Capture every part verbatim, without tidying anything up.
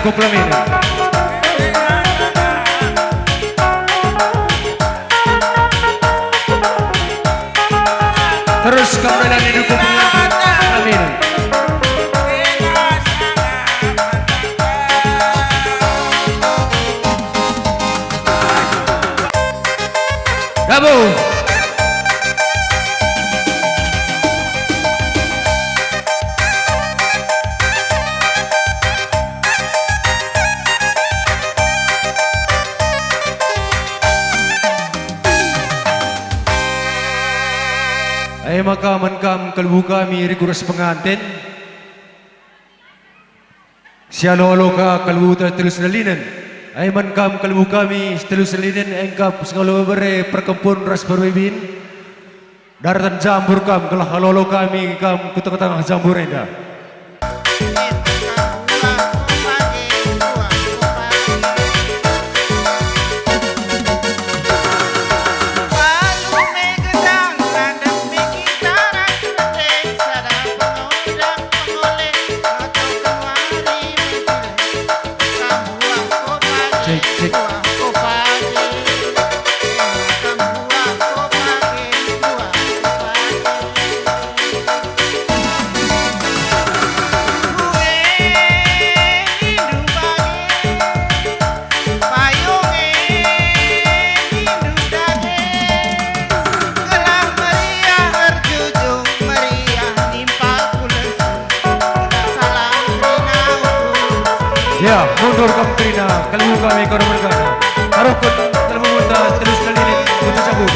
Pelaminan. Terus kam dalan dukung pengantin pelaminan. Dabo. E maka man kam kalebu kami rikut ras penganten, sialo-alo ka kalebuta telu senina linen. E man kam kalebu kami telu senina linen engkap sengalo bere perkempun ras perbibin. Daratan jambur kam, gelah alo-alo kami kam ku tengah-tengah jambur enda. Cek, cek. Ya, mundur kam kerina, kalebu kami karo mergana. Taruhken kalebu muta telu senina linen, puji cabur.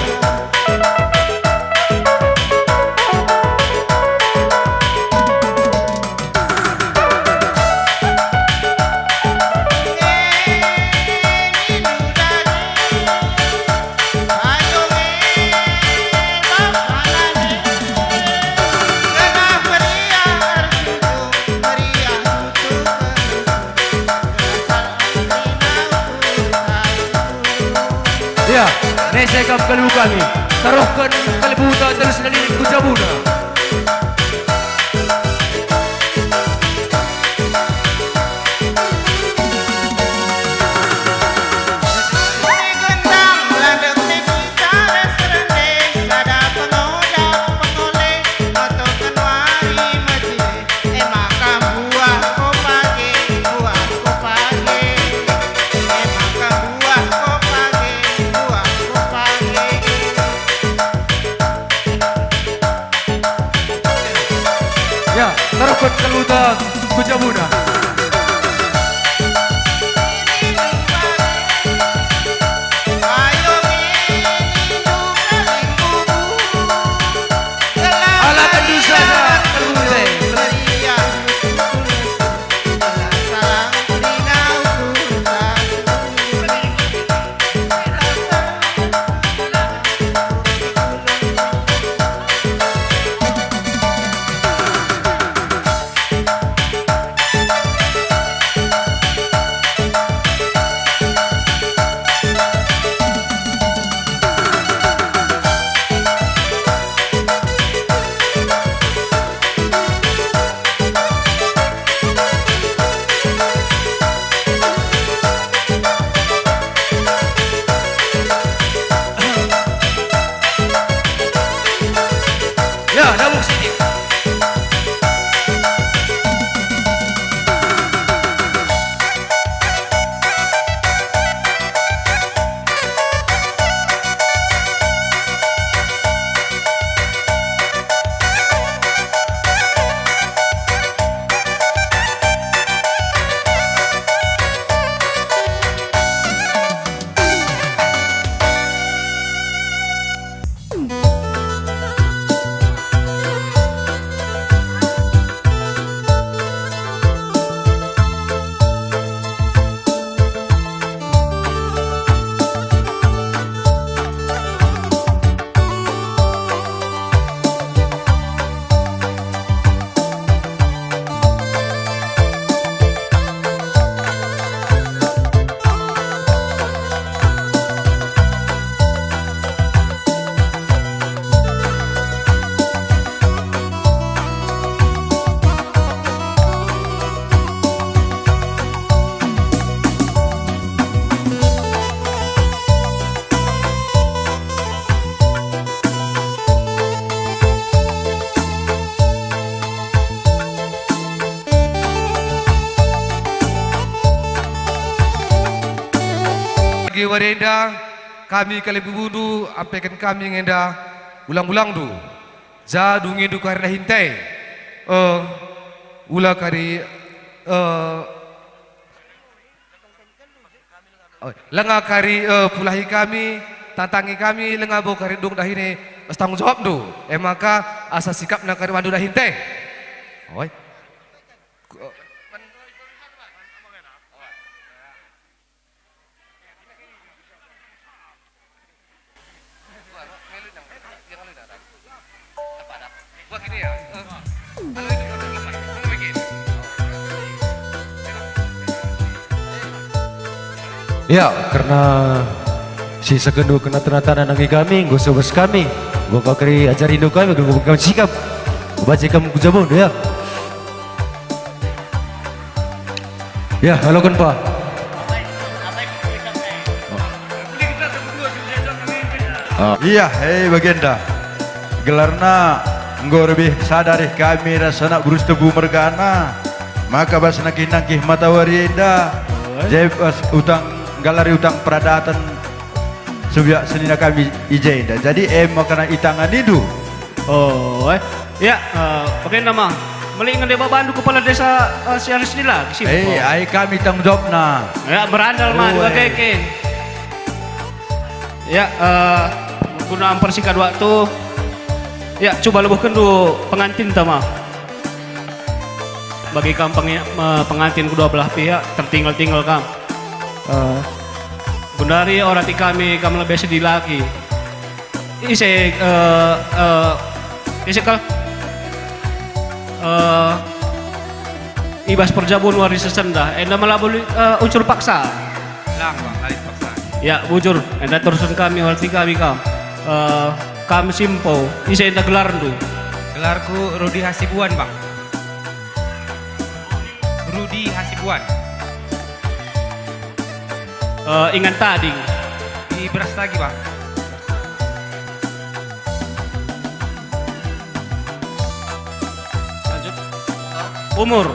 Ya, nese kam kalebu kami. Taruhken kalebuta telu senina linen ku jabuna. Wari enda kami kalimbubu ampeken kami nge enda ulang-ulangndu, ja dungindu kari dahin te. Eh, ula kari, eh, oh, lenga kari, eh, pulahi kami, tantangi kami, lenga bo kari dung dahin e, tanggung jawabndu. E maka asa sikapna kari bandu dahin te. Oi. Ya, kerna si segendu kena tena-tena nangi kami, enggo sobas kami, enggo keri ajarindu kami, enggo kami sikap, baca kam ku jabun, ya. Ya, haloken pa. Ah. Iya, hei bagenda. Gelarna enggo lebih sada reh kami ras anak berus tebu mergana. Maka bas nangkih-nangkih matawari enda, oh, eh, je bas utang, nggalari utang peradaten, sebiak senina kami i jenda. Jadi, em maka itanganindu. Oh, eh. Ya, eh, bagenda ma. Meli nge deba bandu kepala desa, eh, si Aris Dila, si Eh, Boko. Ai kami tanggung jawabna. Ya, berandal ma, oh, dua eh. Keke. Ya, eh, guna mempersingkat waktu. Ya, coba lebuhkenndu pengantinta ma. Bagi kam pengi-, me-, pengantin kedua belah pihak, tertinggal-tinggal kam. Eh, gundari orati kami kam lebe sedilaki. Ise, eh, eh, ise kal? Eh, i bas perjabun wari sesenda, enda me labo li-, eh, unsur paksa. Lang, Bang, lit paksa. Ya, bujur, enda terusken kami, orati kami kam. Eh, kam si empu, ise enda gelarndu? Gelarku Rudi Hasibuan, Bang. Rudi Hasibuan. Eh, ingan tading. Di Brastagi, Bang. Lanjut. Umur.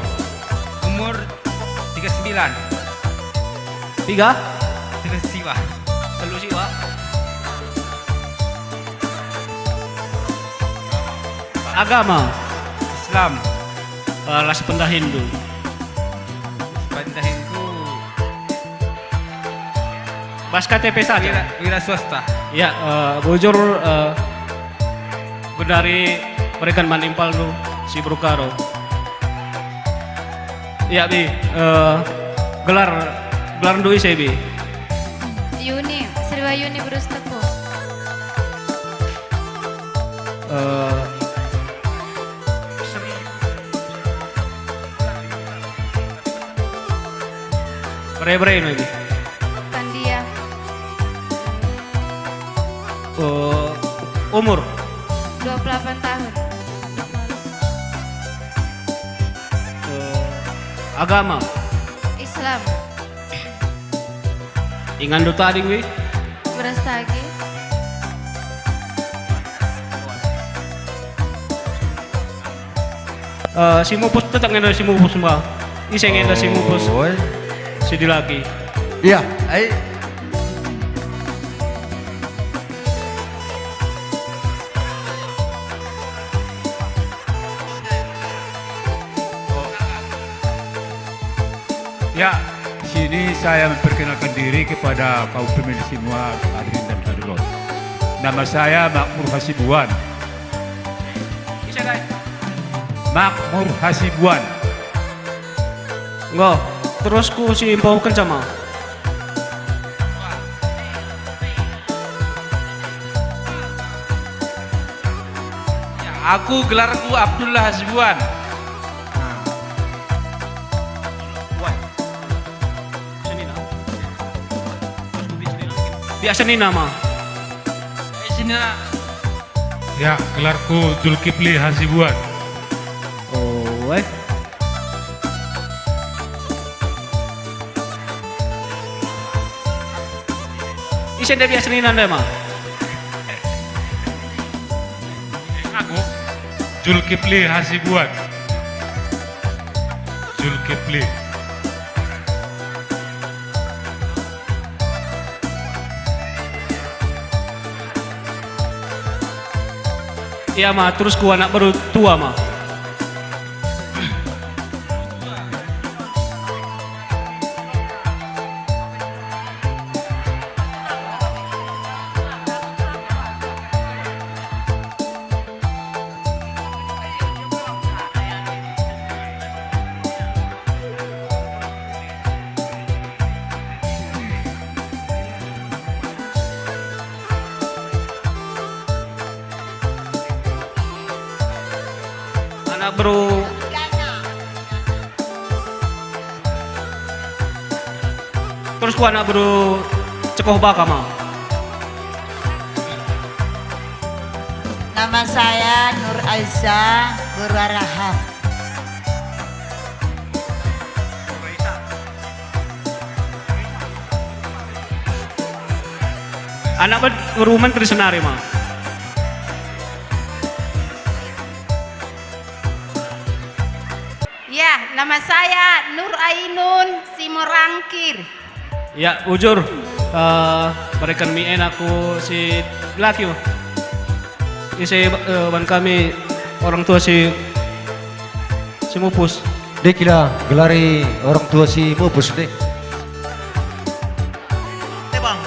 Umur tiga sembilan. Tiga? Tiga siwa. Telu siwa. Agama. Islam. Eh, las pendahinndu. Pendahingku. Bas K T P saja. Wira, wira swasta. Ya, eh, bujur, eh, gundari berikan man impalndu si Brukaro. Ya, Bi, eh, gelar, gelarndu ise, Bi? Yuni, Sriwayuni Berus Teguh. Eh, Bere-bere lagi. Tandia. Eh, umur? Dua puluh delapan tahun. Eh, agama? Islam. Inganndu tading, Wi? Berastagi. Eh, si mupus, tetap ngenda si mupus, Mbak. Ise ngenda si mupus? Oi. Si dilaki. Iya, ai. Ya, sini saya memperkenalkan diri kepada kaum pemilih semua, hadirin dan hadirat. Nama saya Makmur Hasibuan. Makmur Hasibuan. Enggo, terus ku si mpauken sama. Ya, aku gelarku Abdullah Hasibuan. Nah. Wah. Senina. Biasa senina mah. Eh, senina. Ya, gelarku Zulkifli Hasibuan. Oh, eh. Ise nde biasa nina nde ma? Aku Zulkifli Hasibuan. Zulkifli. Ia ma, terus ku anak beru tua ma. Anak beru. Terus ku anak beru cekoh baka ma. Nama saya Nur Aisyah Berarahap. Anak beru menteri senari ma. Ya, nama saya Nur Ainun Simorangkir. Ya, bujur, eh, berikan mi enak ku si laki, wah. Ise, eh, ban kami orang tua si, si mupus. Deh kila gelari orang tua si mupus deh. Tebang.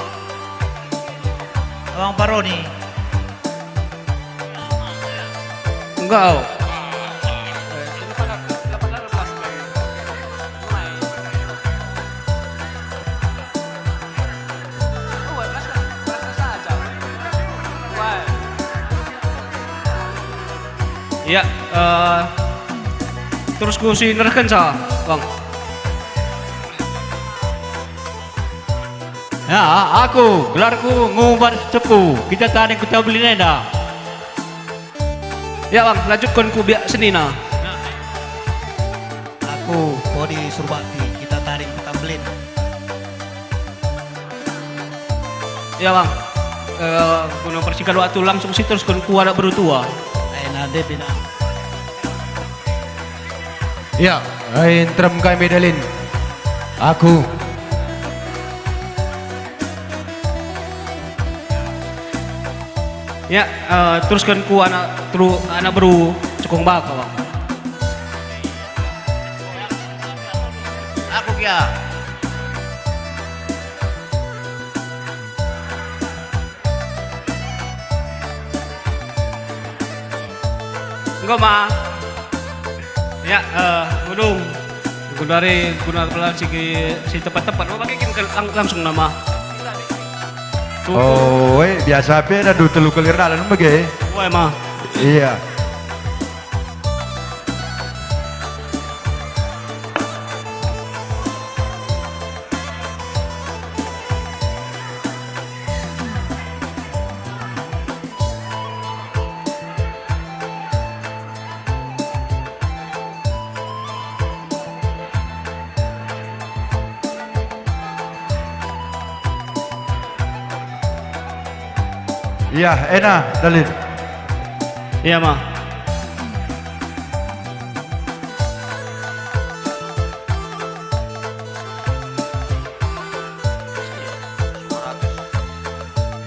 Abang Paroni. Enggak, oh. Ya, eh, terus ku si nerken sa, Bang. Ya, aku, gelarku Ngumbar Sepu, kita tading Kuta Belin enda. Ya, Bang, lanjutkan ku biak senina. Aku, Podi Surbakti, kita tading Kuta Belin. Ya, Bang. Eh, guna persingkat waktu, langsung si teruskan ku anak beru tua. Eh, nanti pina. Ya, ai nterem kai medalin. Aku. Ya, eh, teruskan ku anak teru-, anak beru cekung baka, Bang. Aku kia. Enggo ma. Ya, eh, Gunung. Gundari guna kebetulan si, si tepat-tepat. Oh, pakai kin ke-, lang-, langsung nama. Oh, eh, biasa pe ada dua telu kali dalan mege. Oh, emang. Iya. Iya, ena, dalil. Iya, Ma.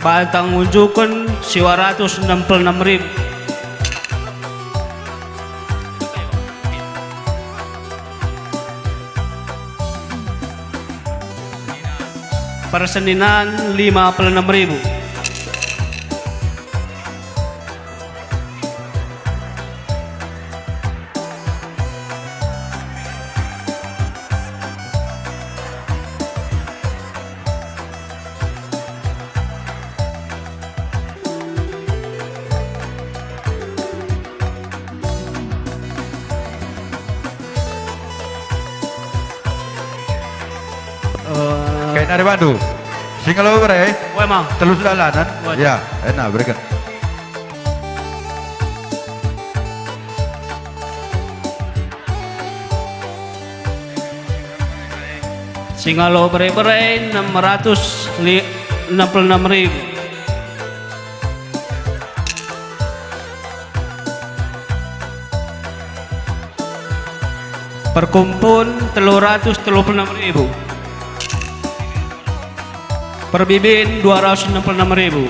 Bantang unjuken siwa ratus enem puluh enem ribu. Perseninan lima puluh enem ribu. Eh, Kain ari bandu. Singa labo bere. Weh, Mang. Telu selalan, kan? Weh. Ya, enak, berikan. Singa labo bere-bere, enam ratus li-, enam puluh enam ribu. Perkumpun, telu ratus telu puluh enam ribu. Perbibin, dua ratus enam puluh enam ribu.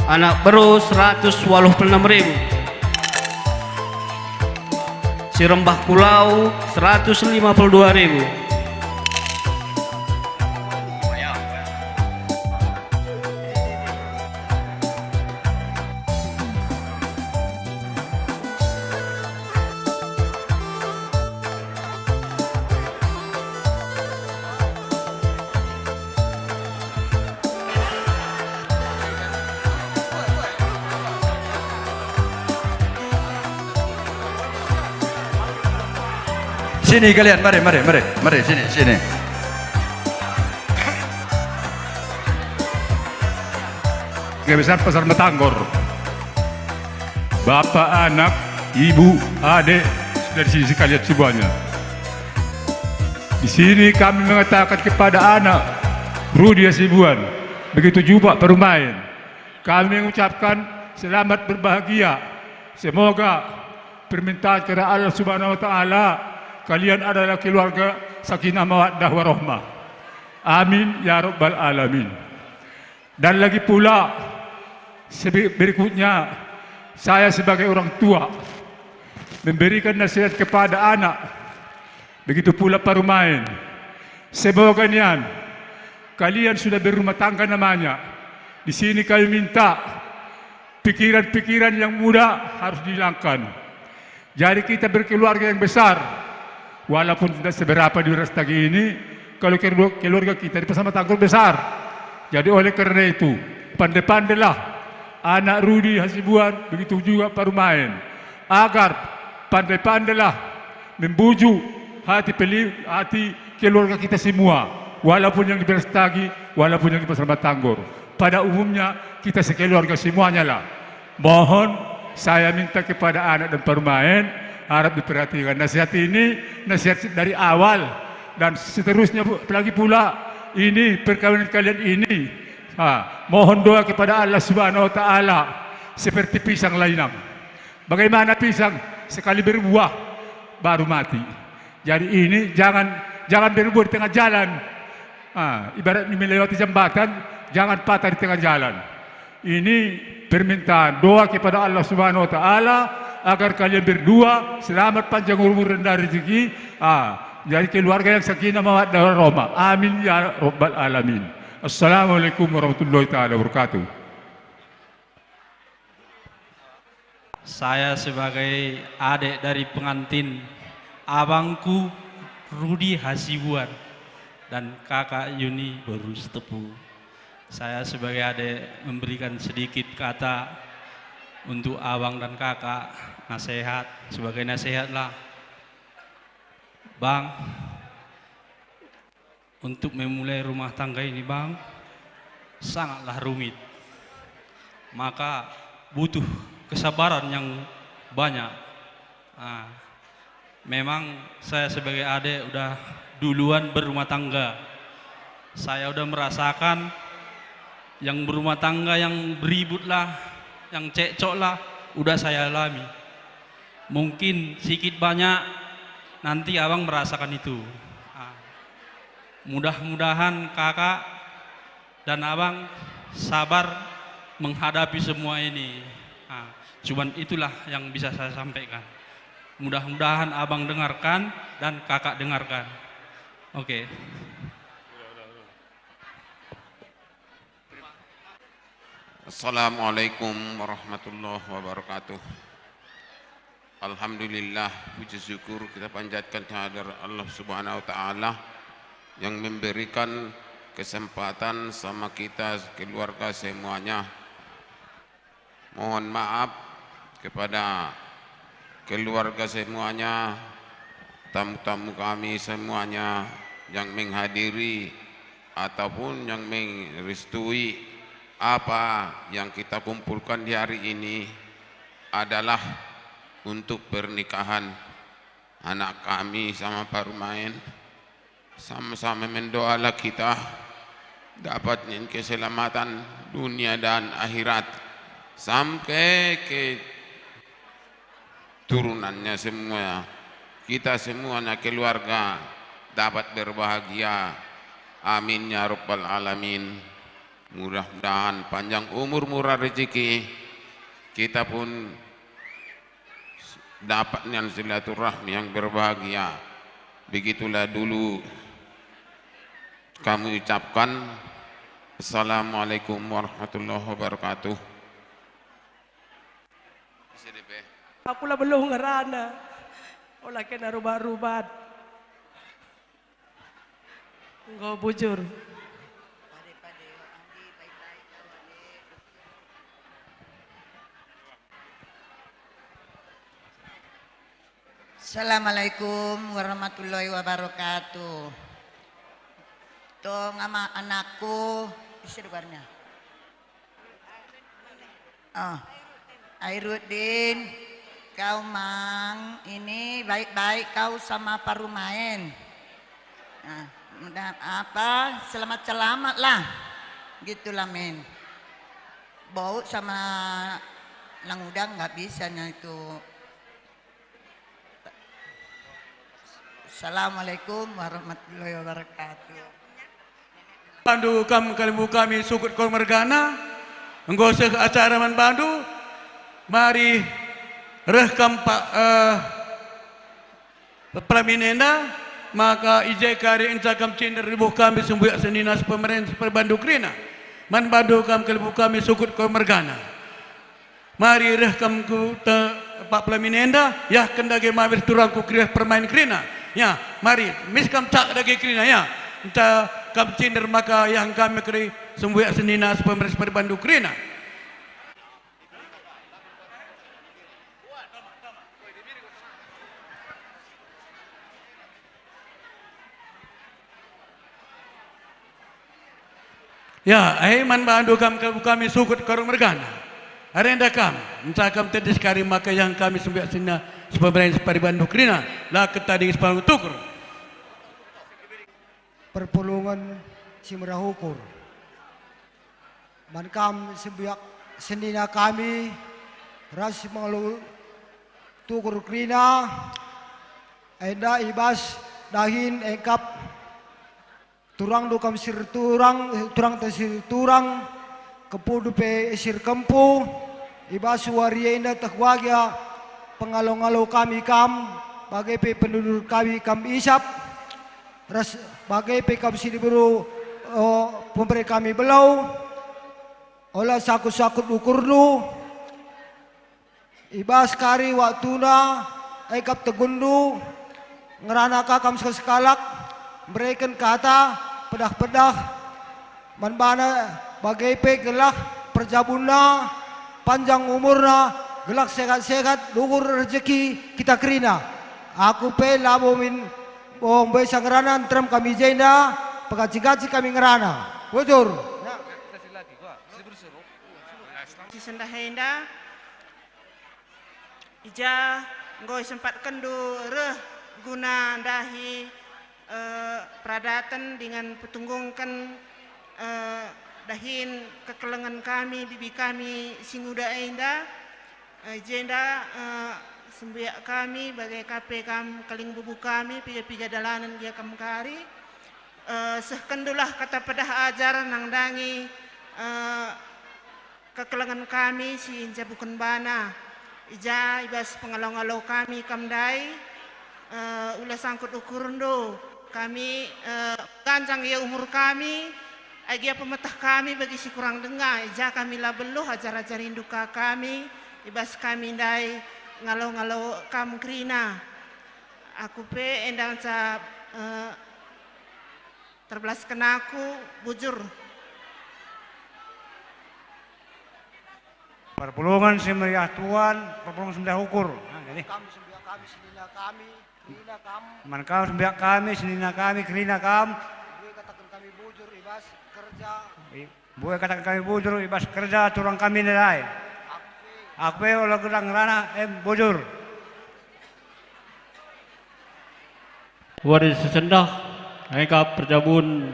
Anak beru seratus waluh puluh enam ribu. Si rembah kulau seratus lima puluh dua ribu. Sini kalian, mari, mari, mari, mari, sini, sini. Kebiasaan Pasar Metanggor. Bapa, anak, ibu, adik, dari sini sekalian semuanya. Di sini kami mengatakan kepada anak Rudi Hasibuan, begitu juga Parumain. Kami mengucapkan selamat berbahagia. Semoga permintaan kepada Allah Subhanahu wa Ta'ala, kalian adalah keluarga sakinah mawaddah warahmah. Amin ya rabbal alamin. Dan lagi pula, sebe-, berikutnya, saya sebagai orang tua memberikan nasihat kepada anak, begitu pula Parumain. Semoga nian kalian sudah berumah tangga namanya. Di sini kami minta pikiran-pikiran yang muda harus dihilangkan. Jadi kita berkeluarga yang besar, walaupun tidak seberapa di Brastagi ini, kalau keluarga, keluarga kita di Pasar Metanggor besar. Jadi oleh karena itu, pandai-pandailah anak Rudi Hasibuan, begitu juga Parumain, agar pandai-pandailah membujuk hati peli-, hati keluarga kita semua, walaupun yang di Brastagi, walaupun yang di Pasar Metanggor. Pada umumnya kita sekeluarga semuanya lah. Mohon saya minta kepada anak dan Parumain, harap diperhatikan nasihat ini, nasihat dari awal dan seterusnya, Bu, lagi pula ini perkawinan kalian ini. Ha, mohon doa kepada Allah Subhanahu wa Ta'ala seperti pisang lainam. Bagaimana pisang sekali berbuah baru mati. Jadi ini jangan, jangan berbuah di tengah jalan. Ah, ibarat melewati jembatan, jangan patah di tengah jalan. Ini permintaan doa kepada Allah Subhanahu wa Ta'ala agar kalian berdua selamat, panjang umur, rendah rezeki, ah, jadi keluarga yang sakinah mawaddah warahmah. Amin ya rabbal alamin. Assalamualaikum warahmatullahi taala wabarakatuh. Saya sebagai adek dari pengantin, abangku Rudi Hasibuan dan kakak Yuni Boru Sitepu. Saya sebagai adek memberikan sedikit kata untuk abang dan kakak, nasihat, sebagai nasihatlah. Bang, untuk memulai rumah tangga ini, Bang, sangatlah rumit. Maka butuh kesabaran yang banyak. Ah, memang saya sebagai adik udah duluan berumah tangga. Saya udah merasakan yang berumah tangga yang beribut lah, yang cekcok lah, udah saya alami. Mungkin sikit banyak nanti abang merasakan itu. Ah. Mudah-mudahan kakak dan abang sabar menghadapi semua ini. Ah, cuman itulah yang bisa saya sampaikan. Mudah-mudahan abang dengarkan dan kakak dengarkan. Oke. Assalamualaikum warahmatullahi wabarakatuh. Alhamdulillah, puji syukur kita panjatkan kehadirat Allah Subhanahu wa Ta'ala yang memberikan kesempatan sama kita keluarga semuanya. Mohon maaf kepada keluarga semuanya, tamu-tamu kami semuanya yang menghadiri ataupun yang merestui apa yang kita kumpulkan di hari ini adalah untuk pernikahan anak kami sama Parumain. Sama-sama mendoalah kita dapat nin keselamatan dunia dan akhirat, sampai ke turunannya semua, kita semuanya keluarga dapat berbahagia. Amin ya rabbal alamin. Mudah-mudahan panjang umur, murah rezeki, kita pun dapat nian silaturahmi yang berbahagia. Begitulah dulu kami ucapkan. Assalamualaikum warahmatullahi wabarakatuh. Aku la beluh ngerana. Ola kena rubat-rubat. Enggo bujur. Assalamualaikum warahmatullahi wabarakatuh. Tong ama anakku, ise debarnya? Oh, Airuddin, kau mang ini baik-baik kau sama parumaen. Nah, mudah apa, selamat-selamat lah. Gitulah, men. Bau sama lang udang nggak bisa nya itu. Assalamualaikum warahmatullahi wabarakatuh. Bandu kam kalimbubu kami sukut keluarga mergana, enggo seh acara man bandu, mari reh kam pa, eh, pelamin enda, maka i je kari enca kam cinder ibuh kami sembuyak senina sepemeren seperbandu kerina. Man bandu kam kalimbubu kami sukut keluarga mergana. Mari reh kam ku te-, pak pelamin enda, iahken dage mabir turangku kerina permain kerina. Ya, mari, mis kam cak dage kerina, ya. Enta kam cinder maka iahken kami keri sembuyak senina sepemeren seperbandu kerina. Ya, ahe man bandu kam kalimbubu kami sukut keluarga mergana. Arenda kam, enca kam tedis kari maka iahken kami sembuyak senina sepemeren separibandu kerina, la ketading sepalung tukur. Perpulungen si meriah ukur. Man kam sembuyak senina kami ras mengalo tukur kerina, enda i bas dahin engkap turangndu kam sirturang, turangta sirturang, kempundu pe sirkempu, i bas wari enda teh kuga pengalo-ngalo kami kam, bage pe pendudur kami kam isap, ras bage pe kam si diberu, o, pemere kami belau, ola sakut-sakut ukurndu, i bas kari waktuna, e kap tegunndu, ngerana ka kam sekalak-sekalak, mereken kata, pedah-pedah, man bana bage pe gelah perjabunna, panjang umurna, gelah sehat-sehat, luhur rejeki kita kerina. Aku pe labo min bong besa ngerana, nterem kami jenda, pegaci-gaci kami ngerana. Bujur. Si sendah enda, i ja enggo isempatkenndu reh guna ndahi, eh, peradaten dingen petunggungken, eh, dahin kekelengen kami, bibi kami si nguda enda, eh, i jenda, eh, sembuyak kami, bage ka pe kam kalimbubu kami, piga-piga dalanen gia kam kari, eh, sehkenndulah kata pedah ajar nandangi, eh, kekelengen kami si njabuken bana. I ja i bas pengalo-ngalo kami kam ndai, eh, ula sangkut ukurndu. Kami, eh, ganjang ia umur kami, agia pemeteh kami bagi si kurang denga, i ja kami la beluh ajar-ajarindu ka kami, i bas kami ndai ngalo-ngalo kam kerina. Aku pe enda ngenca, eh, terbelasken aku, bujur. Perpulungen si meriah tuan, perpulungen si meriah ukur. Nah, jadi. Kam sembuyak kami, senina kami, kerina kam. Man kam sembuyak kami, senina kami, kerina kam. Bue kataken kami bujur, i bas kerja. I, bue kataken kami bujur, i bas kerja turang kami ndai. Aku pe ola gelah ngerana, em, bujur. Wari si sendah, engkap perjabun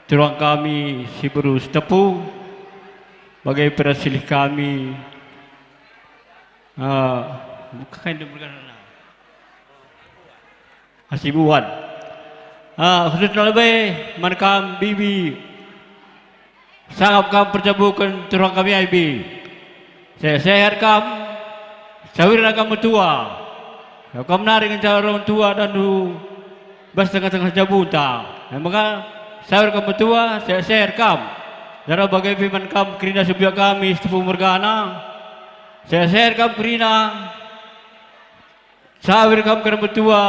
turang kami si beru Sitepu, bage pe ras silih kami, ah, bukan mergana. Hasibuan. Ah, khususna lebe man kam bibi Sangap kam perjabuken turang kami Aibi. Sehat-sehat kam, sawirna kam metua. Kam nari ngenca orang tua dan du bas tengah-tengah jabunta. E maka sawir kam metua, sehat-sehat kam. Janah bage pe man kam kerina sembiak kami Sitepu mergana. Sehat-sehat kam kerina. Sawir kam kerna metua,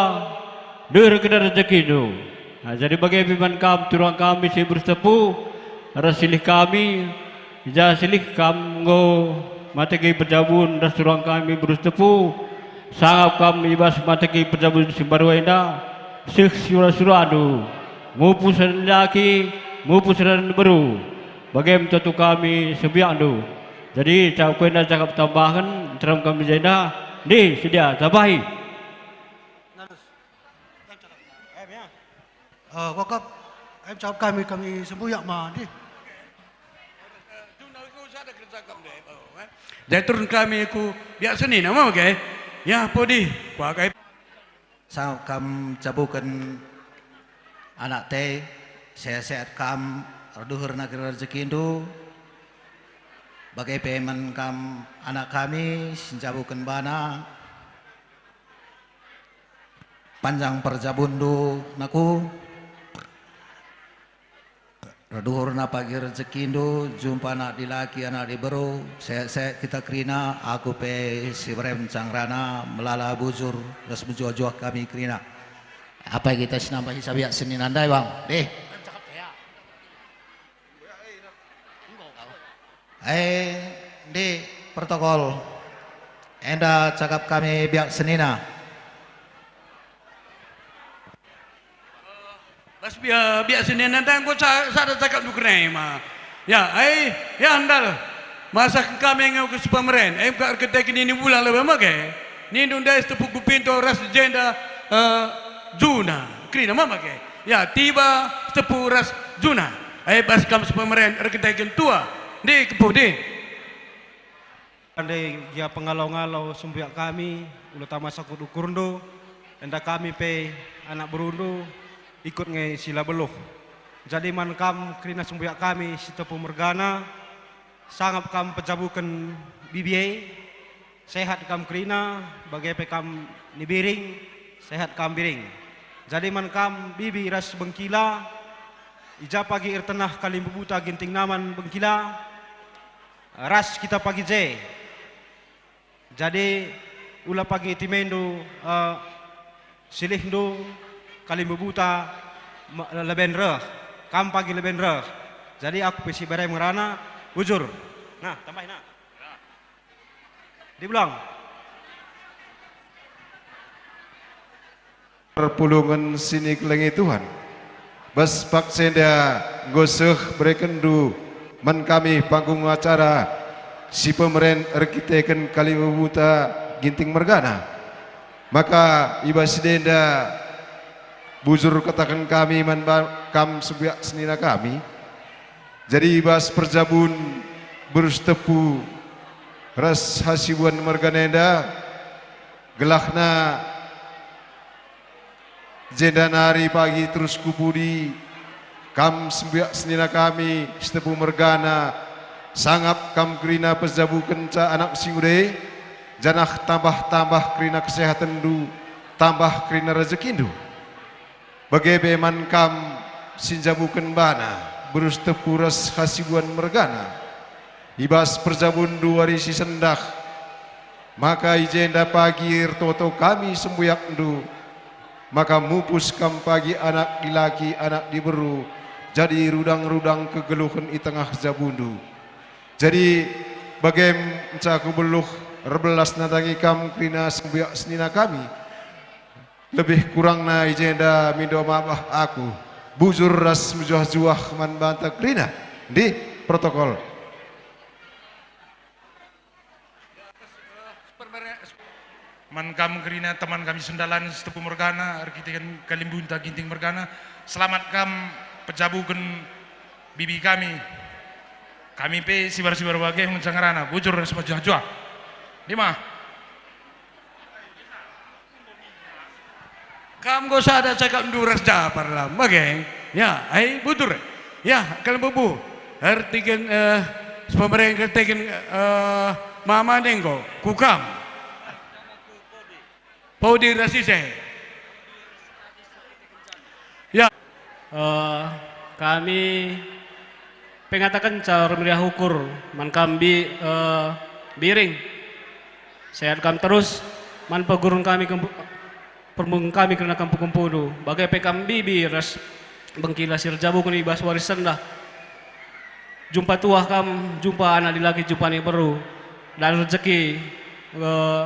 deher kena rejekindu. Nah, jadi bage pe man kam turang kami si bersitepu, ras silih kami, i ja silih kam enggo mateki perjabun ras turang kami bersitepu, sangap kam i bas mateki perjabun si mbaru enda, seh sura-surandu, mupus ras dilaki, mupus ras diberu, bage me tuhu kami sembiakndu. Jadi, cakap ku enda cakap tambahen, nterem kami jenda. Ndi, si dia, tambahi. Em, ya. Eh, kuakap, em cakap kami, kami sembuyak ma, ndi. Jadi turun kami ku biak senina ma, oke? Ya, podi, kuakap. Sangap kam jabuken anak te, sehat-sehat kam, erduhurna kira rejekindu, bage pe man kam anak kami, si njabuken bana, panjang perjabunndu, naku. Erduhurna pagi rejekindu, jumpa anak dilaki, anak diberu, sehat-sehat kita kerina, aku pe si berem cangrana, melala bujur, ras mejuah-juah kami kerina. Apa kita sinambahi sabiak senina ndai, Bang? Deh. Eh, ndi protokol? Enda cakap kami biak senina. Bas bia-, biak senina ndai enggo ca-, sada cakap ndu kerna e ma. Ya, ai, ya ndal. Masa kami nge ke Sipemeren, em ka erkiteken ini bulan lebe mage. Nindu ndai Sitepu Gupinto ras jenda, eh, Juna. Kerina ma mage. Ya, tiba Sitepu ras Juna. Ai bas kam Sipemeren erkiteken tua. Ndi kepuh ndi. Ndai gia pengalo-ngalo sembuyak kami, ula tama sangkut ukurndu, enda kami pe anak berundu, ikut nge si la beluh. Jadi man kam kerina sembuyak kami Sitepu mergana, sangap kam pejabuken bibi e, sehat kam kerina, bage pe kam ni Biring, sehat kam Biring. Jadi man kam bibi ras bengkila, i ja pagi ertenah kalimbubuta Ginting Naman bengkila, ras kita pagi je. Jadi, ula pagi timendu, eh, silihndu, kalimbubuta, me-, leben reh, kam pagi leben reh. Jadi, aku pe si berem ngerana, bujur. Nah, tambahi, nah. Diulang. Perpulungen si nikelengi Tuhan. Bas paksa enda enggo seh berekenndu man kami panggung acara Sipemeren erkiteken kalimbubuta Ginting mergana. Maka i bas si enda bujur kataken kami man ba-, kam sembuyak senina kami. Jadi i bas perjabun beru Sitepu ras Hasibuan mergana enda, gelahna jenda nari pagi terus ku pudi, kam sembuyak senina kami, Sitepu mergana, sangap kam kerina pejabukenca anak si nguda e, janah tambah-tambah kerina kesehatenndu, tambah kerina rejekindu. Bage pe man kam si njabuken bana, beru Sitepu ras Hasibuan mergana. I bas perjabunndu wari si sendah, maka i jenda pagi ertoto kami sembuyakndu, maka mupus kam pagi anak dilaki, anak diberu, jadi rudang-rudang kegeluhen i tengah jabundu. Jadi, bagem enca kubeluh erbelas nandangi kam kerina sembuyak senina kami. Lebih kurangna i jenda mindo mabah aku, bujur ras mejuah-juah man banta kerina. Ndi, protokol. Man kam kerina teman kami sendalan Sitepu mergana, erkiteken kalimbunta Ginting mergana, selamat kam pejabuken bibi kami. Kami pe sibar-sibar bage ngenca ngerana, bujur ras mejuah-juah. Ndi ma. Kam enggo sada cakapndu ras Japar la, bage? Ya, ai, butur. Ya, kalimbubu. Ertiken, eh, si pemereng ertiken, eh, mama nenggo, kukam. Podi rasise. Ya. Eh, kami pengatakenca meriah ukur man kam bi-, eh, Biring. Sehat kam terus man pegurun kami kempu-, permung kami kerna kempu-kempundu. Bage pe kam bibi ras bengkila si erjabuken i bas wari sendah. Jumpa tuah kam, jumpa anak dilaki, jumpa anak beru. Dan rejeki, eh,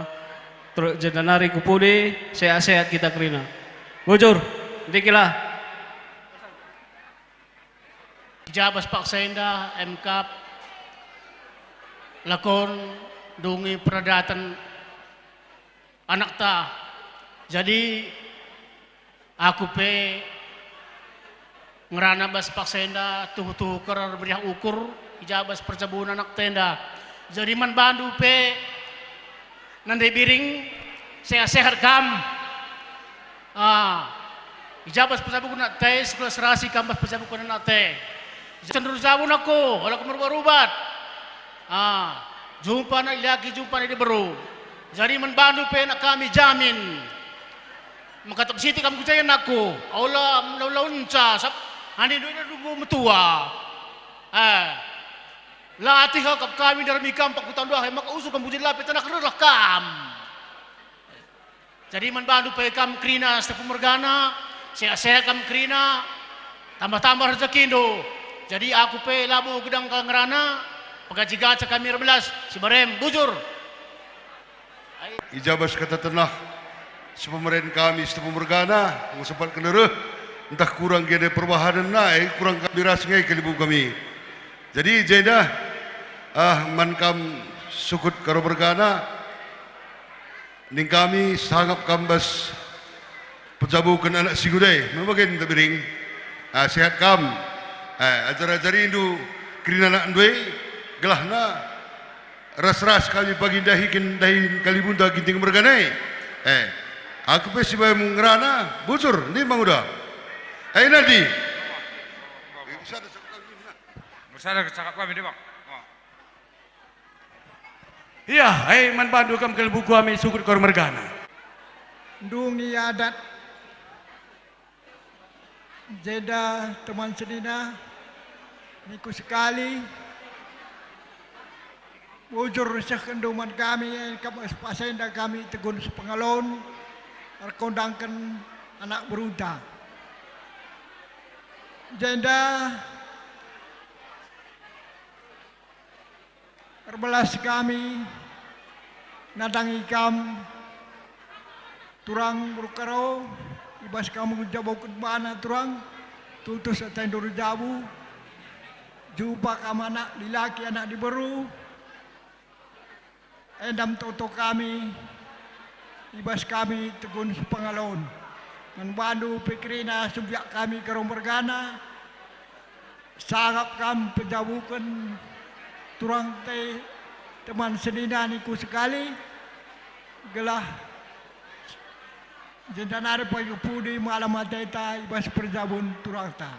ter-, jenda nari ku pudi, sehat-sehat kita kerina. Bujur, ndikilah. I ja bas paksa enda, Emkap, lakon dungi peradaten anakta. Jadi, aku pe ngerana bas paksa enda tuhu-tuhu kerer meriah ukur i ja bas perjabun anakta enda. Jadi man bandu pe, Nande Biring, sehat-sehat kam. Ah, i ja bas perjabuken anakta, sekolah serasi kam bas perjabuken anakta. Cendur jabun aku, ola aku merubat-rubat. Ah, jumpa anak laki, jumpa anak diberu. Jadi man bandu pe anak kami jamin. Maka tep sitik kam kujain aku, ola laun-launca, sab-, ani dua dunggu metua. Eh, latih kap kami darmi kam pakutan doa, maka usur kam bujin lape tanah kererlah kam. Jadi man bandu pe kam kerina setepu mergana, sehat-sehat kam kerina, tambah-tambah rejekindu. Jadi aku pe labo gedang kal ngerana, pegaci-gaca kami erbelas, si barem, bujur. I ja bas kata tenah, si pemeren kami setepu mergana, enggo sempat kenereh, ntah kurang gia perbahanenna, eh, kurang kami ras nge kalibu kami. Jadi, jenda, ah, man kam sukut karo mergana, ning kami sangap kam bas pejabuken anak si nggo ndai, me bage nta Biring. Ah, sehat kam. Eh, ajar-ajarindu kerina anakndu e, gelahna ras-ras kami bagi ndahiken, ndahi kalibunda Ginting mergana e. Eh, aku pe si bamu ngerana, bujur, ndi manguda. Eh, nadi? Bersada cakap kami deh, Bang. Ia, eh, man bandu kam kalibu kami sukut kor mergana. Ndungi adat jenda teman senina, niku sekali, bujur seh kenduman kami, eh, kam es pasenda kami tegun sepengalon, erkondangken anak berunta. Jenda erbelas kami nandangi kam, turang berukaro, i bas kam jaboken bana turang, tutus atendu erjabu, jumpa kam anak dilaki, anak diberu, endam toto kami, i bas kami tegun sepengalon. Man bandu pe kerina subiak kami karo mergana, sangap kam pejabuken turang te teman senina niku sekali, gelah jenda nari pagi pudi malam ateta i bas perjabun turangta.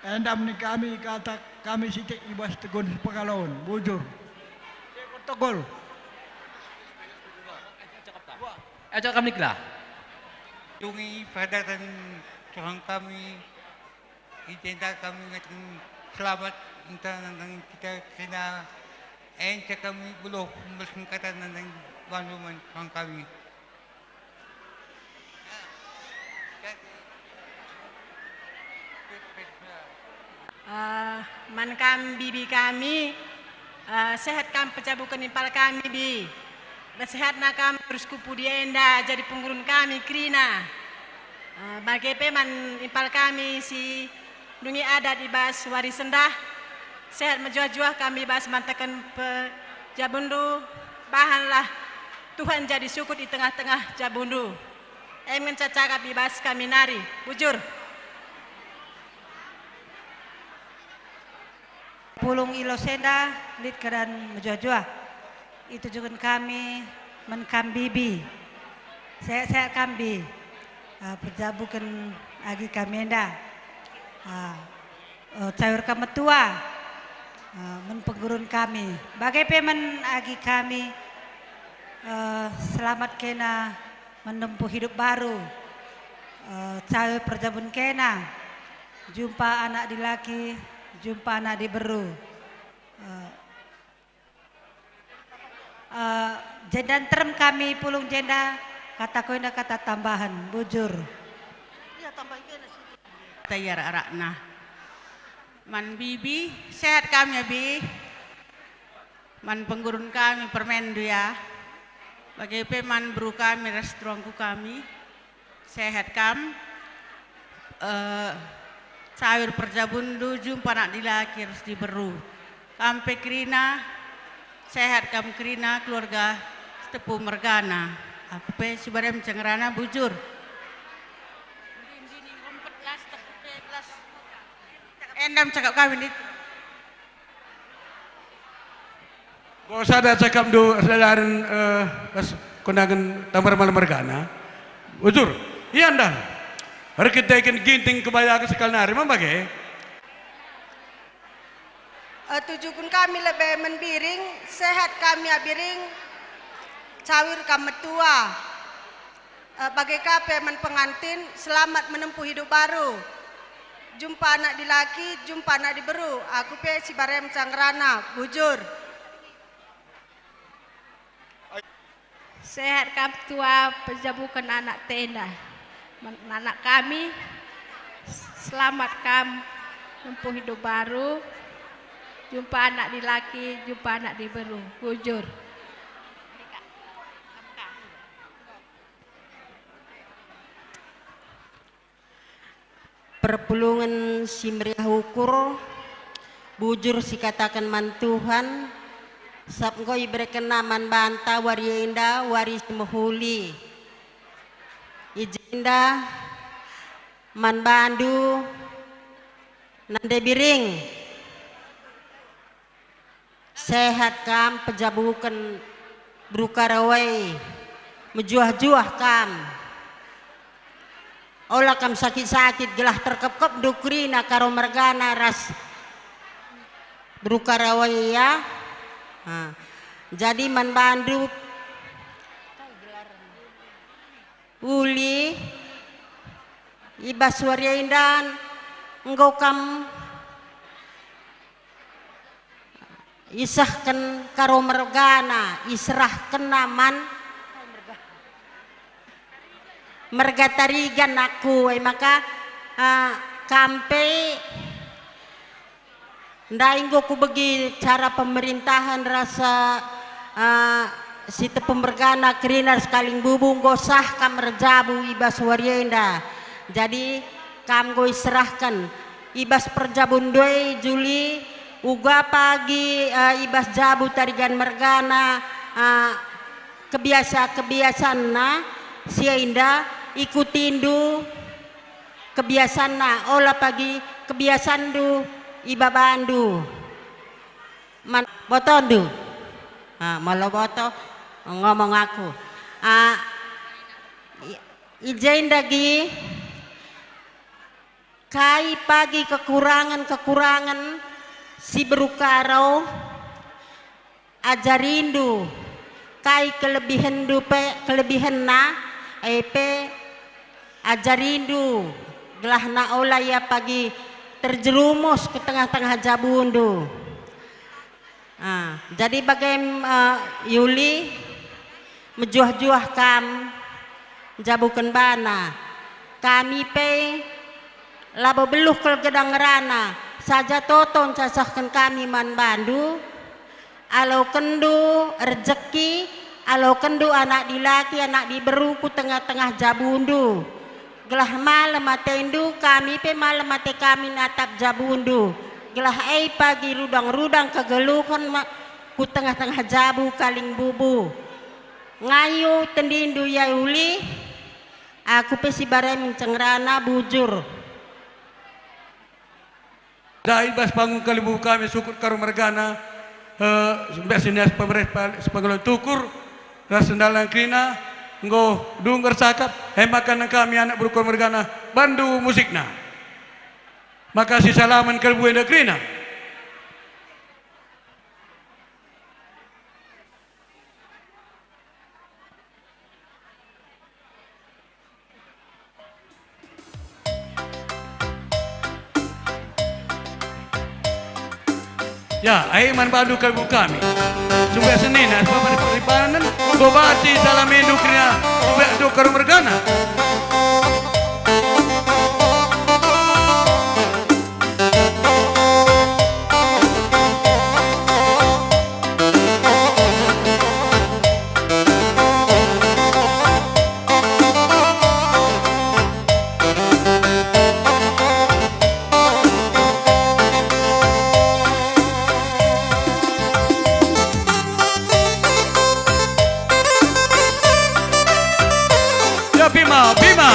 Endam ni kami kata kami sitik i bas tegun sepengalon, bujur. Tegul. Ajak kami kelah. Dungi peradaten Tuhan kami, i jenda kami ngataken selamat ntah nandangi kita kerina, enta kami beluh membelesken kata nandangi bandu man Tuhan kami. Eh, man kam bibi kami, eh, sehat kam pejabuken impal kami, bi. Sehatna kam terus ku pudi enda jadi pengurun kami kerina. Eh, bage pe man impal kami si dungi adat i bas wari sendah. Sehat mejuah-juah kami bas mantaken pejabundu, bahanlah Tuhan jadi sukut i tengah-tengah jabundu. Em ngenca cakap i bas kami nari, bujur. Pulung i los enda lit kedan mejuah-juah. Itujuken kami man kam bibi. Sehat-sehat kam bi. Ah, pejabuken agi kami enda. Ah, Eh, cawir kam metua, eh, man penggurun kami. Bage pe man agi kami, eh, selamat kena menempuh hidup baru. Eh, cawir perjabun kena, jumpa anak dilaki, jumpa anak diberu. Eh, Eh, jenda nterem kami pulung jenda, kata ku enda kata tambahen, bujur. Iya, tambahen kena situ. Kata ia arak-arakna. Man bibi, sehat kami, Abi. Man penggurun kami, permenndu, ya. Bage pe man beru kami ras tuangku kami. Sehat kam, eh, cawir perjabunndu, jumpa anak dilaki ras diberu. Kam pe kerina, sehat kam kerina keluarga Sitepu mergana. Aku pe si barem cengerana bujur. Endam cakap kami nitu. Enggo sada cakapndu erdalan, eh, ras kondangen Tambar Malem mergana. Bujur, ia ndah. Erkiteken Ginting kebaya ke sekali nari, man bage? Eh, tujukun kami lebe man Biring, sehat kami ya Biring, cawir kam metua. Eh, bage ka pe man pengantin, selamat menempuh hidup baru. Jumpa anak dilaki, jumpa anak diberu. Aku pe si barem cengerana, bujur. Sehat kam tua, pejabuken anak tenda. Men-, anak kami, selamat kam menempuh hidup baru. Jumpa anak dilaki, jumpa anak diberu. Bujur. Perpulungen si meriah ukur, bujur sikataken man Tuhan, sabap enggo iberekenNa man banta wari enda wari si mehuli. I jenda man bandu nande Biring. Sehat kam, pejabuken beru Karo e, mejuah-juah kam. Ola kam sakit-sakit gelah terkepkepndu kerina Karo mergana ras beru Karo e, ya. Ha. Jadi man bandu uli i bas wari enda enggo kam isehken Karo mergana, iserahkenna man merga Tarigan aku, e maka, ah, kam pe ndai enggo kubegi cara pemerintahen ras, ah, Sitepu mergana kerina ras Kaling Bubu enggo sah kam erjabu i bas wari enda. Jadi, kam enggo iserahken. I bas perjabun ndai, Juli, uga pagi, eh, i bas jabu Tarigan mergana, eh, kebiasa-kebiasanna si enda ikutindu kebiasanna, ola pagi kebiasanndu ibabandu. Man, botondu. Ah, molo boto, ngomong aku. Ah, i, i jenda gi, kai pagi kekurangen-kekurangen si beru Karo, ajarindu, kai kelebihenndu pe, kelebihenna, e pe ajarindu, gelahna ola ia pagi terjerumus ku tengah-tengah jabundu. Ah, jadi bage, eh, Yuli, mejuah-juah kam njabuken bana. Kami pe labo beluh kal gedang ngerana, saja toto ncasahken kami man bandu. Alokenndu rejeki, alokenndu anak dilaki, anak diberu ku tengah-tengah jabundu. Gelah malem atendu, kami pe malem ate kami natap jabundu. Gelah e pagi rudang-rudang kegeluhen ma-, ku tengah-tengah jabu Kaling Bubu. Ngayu tendindu ia Yuli, aku pe si barem cengerana bujur. Ndai bas panggung Kaling Bubu kami sukut Karo mergana, eh, mbak sinias pemerintah sepengeluan tukur, ras sendalan kerina, enggo dung ercakap, e maka nang kami anak beru Karo mergana, bandu musikna. Maka sisalamen kalak enda kerina. Ya, ai man bandu kalak kami. Sumber senina, sebab ada perlibanan, enggo bati salamendu kerina, sumber tu karu mergana. Ya, Bima, Bima.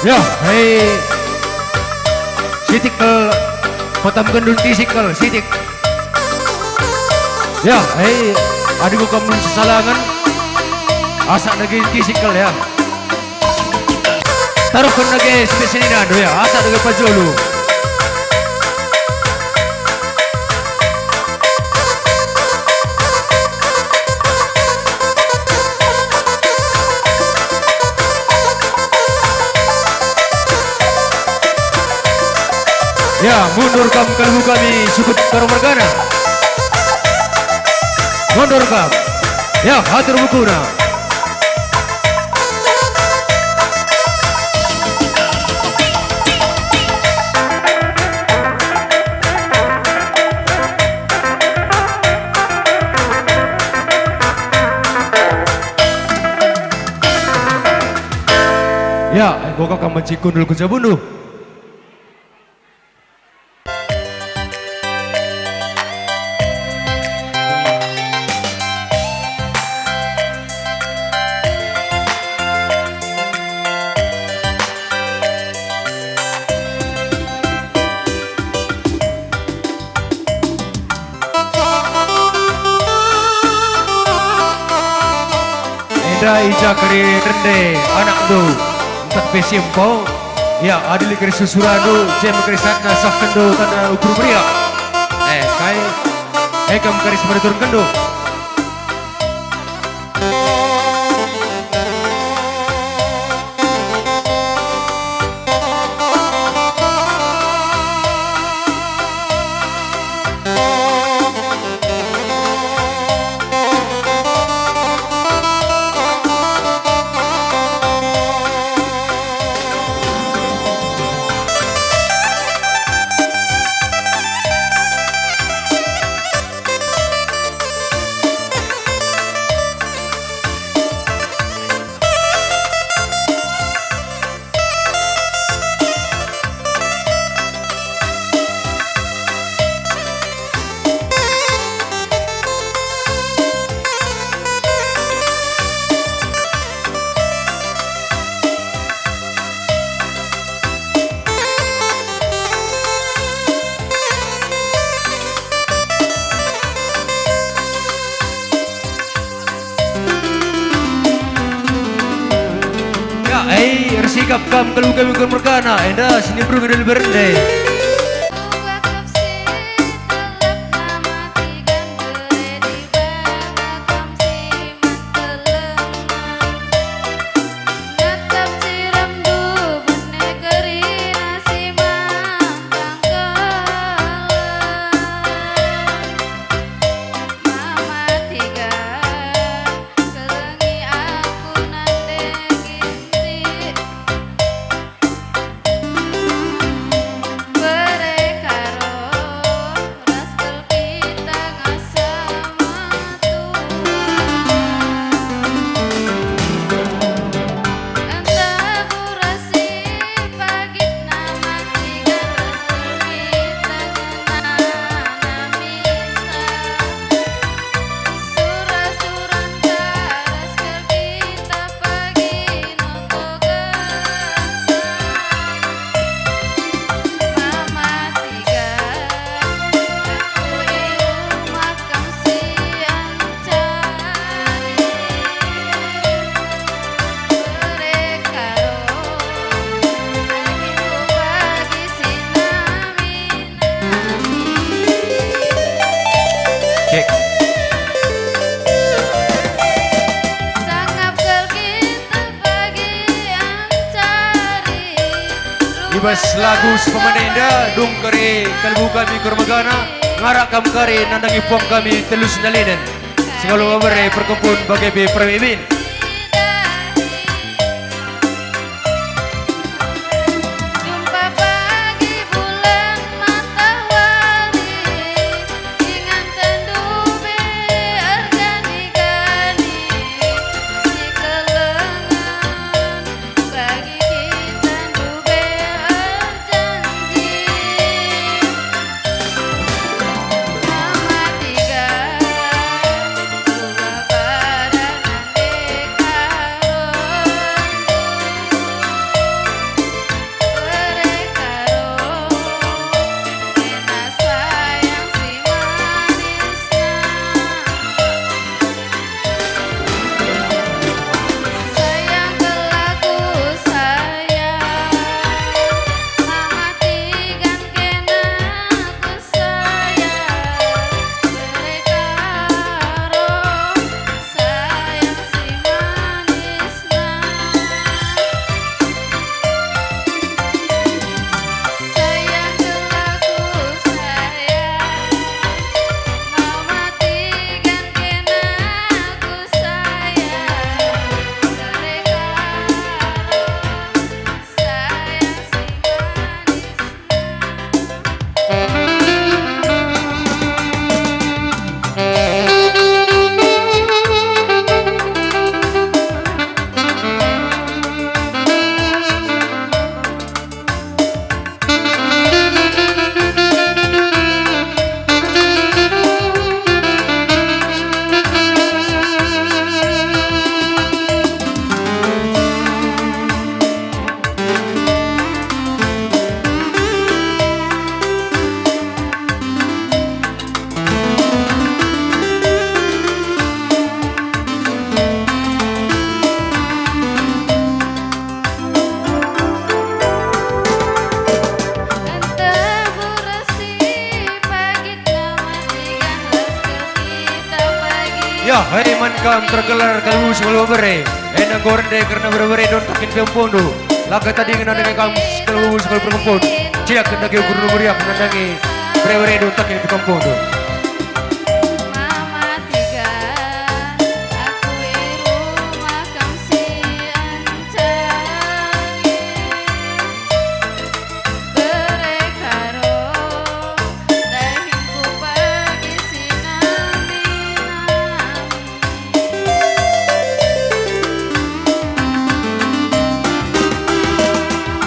Ya, hei. Sitik kal, patam gendun tisik kal, sitik. Ya, hei, adi enggo kam sisalangen, asak dage tisik kal ya. Taruhken dage spesial nindu ya, asak dage pajulu. Ya, mundur kam kalak kami sukut Karo mergana. Mundur kam. Ya, atur bukuna. Ya, enggo ka kam banci kundul ku jabundu. Enda i ja kari rende anakndu, ntah pe si empo. Ya, adili kari susurandu, jem kari satna sahkenndu tanda ukur meriah. Eh, kai? Eh, kam kari si meriah turunkendu. Ya, eh, ersikap kam kal kami ukur mergana, enda sini berungi dulu bernde. Cek. Sangap kal kita pagi ancari. I bas lagu si pemande enda, dung kari kal kami ukur mergana, ngarak kam kari nandangi puang kami telu senalinen. Singalo mabere perkempun bage pe permimin. Jumpa pagi bulan matawari, inganken ndube ergani-gani si kelengen, bagi kita ndube erjanji. Mama tiga, dua badan ande Ya, hei man kam tergelar kalu bubur sikalu bere. Enda enggo rende kerna bere-bere ndontaken pe empundu. Laka tadingen nandangi kam sikalu bubur sikalu perkempun. Cidahken dage ukur meriah nandangi bere-bere ndontaken pe empundu. Mama tiga, aku i rumah kam si encangi. Bere karo dahingku bagi si nami-nami.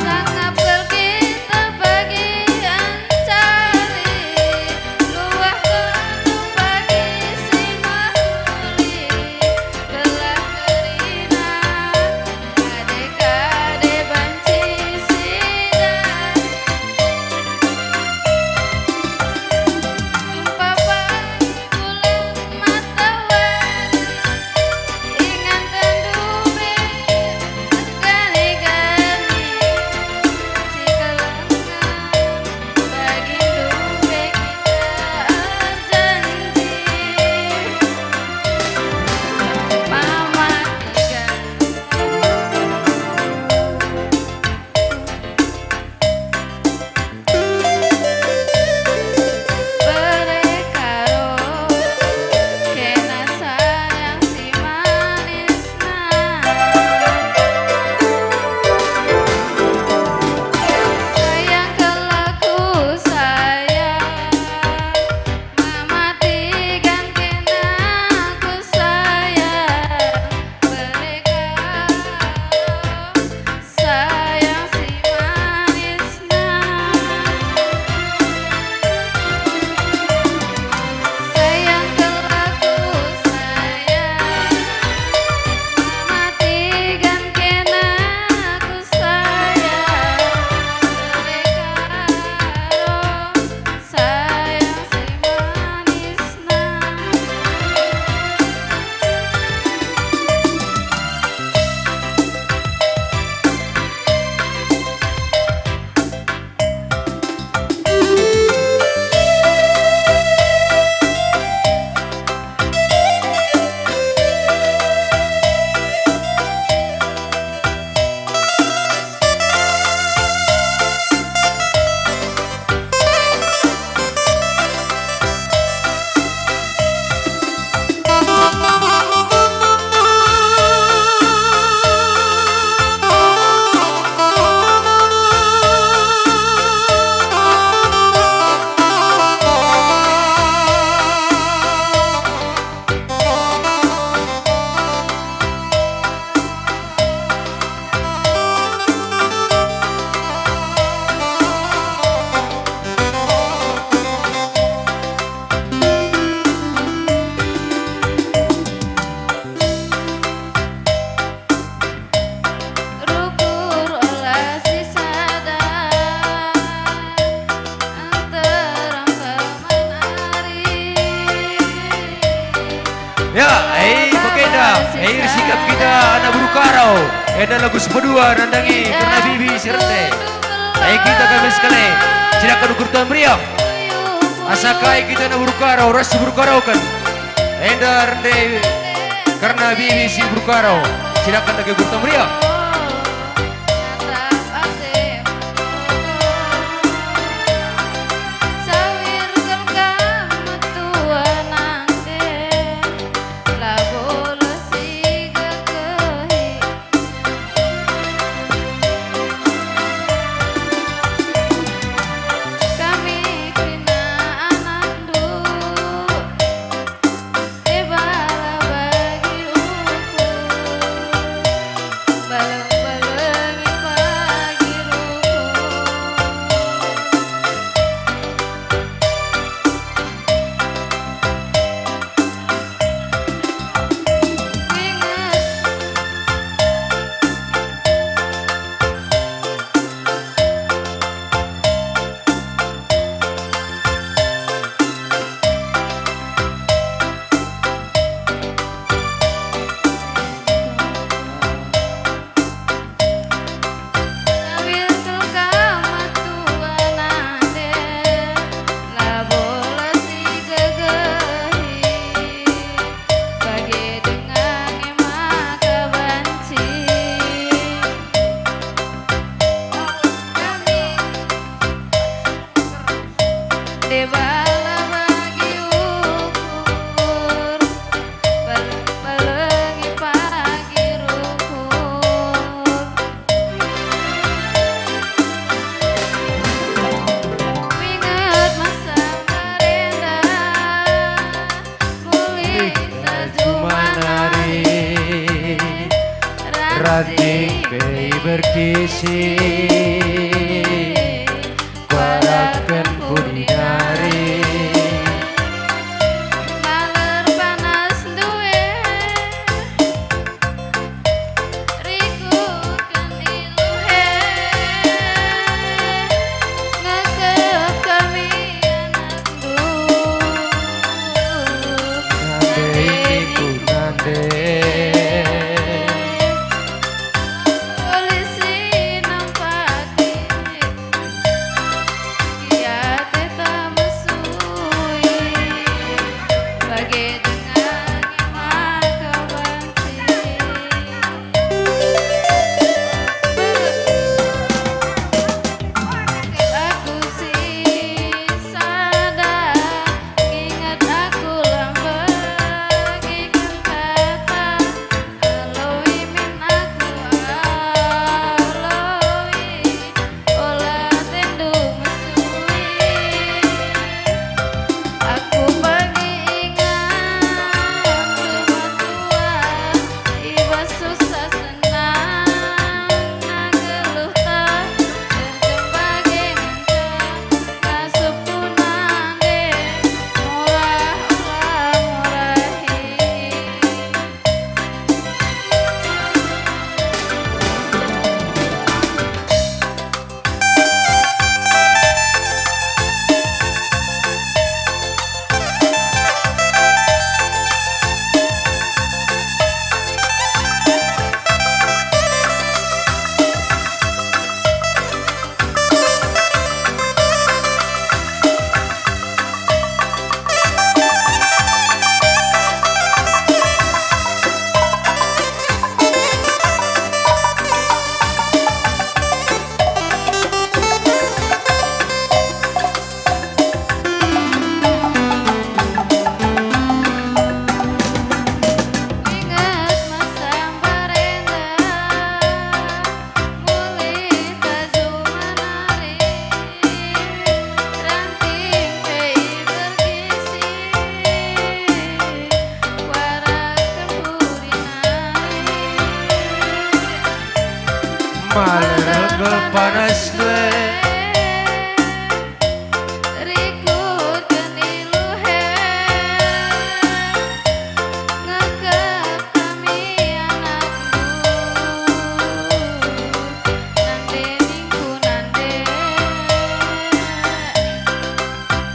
Sangap kal kita bagi ancari, luah kundung bagi si mehuli, gelah kerina, kade-kade banci sidah. Tumpah bagi bulan matawari, ingan tendu be segani-gani, si kelengen bagindu be kita erjanji. Mama tiga. Bere karo kena sayang si manisna. Sayang kal aku sayang, mama tigan kena ku sayang. Bere karo sayang si manisna. Sayang kal aku sayang, mama tigan kena ku sayang. Bere karo sayang si manisna. Rukur ola sisada, nterem teman ari. Ya, eh, bagenda, eh, ersikap kita anak beru Karo. Enda lagu si pedua nandangi kerna bibi si rende. Eh, kita kami sekali. Silakan ukur tuan meriah. Asa kai kita anak beru Karo, ras beru Karo kan. Enda rende kerna bibi si beru Karo. Silakan lagi ukur tuan meriah. Natap ate megogo, sawir kal kam metua nangke, labo lesi kekehi. Kami kerina anakndu. Debala bagi ukur, bal Pei berkisi, kuarahken pudi nari. Maler panas ndue, rikutken iluh e, ngekep kami anakndu. Nande ningku nande. Polisi nampati, ia teta mesui, bage denga nge maka banci. Aku si sada, inget aku lambek, inget kata. Aloi min aku, aloi, ola tendu mesui. Aku pagi inget rumah tua, i bas susah senang, ngeluhta, terjembage ngenca, ngasupku nande, murah ola murahi. Inget masa mbarenda, mulih taju menari, ranting pe ibergisi, kuarahken pudi nari. Maler gelpanas ndue, rikutken iluh e, ngekep kami anakndu. Nande ningku nande,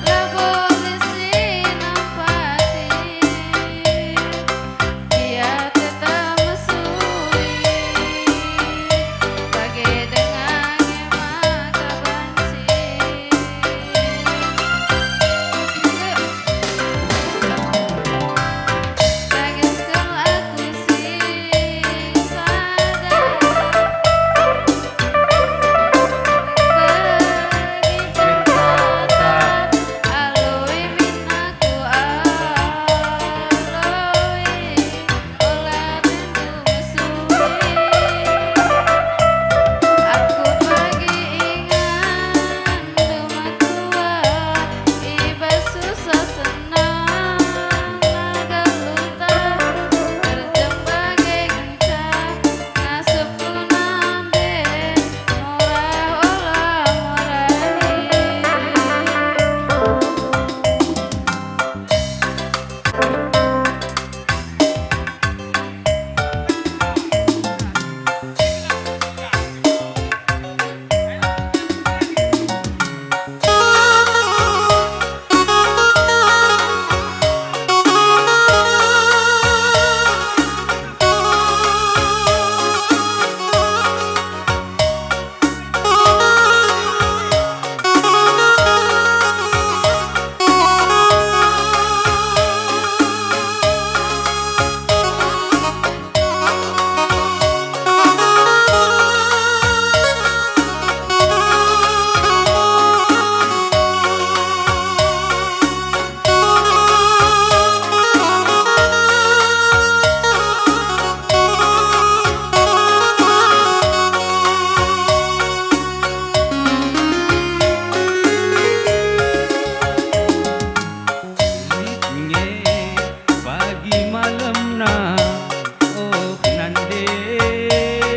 labo lit si nampati, ia teta mesui, bage denga nge maka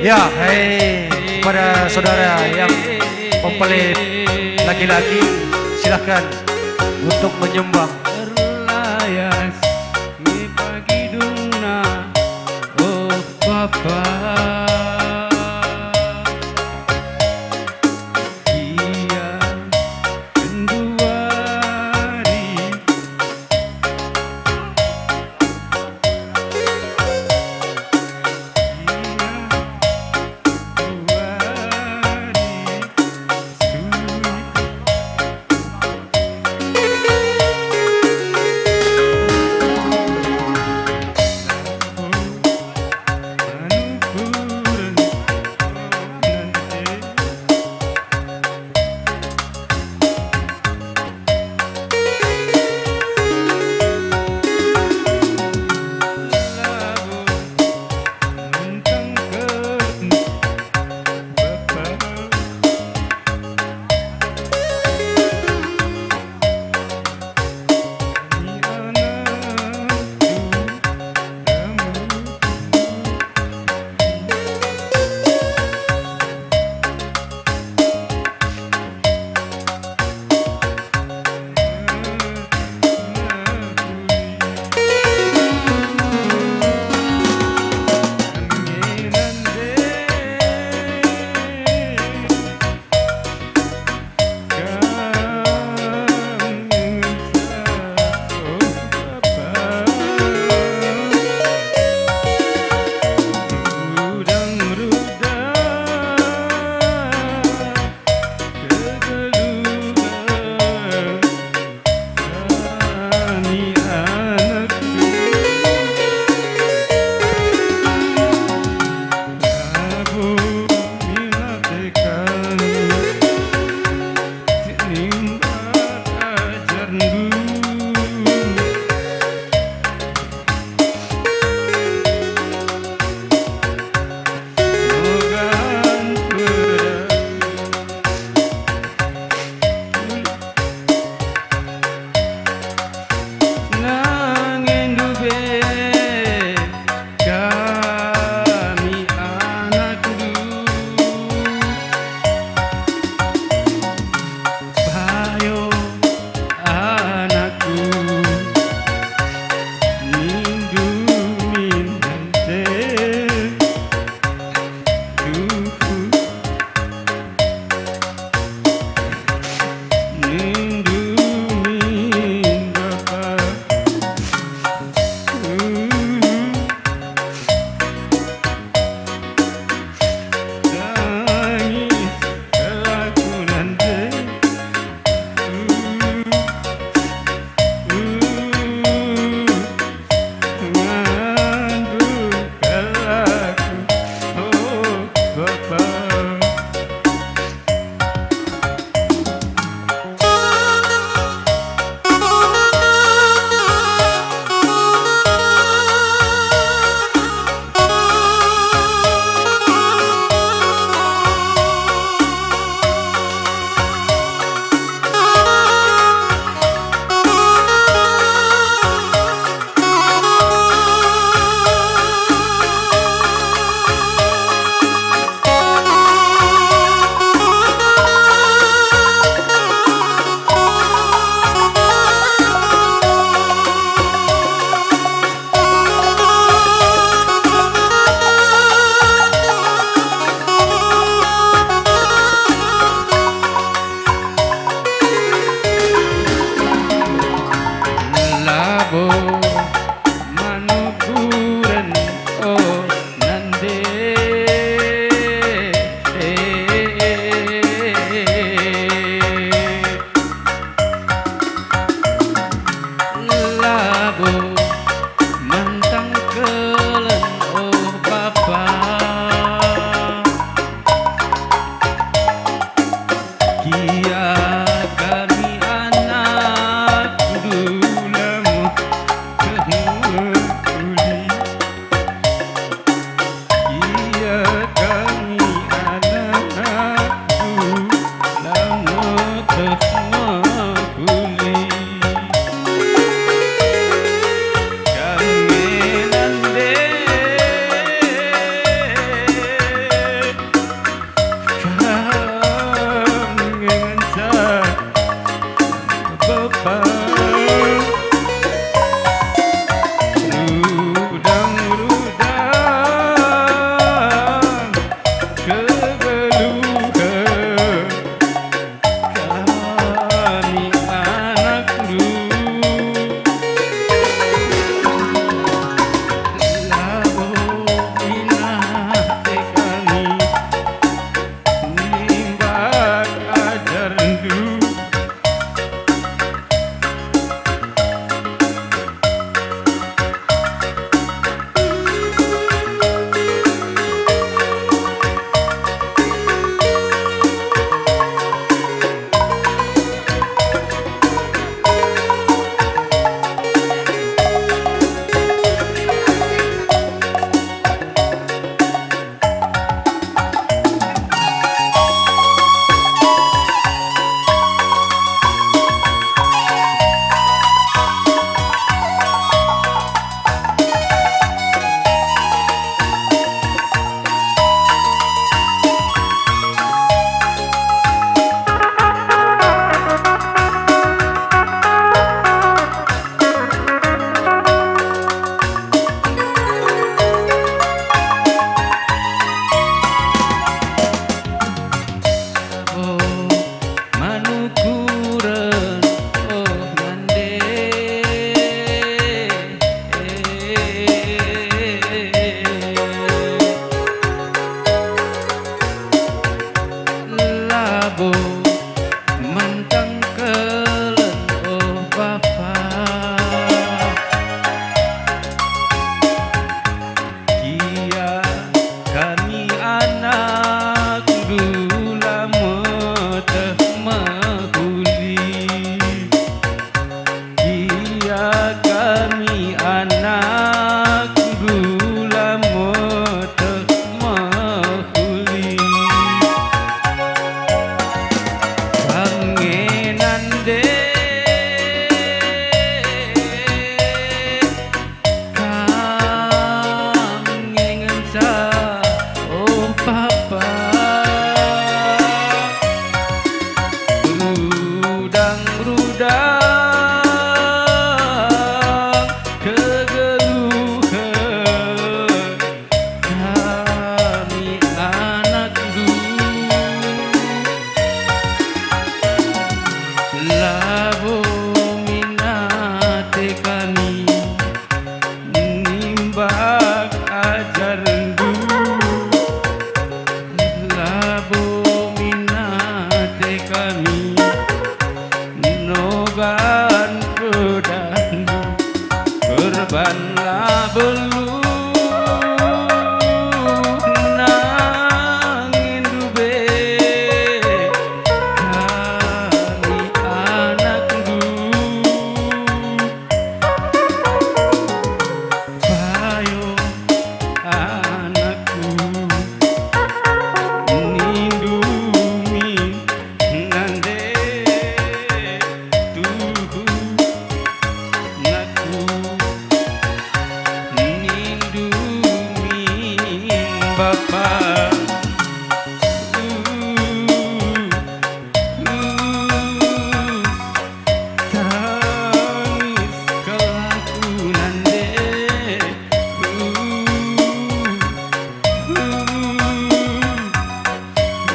Ya, hai kepada saudara yang mempelai laki-laki, silahkan untuk menyumbang. Erlayas nge pagi dungna, oh Bapa. Ia genduari. Bapa. Uh, uh, tangis kelakunan de. Uh, uh,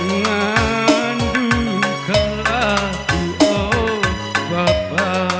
ngandung kelaku, oh, Bapa.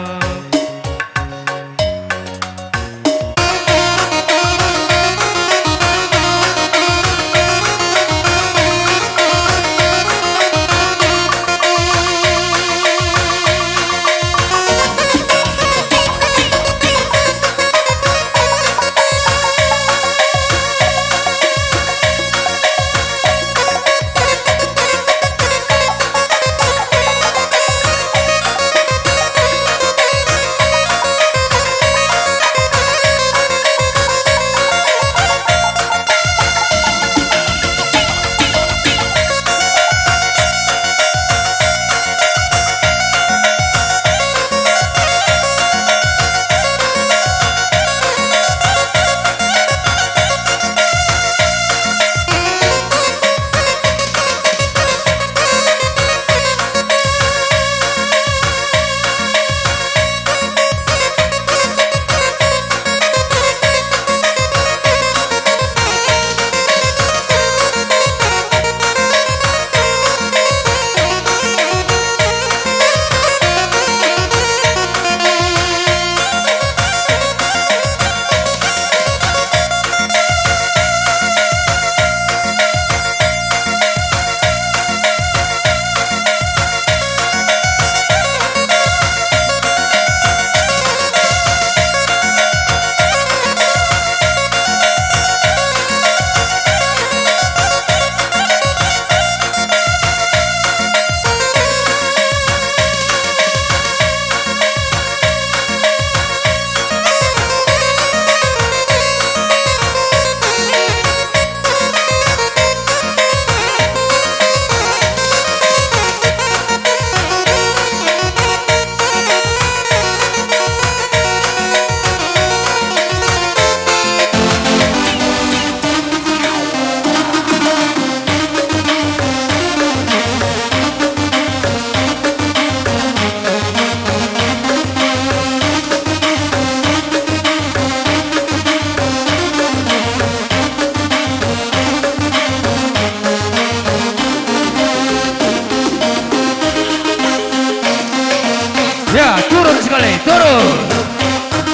Ya, turun sekali, turun.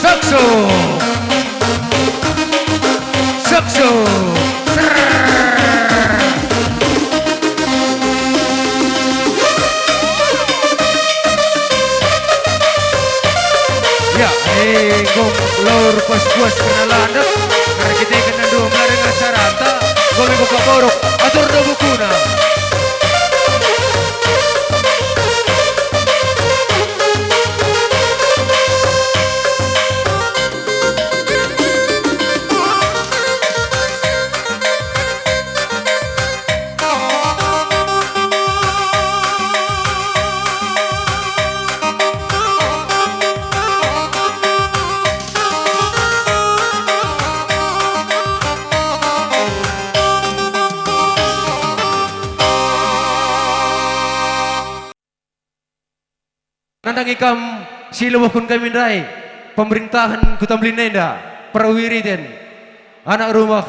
Sakso. Sakso. Serrrr. Ya, eh, gom lor puas-puas kena landek. Karena kita kena dua melarang acaranta. Gom ibu kaborok, atur do bukuna. Nandangi kam si ilubuhken kami ndai, pemerintahen Kuta Melin enda, perwira iten, anak rumah,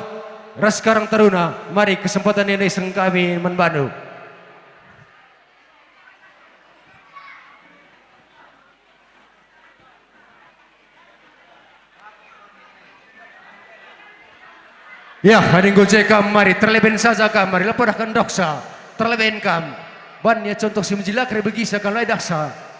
ras Karang Taruna, mari kesempatan enda iseng kami man bandu. Ya, adi enggo je kam mari, terleben saja kam mari, la podahken doksa, terleben kam. Ban ia contoh si mejilak rebegisa kam la idahsa.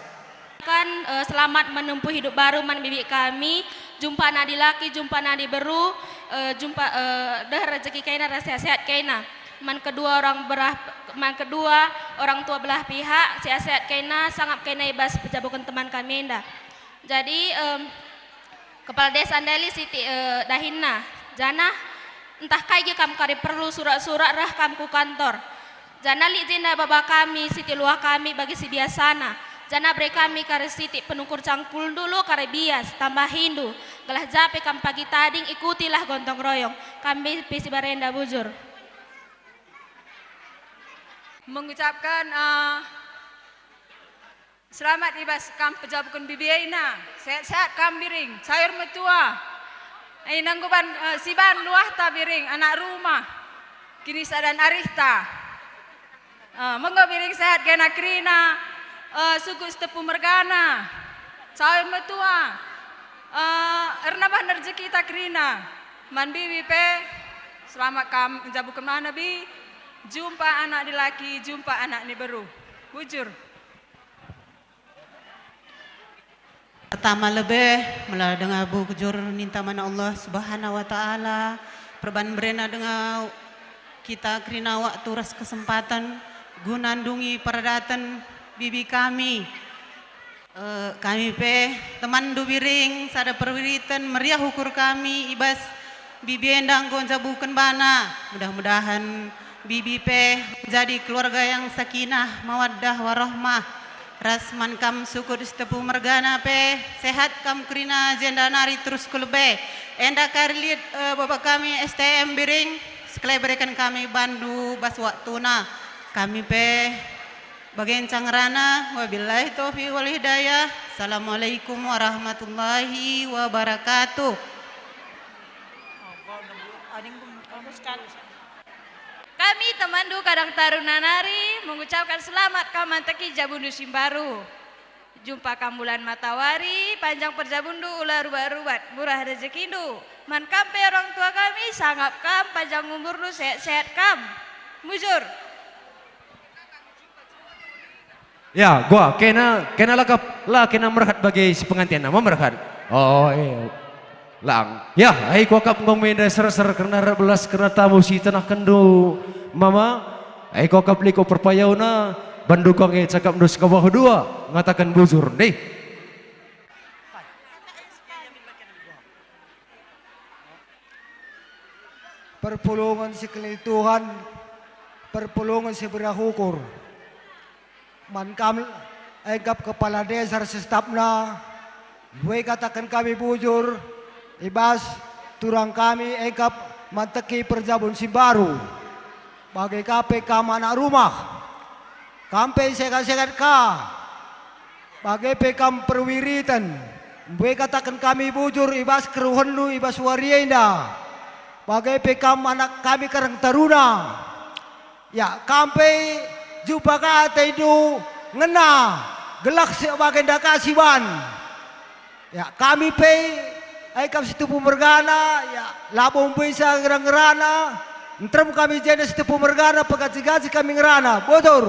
Kan, eh, selamat menempuh hidup baru man bibi kami, jumpa nadi laki, jumpa nadi beru, eh, jumpa, eh, deh rezeki kaina ras sehat-sehat kaina. Man kedua orang berah, man kedua orang tua belah pihak, sehat-sehat kaina, sangap kaina i bas pejabuken teman kami enda. Jadi, em, Kepala Desa ndai lit siti, eh, dahinna, janah ntah kai gia kam kari perlu surat-surat reh kam ku kantor. Janah lit jenda baba kami siti luah kami bagi si biasana, janah bere kami kari siti penungkur cangkul dulu kari bias, tambahindu, gelah ja pe kam pagi tading ikutilah gontong royong, kami pe si barenda bujur. Mengucapkan, eh, selamat i bas kam pejabuken bibi ena. Sehat-sehat kam, Biring, sayur metua. Eh, nangguban, eh, siban luahta, Biring, anak rumah, kinisa dan arihta. Eh, menggo, Biring, sehat kena kerina, eh, suku Sitepu mergana. Sayur metua, eh, ernambah rejekita kerina. Man bibi pe, selamat kam njabuken mana, Bi. Jumpa anak dilaki, jumpa anak ni beru. Bujur. Pertama lebe, mela denga bujur ninta man Allah Subhanahu wa Ta'ala, perban berena denga kita kerina waktu ras kesempatan guna ndungi peradaten bibi kami. Eh, kami pe, temanndu Biring, sada perwiriten meriah ukur kami i bas bibi enda enggo njabuken bana. Mudah-mudahan bibi pe menjadi keluarga yang sakinah, mawaddah, warahmah. Ras man kam suku Sitepu mergana pe, sehat kam kerina jenda nari terus ku lebe. Enda kari lit, eh, bapa kami S T M Biring, sekali berikan kami bandu bas waktuna. Kami pe bage ngenca ngerana, wabillahi taufiq wal hidayah. Assalamualaikum warahmatullahi wabarakatuh. Kami temanndu Karang Taruna nari mengucapkan selamat kam manteki jabundu si mbaru. Jumpa kam bulan matawari, panjang perjabundu, ula rubat-rubat, murah rejekindu. Man kam pe orang tua kami, sangap kam, panjang umurndu, sehat-sehat kam. Mujur. Ya, gua kena, kena lakap, la kena merhat bagi si pengantin, nama merhat? Oh, eh, lang. Ya, ai kuakap nggong menda serser kerna rap belas kerna tamu si tenahkenndu, Mama. Ai kuakap liko perpayana, bandu kangge cakapndu sekawah dua, ngataken bujur, ndeh. Perpulungen si keleng Tuhan, perpulungen si meriah ukur. Man kam engkap kepala desa ras setapna, mbue kataken kami bujur, i bas turang kami engkap manteki perjabun si mbaru. Bage ka pe kam anak rumah, kam pe sehat-sehat ka. Bage pe kam perwiriten, mbue kataken kami bujur i bas keruhenndu i bas wari enda. Bage pe kam anak kami Karang Taruna. Ya, kam pe jumpa ka atendu ngena, gelah si bagenda ka siban. Ya, kami pe, ai kam Sitepu mergana, ya, labo mbuisa ngera-ngerana, nterem kami jenda Sitepu mergana, pegaji-gaji kami ngerana. Bujur.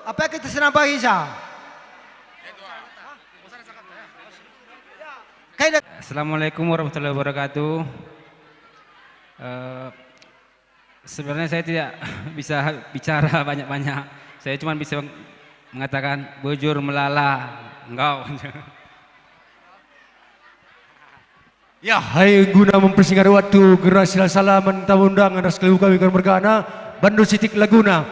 Apa kita senampa isa? Kai da- Assalamualaikum warahmatullahi wabarakatuh. Eh, sebenarnya saya tidak bisa bicara banyak-banyak. Saya cuma bisa mengatakan bujur melala, enggau. Ya, hai guna mempersingkat waktu, gera sila salaman tamu undangan ras keluh kami kan mergana, bandu sitik laguna.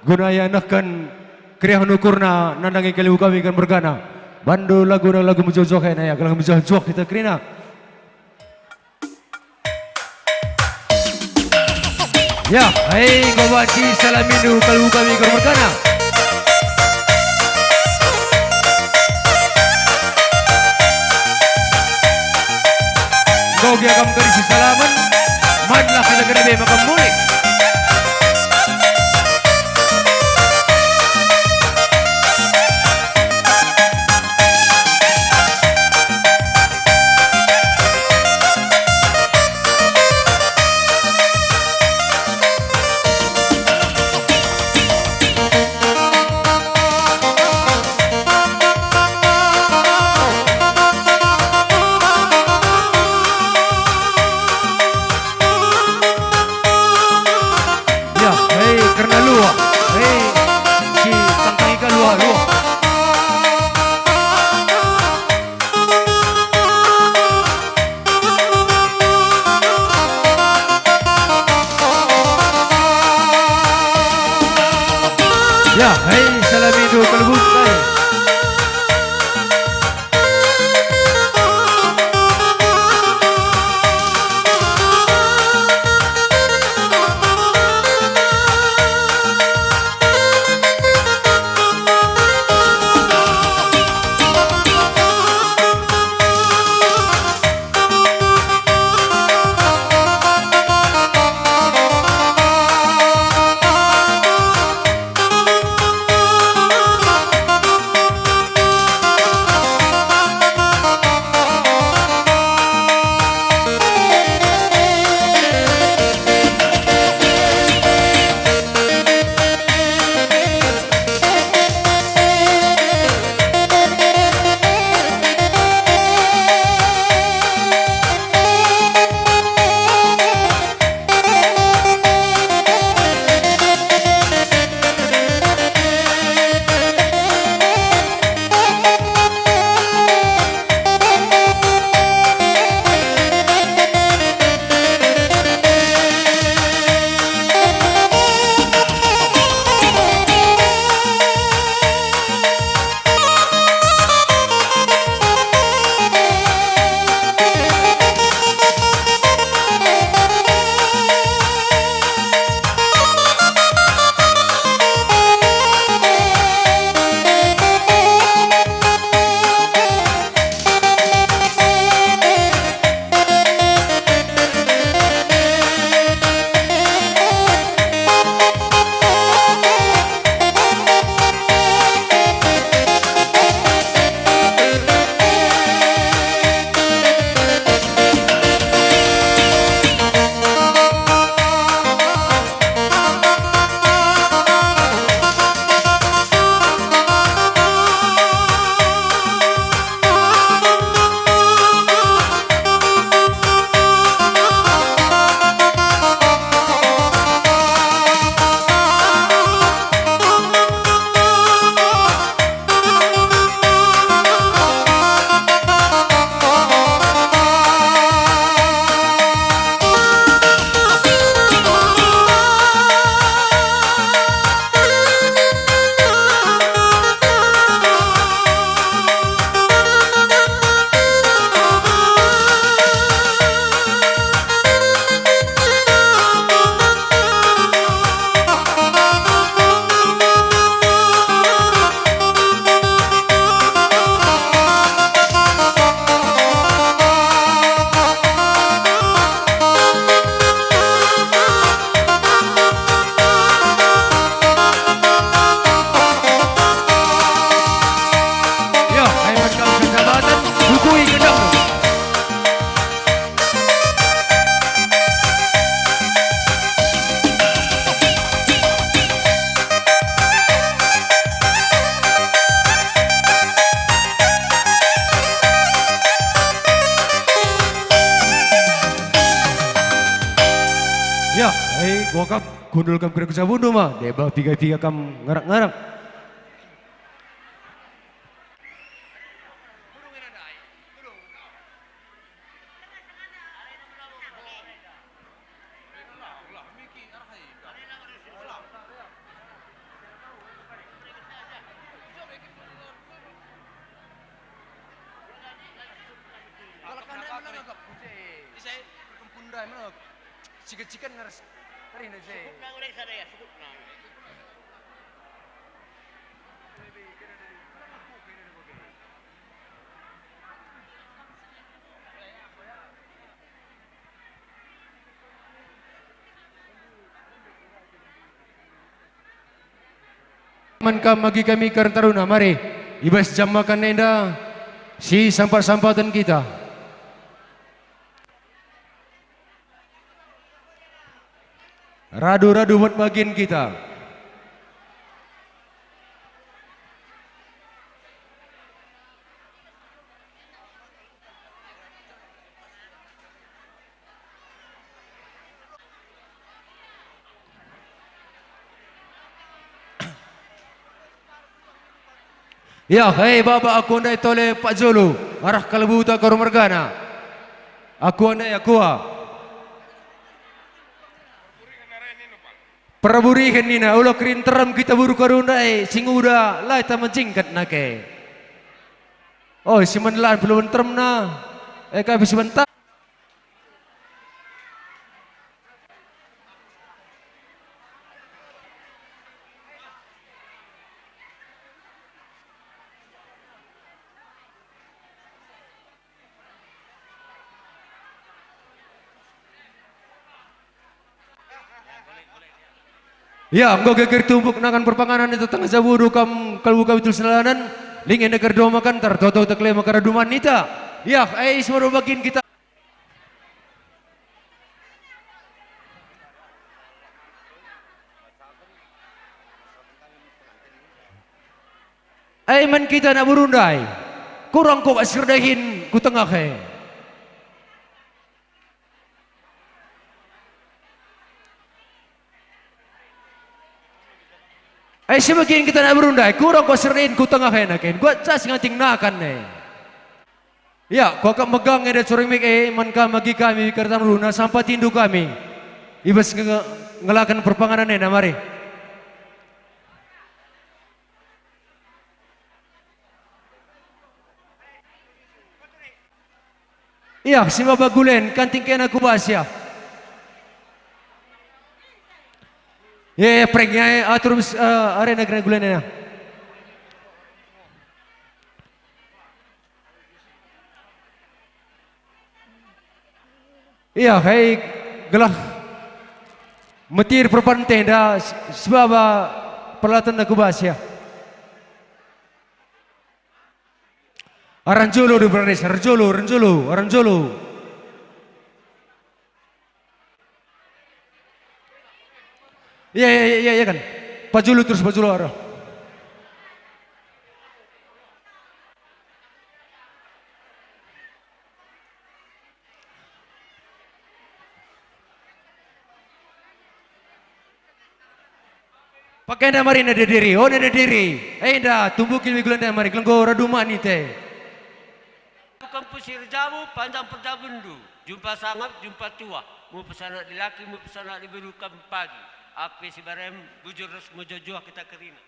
Guna ia nehken keriahen ukurna nandangi keluh kami kan mergana. Bandu laguna lagu mejoh-joh ena ya, gelah mejoh-joh kita kerina. Ya, hei, enggo banci salamindu kalu kami kor mergana. Enggo gia kam kari si salamen, manlah kita gerabe maka mulih. Ya, hei, kerna luah. Hei, si tangtangi ka luah, luah. Ya, hei, salamindu kalbut, hei. Ya, hei, kuakap, kundul kam kerina ku jabundu ma, deba piga-piga kam ngarak-ngarak. Kalak enda melengok, ise? Perkempun ndai melengok. Ciken-ciken ngeres. Kerina ise? Sukutna urek sada ya, sukutna. Man kam agi kami Karang Taruna, mari, i bas jam makan enda, sisampat-sampaten kita. Radu-radu buat bagin kita. Ya, hei baba, aku ndai tole Pak Jolo, arah Kalebuta Karo mergana. Aku ndai, aku ah. Peraburihen nina, ula kerin terem kita buru Karo ndai, si nguda, la ita menjingkat nake. Oh, si mendelan perlu teremna. Eh, kami sebentar. Ya, enggo geger tumbuk nangan perpanganan i tengah jabu dukam kalu kawitul selanan, lingen geger domakan tertoto teklema karaduman nita. Ya, eh, semua bagin kita. Ai man kita anak beru ndai, kurang kok si erdahin ku tengah e. Ai si bagin kita anak beru ndai, kurang kok si erdahin ku tengah e naken, kuat cas nganting nakan e. Ya, kuakap megang enda curing mik e, man kam agi kami Karang Taruna sampatindu kami. I bas nge-, ngelaken perpanganan enda, mari. Iya, si maba gulen, kanting kena ku bas, ya. Ya, ya, prank, ya, ya, atur, eh, arena kena gulen, ya. Iya, hei, gelah metir perpante enda s-, sebaba peralatan ku bas, ya. Arah jolo di Beranis, arah jolo, arah jolo, arah jolo. Iya, iya, iya, iya, iya kan. Pajulu terus, pajulu arah. Pakenda mari nade diri, oh nade diri. Enda, tumbuki migulenda mari, gelenggo radu mani te. Bukan pusir jabu, panjang perjabundu. Jumpa sangap, jumpa tua. Mu pesanak dilaki, mu pesanak diberu kam pagi. Ape si barem, bujur ras mejojoh kita kerina.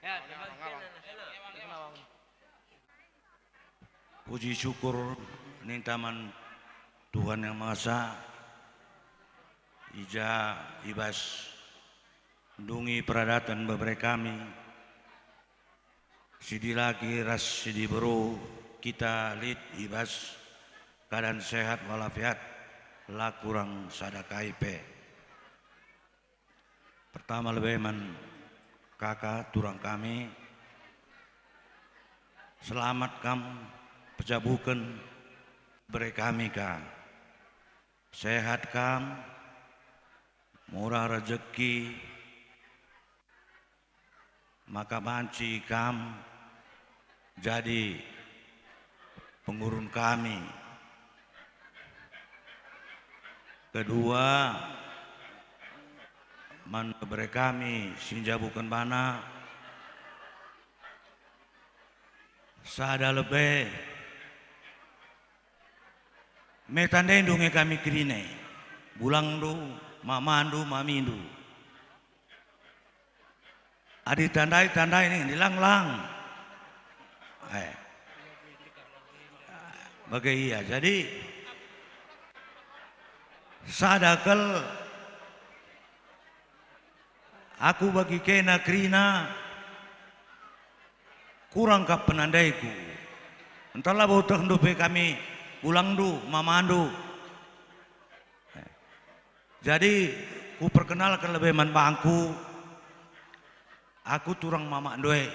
Ya, terima kasih. Puji syukur ninta man Tuhan Yang Maha Esa, i ja i bas ndungi peradaten bebere kami, si dilaki ras si diberu kita lit i bas keadaan sehat walafiat, la kurang sada kai pe. Pertama lebe man kaka turang kami, selamat kam pejabuken bere kami ka. Sehat kam, murah rejeki, maka banci kam jadi pengurun kami. Kedua, Man bebere kami si njabuken bana sada lebe. Me tandaindu nge kami kerina e, bulangndu, mamandu, mamindu. Adi tandai-tandai ning dilanglang. Eh. Bage ia. Jadi, sada kal aku bagi kena kerina, kurang kap penandaiku. Ntah labo tehndu pe kami bulangndu, mamandu. Eh. Jadi, kuperkenalken lebe man bangku, aku turang mamakndu e.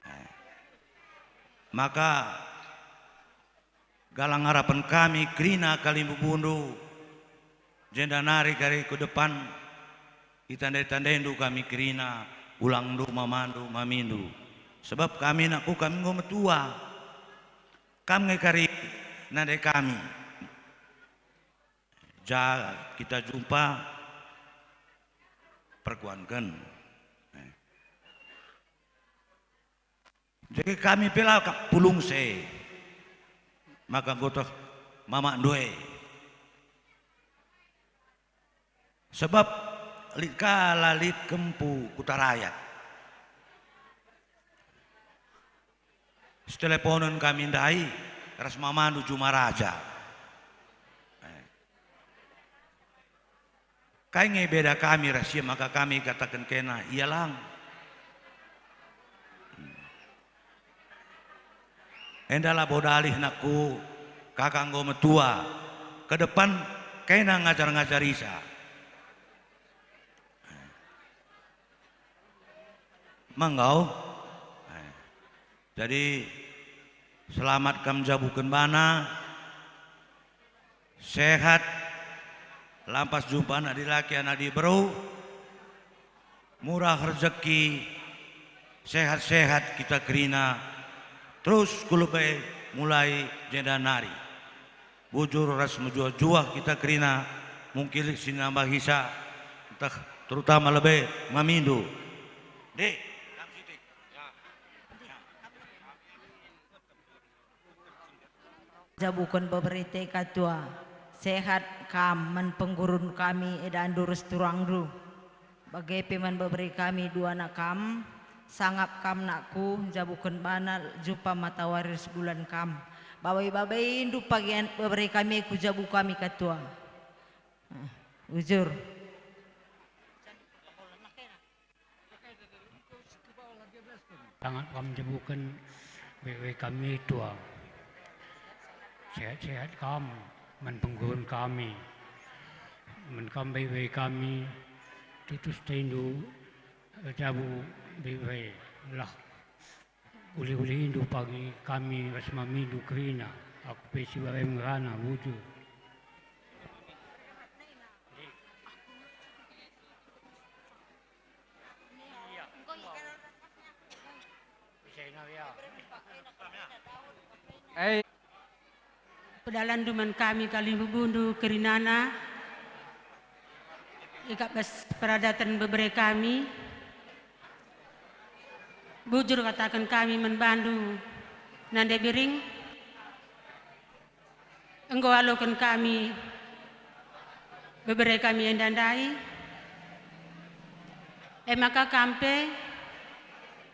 Eh. Maka, galang arapen kami kerina kalimbubundu, jenda nari kari ku depan, itandai-tandaindu kami kerina, bulangndu, mamandu, mamindu. Sebab kami nakku kami enggo metua. Kam nge kari nandai kami. Ja kita jumpa perkuanken. Eh. Jadi kami pe la kap pulung se. Maka enggo teh mamakndu e. Sebab lit ka la lit kempu Kuta Rayak. Siteleponen kami ndai ras mamandu juma raja. Eh. Kai nge beda kami ras ia maka kami kataken kena ia lang? Enda labo dalih nakku, kaka enggo metua, ke depan kena ngajar-ngajarisa. Menggau. Jadi, selamat kam jabuken bana, sehat, lampas jumpa anak dilaki, anak diberu, murah rejeki, sehat-sehat kita kerina, terus ku lebe mulai jenda nari. Bujur ras mejuah-juah kita kerina, mungkin lit si nambahisa, ntah terutama lebe mamindu. Dek, kam sitik. Jabuken bebere te katua, sehat kam man penggurun kami edandu ras turangndu. Bage pe man bebere kami duana kam, sangap kam nakku, njabuken bana jumpa matawari ras bulan kam. Babai-babaindu pagian bebere kami e ku jabu kami katua. Eh, bujur. Sangap kam njabuken bebe kami tua. Sehat-sehat kam man penggurun kami. Man kam bebe kami, tutus tendu, jabu bebe lah. Ulih-ulihindu pagi kami ras mamindu kerina, aku pe si bage ngerana bujur. Eh. Pedalanndu man kami kalimbubundu kerinana, ikap bas peradaten bebere kami. Bujur kataken kami man bandu, Nande Biring, enggo aloken kami bebere kami enda ndai. E maka kam pe,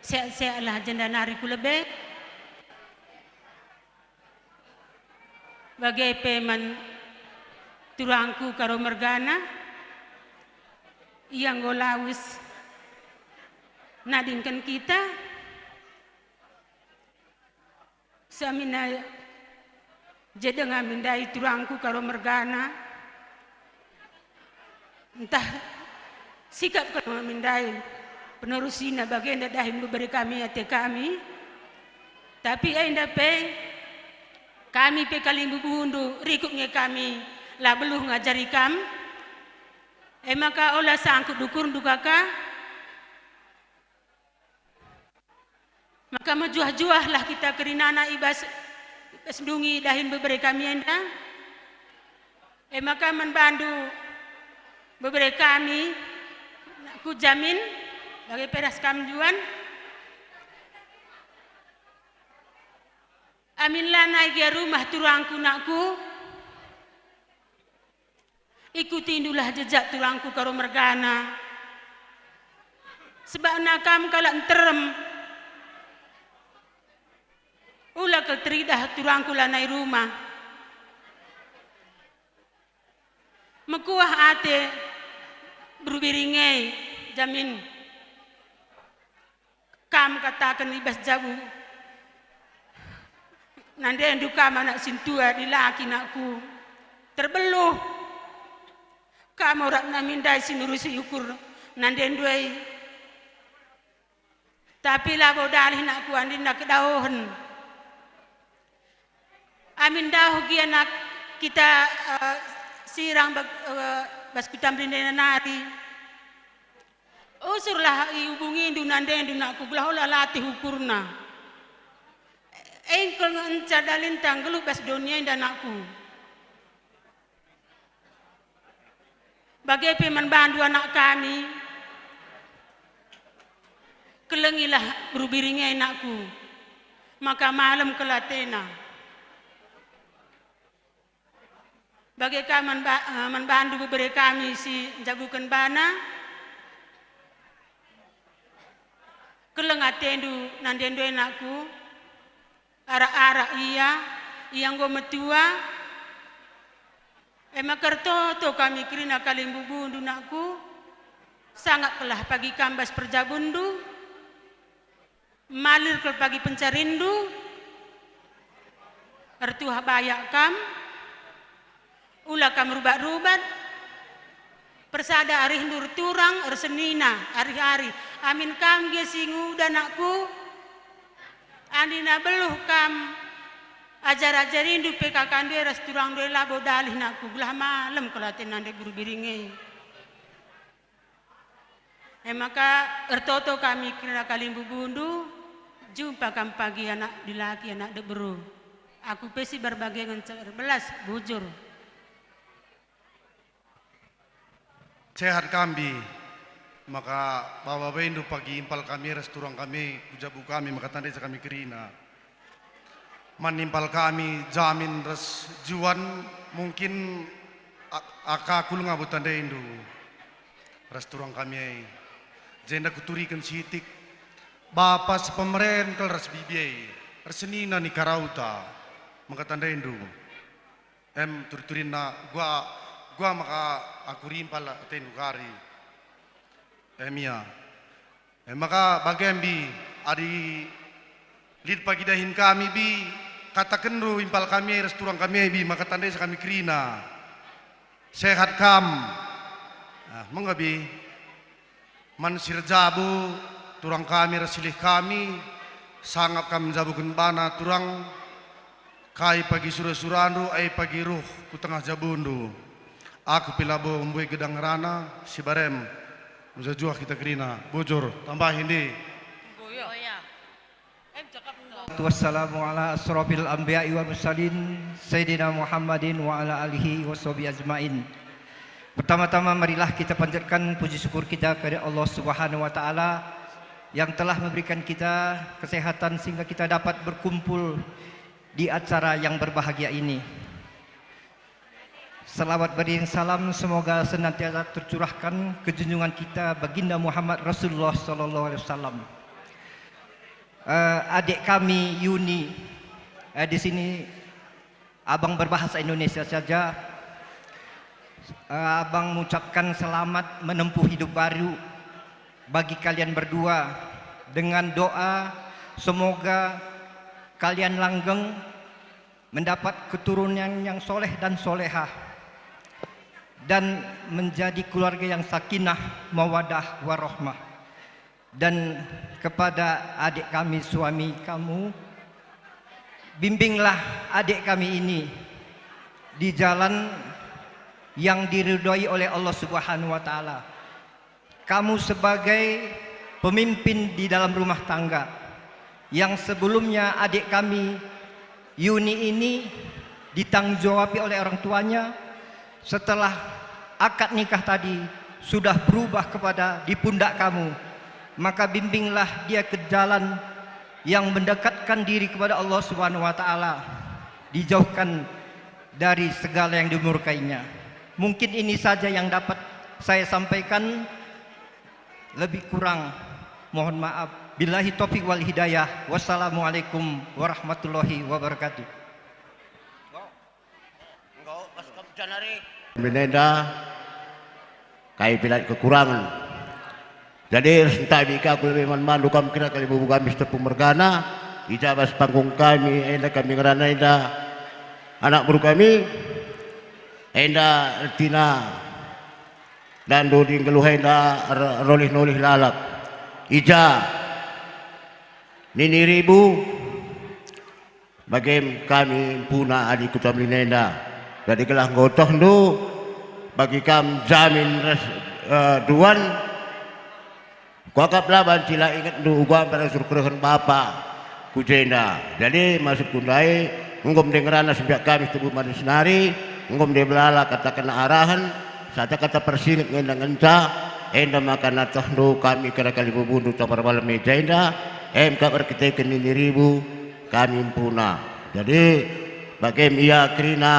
sehat-sehatlah jenda nari ku lebe. Bage pe man turangku Karo mergana, ia enggo lawes nadingken kita. Samina je denga me ndai turangku Karo mergana, ntah sikap Karo me ndai penerusina bagenda dahin bebere kami ate kami. Tapi enda pe, kami pe kalimbubundu rikut nge kami la beluh ngajari kam. E maka ola sangkut ukurndu kaka. Maka mejuah-juahlah kita kerinana i bas, i bas ndungi dahin bebere kami enda. E maka man bandu bebere kami, Kujamin, bage pe ras kam Juan. Amin lanai gia rumah turangku, nakku, ikutindulah jejak turangku Karo mergana. Sebabna kam kalak nterem. Ula kal teridah turangku lanai rumah. Mekuah ate beru Biring e, jamin. Kam kataken i bas jabu nandendu kam anak sintua dilaki, nakku. Terbeluh. Kam orak nami ndai si nurusi ukur nandendu e. Tapi labo dalih, nakku, andinna kedaohen. Amin dauh gia, nak, kita, eh, sirang bag-, eh, bas kuta Belindena nari. Usurlah iubungindu nandendu, nakku, gelah ola latih ukurna. Engkel nge enca dalinta nggeluh bas doni enda, nakku. Bage pe man bandu anak kami, kelengilah beru Biring e, nakku, maka malem kal atena. Bage ka man ba-, eh, man bandu bebere kami si njabuken bana, keleng atendu nandendu e, nakku. Arak-arak ia, ia enggo metua. E maka ertoto kami kerina kalimbubundu, nakku. Sangap kelah pagi kam bas perjabunndu, malir kal pagi pencarinndu, ertuah bayak kam. Ula kam rubat-rubat, persada arihndu erturang, ersenina arih-arih. Amin kam gia si nguda, nakku, andina beluh kam, ajar-ajarindu pe kakandu e ras turangndu e labo dalih, nakku, gelah malem kal ate nande beru Biring e. E maka ertoto kami kerina kalimbubundu, jumpa kam pagi anak dilaki, anak diberu. Aku pe si bage ngenca erbelas, bujur. Sehat kam, Bi, maka baba-baindu pagi impal kami ras turang kami ku jabu kami maka tandai kami kerina. Man impal kami Jamin ras Juan, mungkin a-, aka kul ngabo tandaindu ras turang kami ai. Jenda kuturiken sitik, bapa si pemeren kal ras bibi ai, ersenina ni karauta, maka tandaindu. Em turi-turinna gua, gua maka aku rimpal atendu kari. Em ia. E maka bagem, Bi, adi lit pagi dahin kami, Bi, katakenndu impal kami e ras turang kami e, Bi, maka tandai kami kerina. Sehat kam. Ah, menggo, Bi. Man si erjabu, turang kami ras silih kami, sangap kam njabuken bana turang, kai pagi sura-surandu, ai pagi ruh ku tengah jabundu. Aku pe labo mbue gedang ngerana, si barem, mejuah-juah kita kerina. Bujur, tambahi ndi? Wassalamu ala asrafil anbiya'i wal mursalin, Sayyidina Muhammadin wa ala alihi wa sahbihi ajma'in. Pertama-tama, marilah kita panjatkan puji syukur kita kepada Allah Subhanahu wa Ta'ala yang telah memberikan kita kesehatan sehingga kita dapat berkumpul di acara yang berbahagia ini. Salawat beriring salam semoga senantiasa tercurahkan ke junjungan kita Baginda Muhammad Rasulullah sallallahu alaihi wasallam. Eh, adik kami Yuni, eh, di sini abang berbahasa Indonesia saja. Eh, abang mengucapkan selamat menempuh hidup baru bagi kalian berdua dengan doa semoga kalian langgeng mendapat keturunan yang soleh dan solehah, dan menjadi keluarga yang sakinah, mawadah, warahmah. Dan kepada adik kami, suami kamu, bimbinglah adik kami ini di jalan yang diridhoi oleh Allah Subhanahu wa Ta'ala. Kamu sebagai pemimpin di dalam rumah tangga, yang sebelumnya adik kami Yuni ini ditanggung jawabi oleh orang tuanya, setelah akad nikah tadi, sudah berubah kepada di pundak kamu, maka bimbinglah dia ke jalan yang mendekatkan diri kepada Allah Subhanahu wa Ta'ala, dijauhkan dari segala yang dimurkainya. Mungkin ini saja yang dapat saya sampaikan, lebih kurang mohon maaf. Billahi taufiq wal hidayah. Wassalamualaikum warahmatullahi wabarakatuh. Binenda kai pe lit kekurangen. Jadi ras ntah bi ka aku lebe man bandu kam kerina kalimbubu kami Sitepu mergana, i bas panggung kami enda kami ngerana enda anak beru kami, enda ertina dan dodi nggeluh enda er-, erolih-nolih lalap. I ja nini ribu, bagem kami empuna adi kuta Melin enda. Jadi gelah enggo tehndu bagi kam jamin ras, eh, duan, kuakap la banci la ingetndu uga mpara surkerehen bapa ku jenda. Jadi maksudku ndai, enggo me ngerana sembiak kami Sitepu mari senari, enggo me belala katakenna arahen, sada kata persinget nge enda ngenca, enda maka tehndu kami kerina kalimbubundu tah mbar malem i jenda, em kap erkiteken nini ribu, kami empuna. Jadi, bagem ia kerina,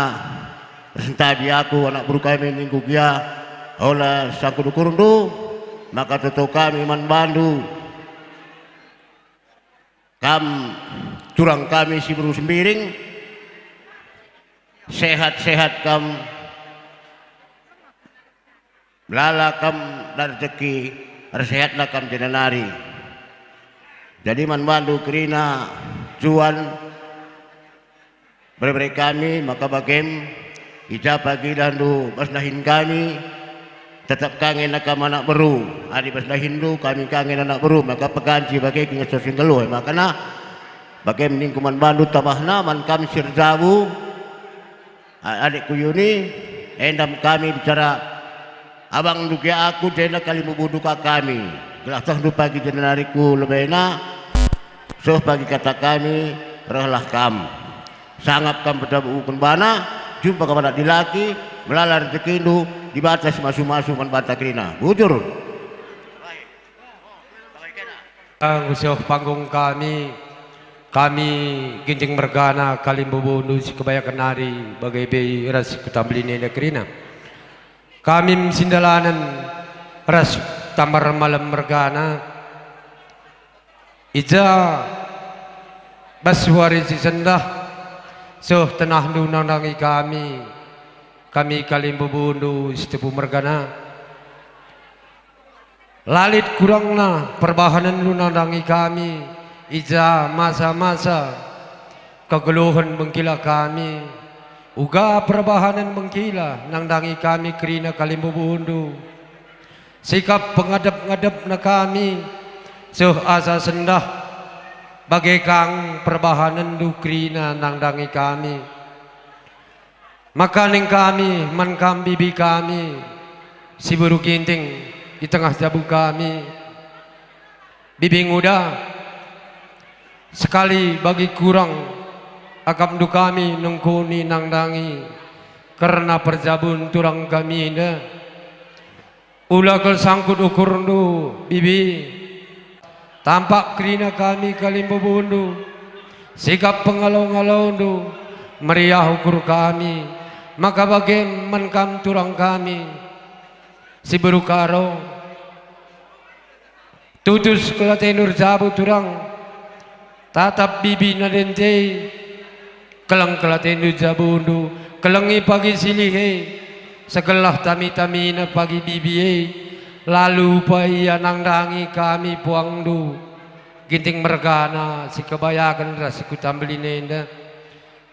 ras ntah bi aku anak beru kami ningku gia, ola sangkut ukurndu, maka toto kami man bandu. Kam turang kami si beru Sembiring, sehat-sehat kam, melala kam rejeki, ersehatlah kam jenda nari. Jadi man bandu kerina juan bere-bere kami, maka bagem i ja pagi idahndu bas dahin kami, tetap ka nge kam anak beru. Adi bas dahinndu kami ka nge anak beru, maka peganci bage kin so si nggeluh. Maka bagem ningku man bandu tambahna man kam si erjabu, a-, adikku Yuni, enda me kami bicara abangndu gia aku, jenda kalimbubundu ka kami. Gelah tehndu pagi jenda nari ku lebena, seh pagi kata kami, rehlah kam. Sangap kam pejabuken bana, jumpa kam anak dilaki, melala rejekindu, Dibata si masu-masu man banta kerina. Bujur. Enggo seh panggung kami, kami Ginting mergana kalimbubundu si kebayaken nari bage pe ras kuta Melin enda kerina. Kami me sindalanen ras tah mbar malem mergana. I ja bas wari si sendah seh tenahndu nandangi kami, kami kalimbubundu Sitepu mergana. La lit kurangna perbahanenndu nandangi kami, i ja masa-masa kegeluhen bengkila kami, uga perbahanen bengkila nandangi kami kerina kalimbubundu. Sikap pengadep-ngadepna kami seh asa sendah, bage kang perbahanenndu kerina nandangi kami. Maka ning kami man kam bibi kami, si beru Ginting i tengah jabu kami. Bibi nguda, sekali bagi kurang akapndu kami nengkuni nandangi kerna perjabun turang kami enda. Ula kal sangkut ukurndu, bibi. Tampak kerina kami kalimbubundu, sikap pengalo-ngalondu, meriah ukur kami, maka bage man kam turang kami, si beru Karo. Tutus kal atendu erjabu turang, tatap bibi nadenta e, keleng kal atendu jabundu, kelengi pagi silih e, segelah tami-tamina pagi bibi e, lalu upa ia nandangi kami puangndu, Ginting mergana si kebayaken ras si kuta Melin enda.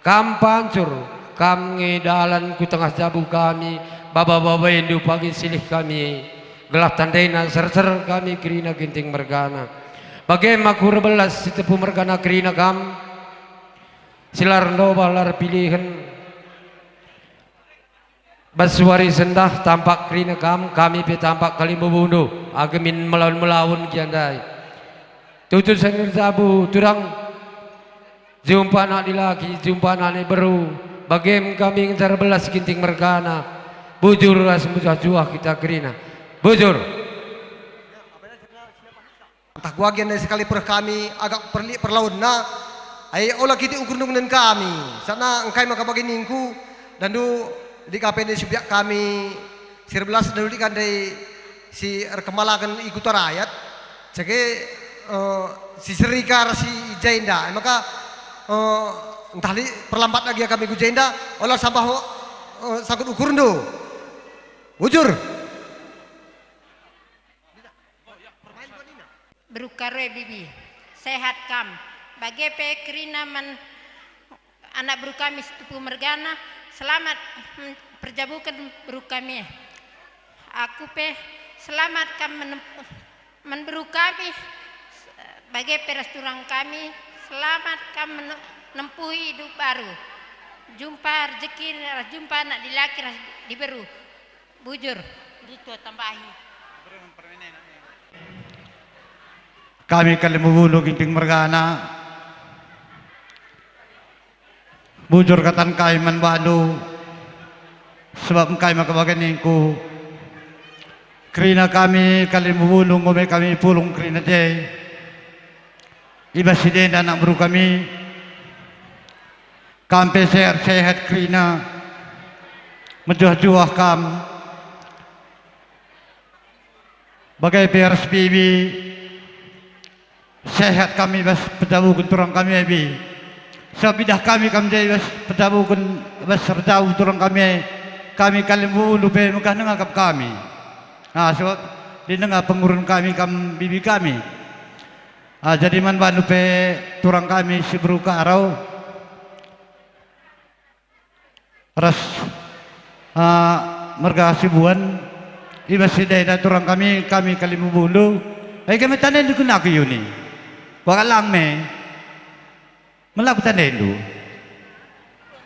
Kam pancur, kam nge dalan ku tengah jabu kami, baba-babaindu pagi silih kami, gelah tandaina serser kami kerina Ginting mergana. Bage me aku erbelas Sitepu mergana kerina kam, si la erndobah la erpilihen. Bas wari sendah tampak kerina kam, kami pe tampak kalimbubundu, age min melaun-melaun gia ndai. Tutus atendu erjabu turang, jumpa anak dilaki, jumpa anak beru, bage me kami ngenca erbelas Ginting mergana, bujur ras mejuah-juah kita kerina. Bujur. Ntah kuagen sekali pereh kami agak perlik perlaunna, ai ola kitik ukur nungnen kami, sana engkai maka bagi ningku, dandu lit ka pe ndai si biak kami si erbelas, dandu lit ka ndai si erkemalaken i kuta rayat, cage, eh, si serika ras si jenda, maka, eh, ntah lit perlambat lagi kami ku jenda, ola sambah, eh, sangkut ukurndu. Bujur. Beru Karo e bibi, sehat kam. Bage pe kerina man anak beru kami si tupu mergana, selamat, mm, perjabuken beru kami e. Aku pe selamat kam menem-, man beru kami, bage pe ras turang kami, selamat kam mene-, nempuhi idup baru. Jumpa rejeki ras jumpa anak dilaki ras diberu. Bujur. Ndi tua tambahi. Kami Kalimbubu Ulu Ginting mergana. Bujur katan kami man bandu, sebab engkai maka bage ningku, kerina kami Kalimbubu Ulu enggo me kami pulung kerina je. I bas si enda anak beru kami, kam pe sehat-sehat kerina, mejuah-juah kam. Bage pe ras bibi, sehat kami bas pejabuken turang kami e bi. Sebab idah kami kam je bas pejabuken, bas erjabu turang kami e, kami Kalimbubu Ulu pe megah denga kap kami. Ah, sebab lit denga pengurun kami kam bibi kami. Ah, jadi man bandu pe turang kami si beru Karo ras, ah, merga Sibuan, i bas si enda turang kami, kami Kalimbubu Ulu, ai kami tandandu kena ku Yuni. Kuakap lang me. Melak tandandu.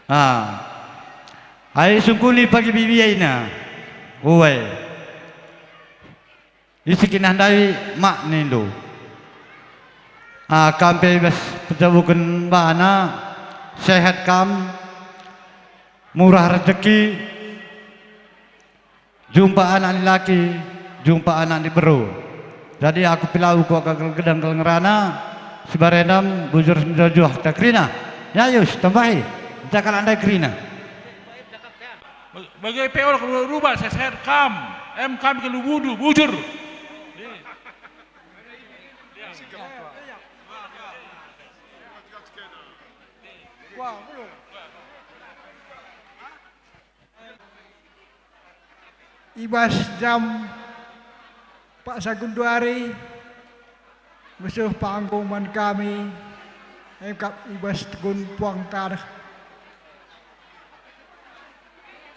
Ah. Ai sungkuni pagi bibi aina. Uai. Isi kena ndai mak nindu. Ah, kam pe bas pejabuken bana, sehat kam, murah rejeki, jumpa anak laki, jumpa anak diberu. Jadi aku pilau kuakap kal gedang kal ngerana, si barendam bujur senjojuah ta kerina. Ya, yus, tambahi. Enta kalak ndai kerina. Bage pe ola rubah-rubah, sehat-sehat kam, em kam Kalimbubundu, bujur. I bas jam paksa genduari, meseh panggung man kami, e kap i bas tegun puang taneh.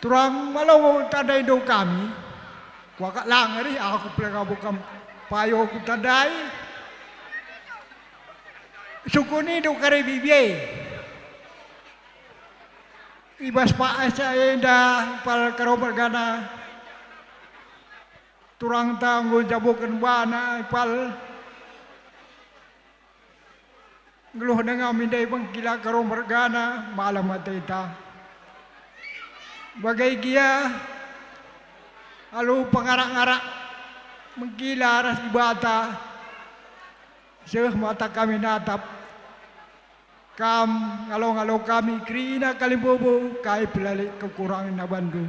Turang Malongo tandaindu kami, kuakap lang arih aku pe labo kam payo kutandai. Sukunindu kari bibi e. I bas paksa enda pal Karo mergana. Turangta enggo njabuken bana ipal. Nggeluh denga mindai bengkila Karo mergana, malam ateta. Bage gia alu pengarak-ngarak mengkila ras Dibata, seh mata kami natap. Kam ngalo-ngalo kami kerina Kalimbubu, kai pe la lit kekurangenna bandu.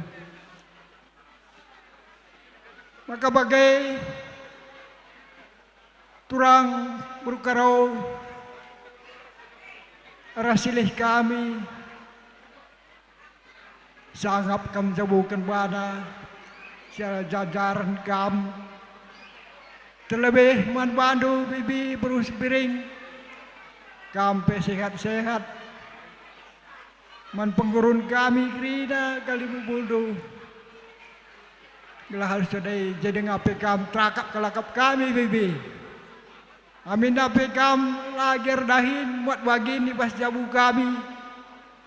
Maka bage, turang beru Karo, arah silih kami, sangap kam njabuken bana, siala jajaren kam. Terlebih man bandu bibi beru Sembiring, kam pe sehat-sehat. Man penggurun kami kerina Kalimbubundu. Gelah alu sedai je denga pe kam terakap kalakap kami bibi. Aminna pe kam la ger dahin muat bagin i bas jabu kami,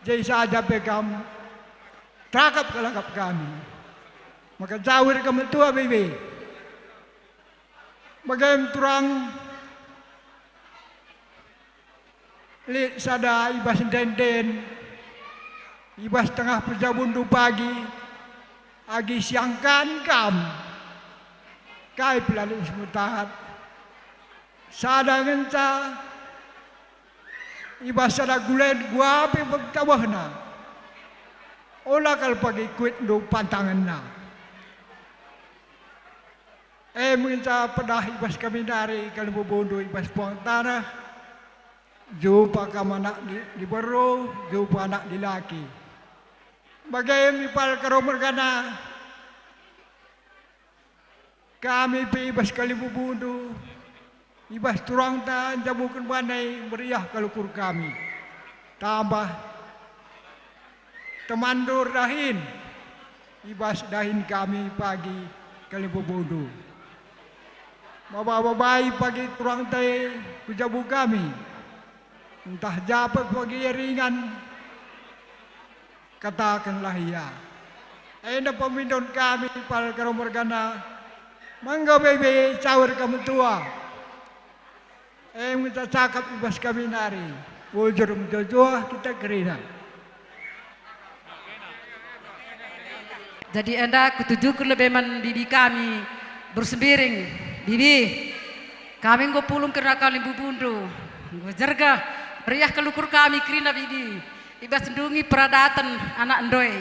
je saja pe kam terakap kalakap kami. Maka jawir kam metua bibi. Bage me turang lit sada i bas enden-enden, i bas tengah perjabundu pagi, agi siangkan kam. Kai pe la lit si mutahat. Sada ngenca i bas sada gulen gua pe pengtabehna. Ola kal pagi kuitndu pantangenna. E me ngenca pedah i bas kami nari kalimbubu-Bundu i bas puang taneh, jumpa kam anak di, diberu, jumpa anak dilaki. Bage me pal karo mergana kami pe i bas kalimbubu-Bundu, i bas turangta njabuken bana e meriah kal ukur kami. Tambah temanndu erdahin, i bas dahin kami pagi kalimbubu-Bundu. Baba-babai pagi turangta e ku jabu kami, ntah ja pe pagi ia ringan, katakenlah ia. Enda pemindon kami pal karo mergana, mangga bebe cawer kam metua. E me cakap i bas kami nari, bujur mejuah-juah kita kerina. Jadi enda kutujuken lebe man bibi kami, Beru Sembiring. Bibi, kami enggo pulung kerna kalimbubu-Bundu. Enggo jergeh, meriah kal ukur kami kerina, bibi. I bas ndungi peradaten anak ndoi.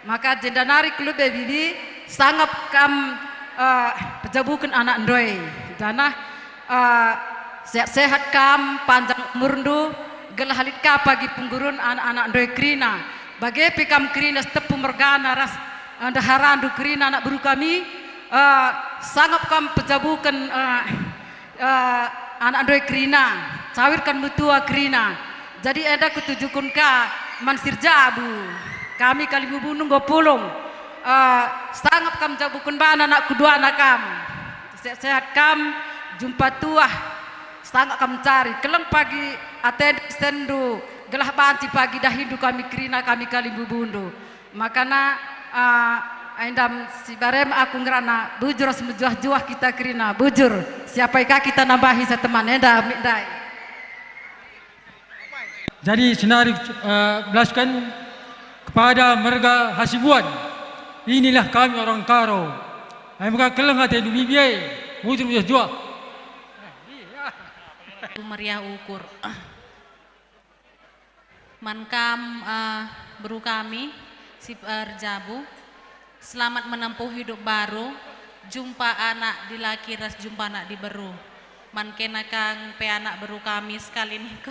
Maka jenda nari ku lebe bibi, sangap kam, eh, pejabuken anak ndoi. Janah, eh, sehat-sehat kam, panjang umurndu, gelah lit ka pagi penggurun anak-anak ndoi kerina. Bage pe kam kerina si tepu mergana ras, eh, ndeharandu kerina anak beru kami, eh, sangap kam pejabuken, eh, eh, anak ndoi kerina, cawer kam metua kerina. Jadi enda kutujuken ka man si erjabu. Kami kalimbubu-Bundu enggo pulung. Eh, sangap kam jabuken bana anak kuduana kam. Sehat-sehat kam, jumpa tuah. Sangap kam cari. Keleng pagi atendu, sendu, gelah banci pagi dahindu kami kerina, kami kalimbubu-Bundu. Makana, ah, endam si barem aku ngerana bujur ras mejuah-juah kita kerina, bujur. Siapa ka kita nambahi sa teman enda mit ndai. Jadi senari, eh, belasken kepada marga Hasibuan. Inilah kami orang Karo. Ai maka keleng atendu bibi ai. Bujur mejuah-juah. Meriah ukur. Man kam, eh, beru kami si, eh, erjabu, selamat menempuh hidup baru, jumpa anak dilaki ras jumpa anak diberu. Man kena kang pe anak beru kami sekali niko.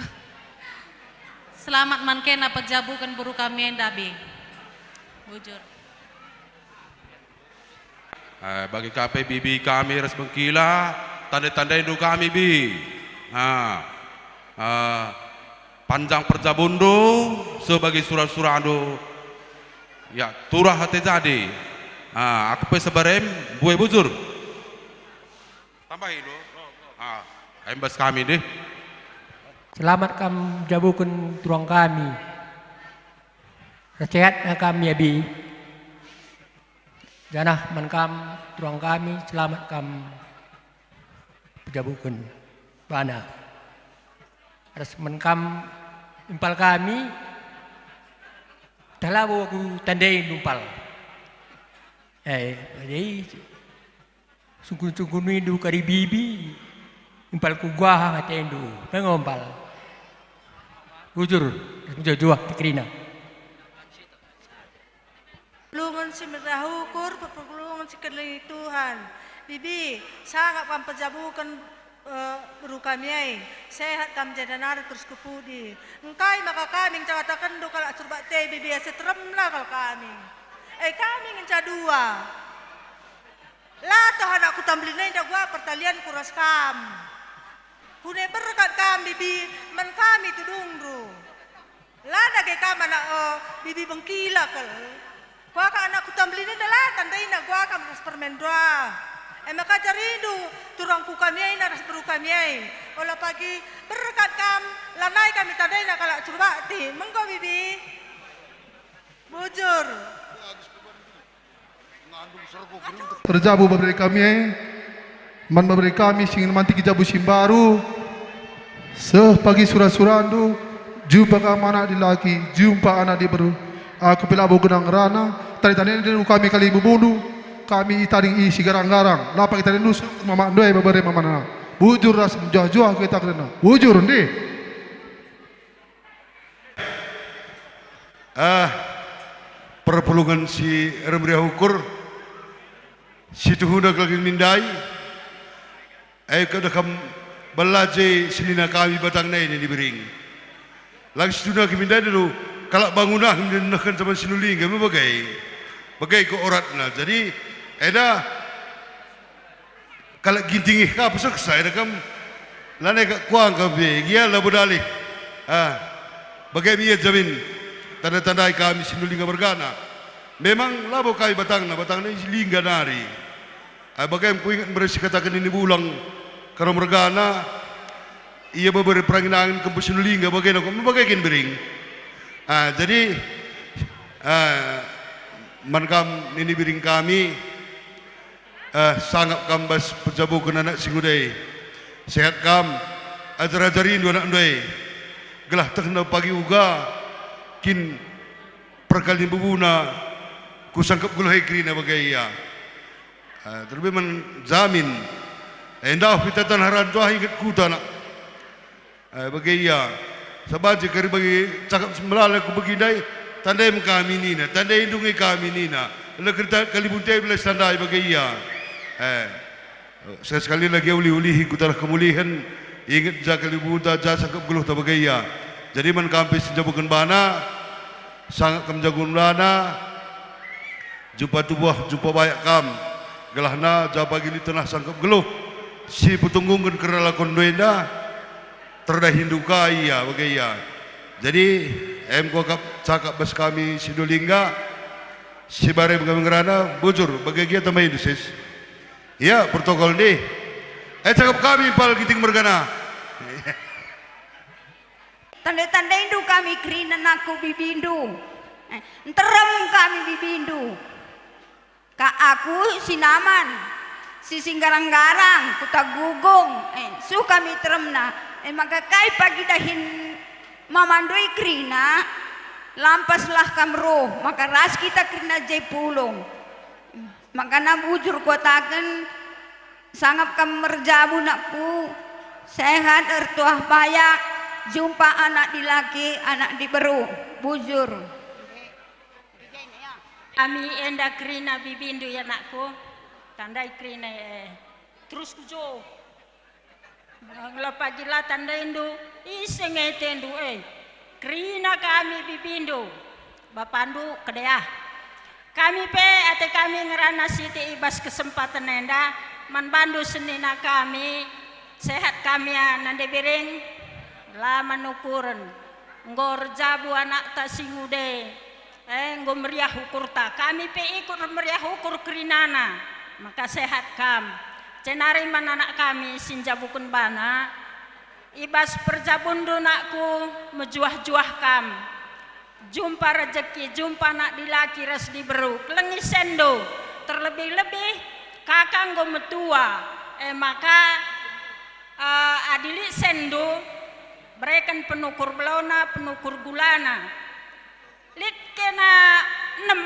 Selamat man kena pejabuken beru kami enda, Bi. Bujur. Eh, bagi ka pe bibi kami ras bengkila, tande-tandendu kami, Bi. Ah, eh, panjang perjabundu, seh bagi sura-surandu. Ya, turah ate jadi. Ah, aku pe sebarem, mbue bujur. Tambahi do. Ah, embas kami deh. Selamat kam jabuken turang kami. Sehat kam ya, Bi. Janah man kam, turang kami, selamat kam pejabuken bana. Ras man kam impal kami, tah labo aku tandai impal. Eh, jadi sungkun-sungkunindu kari bibi, impal kuguah atendu, pengompal. Bujur, ras mejuah-juah kerina. Perpulungen si meriah ukur, perpulungen si kelengi Tuhan. Bibi, sangap kam pejabuken, eh, beru kami ai. Sehat kam jenda nari terus ku pudi. Engkai maka kami ngenca ngatakenndu kalak Curbak te, Bibi, asa teremlah kal kami. Eh, kami ngenca dua. La toh anak kuta mbelin enda gua pertalianku ras kam. Kune berkat kam, Bibi, man kami tudungndu. La dage kam anak, eh, bibi bengkila kal. Kuakap anak kuta mbelin enda la tandaina kuakap ras permen dua. E maka jarindu turangku kami ai ras beru kami ai. Ola pagi berkat kam, lanai kami tandaina kalak Curbakti. Menggo, Bibi. Bujur. Erjabu bebere kami e, man bebere kami si ngena mantiki jabu si mbaru, seh pagi sura-surandu, jumpa kam anak dilaki, jumpa anak diberu. Aku pe labo genah ngerana, tandai-tandai kami kalimbubundu, kami i tading i Sigarang-garang, la pagi tading nusur mama ndai bebere mamana. Bujur ras mejuah-juah kita kerina. Bujur, ndih. Ah, perpulungen si ermeriah ukur, si tuhuna kal kin min ndai, ayo kap kam belaje senina kami batangna ini ni Biring. Lang situhuna kami ndai dulu, kalak bangunan nehken sama Sinulingga me bage. Bage ko oratna. Jadi, enda kalak Ginting ih ka peseksa enda kam. Lanai kak kuang ka pe, gia labo dalih. Ah, bage me ia jamin tanda-tandai kami Sinulingga mergana. Memang labo kami batangna, batangna i Lingga nari. Ai bage me kuinget mbere si kataken nini Bulang, karo mergana, ia bebere perangin angin kempu Sinulingga bagena kok me bage kin Biring. Ah, jadi, ah, man kam nini Biring kami, eh, sangap kam bas pejabuken anak si nguda e. Sehat kam, ajar-ajarindu anak ndai. Gelah tehna pagi uga kin perkalin bubuna kusangkep geluh e kerina bage ia. Eh, terlebih man jamin. Eh, ndauh pe tatan haran tuah inget kuta nak. Eh, bage ia. Sabanci kari bagi cakap si melala ku bagi ndai, tandai me kami nina, tandai ndungi kami nina. Ela kerita kalibun te belas tandai bage ia. Eh, sekali-sekali lagi ulih-ulihi ku taneh kemulihen, inget ja kalibunta ja sangkep geluhta bage ia. Jadi man kam pe si njabuken bana, sangap kam njabuken bana, jumpa tubuh, jumpa bayak kam. Gelahna ja pagi lit tenah sangkep geluh, si petunggungken kerna lakonndu enda, terdahindu ka ia, bage ia. Jadi, em kuakap cakap bas kami Sinulingga, si bare kami ngerana, bujur, bage gia tambahindu, sis. Ia, protokol ndih. Eh, cakap kami pal Ginting mergana. Tandai-tandaindu kami kerina nakku bibindu. Eh, nterem kami bibindu. Ka aku si Naman, si Singgarang-garang, Kuta Gugung, eh, suh kami teremna, eh, maka kai pagi dahin mamandu i kerina, lampaslah kam roh, maka ras kita kerina je pulung. Makana bujur kuataken, sangap kam merjabu nakku, sehat ertuah bayak, jumpa anak dilaki, anak diberu, bujur. Kami enda kerina bibindu, ya nakku, tandai kerina, eh, terus ku jo. Mula pagi la tandaindu, ise nge atendu, eh, kerina kami bibindu, bapandu kedeah. Kami pe ate kami ngerana sitik i bas kesempaten enda, man bandu senina kami, sehat kami ya nande Biring, la man ukuren, enggo erjabu anakta si nguda e. Eh, enggo meriah ukurta, kami pe ikut meriah ukur kerinana, maka sehat kam. Jenari man anak kami si njabuken bana, i bas perjabundu nakku, mejuah-juah kam. Jumpa rejeki, jumpa anak dilaki ras diberu, kelengi sendo, terlebih-lebih kaka enggo metua, e maka, eh, adi lit sendo, bereken penukur belona, penukur gulana. Lit kena enem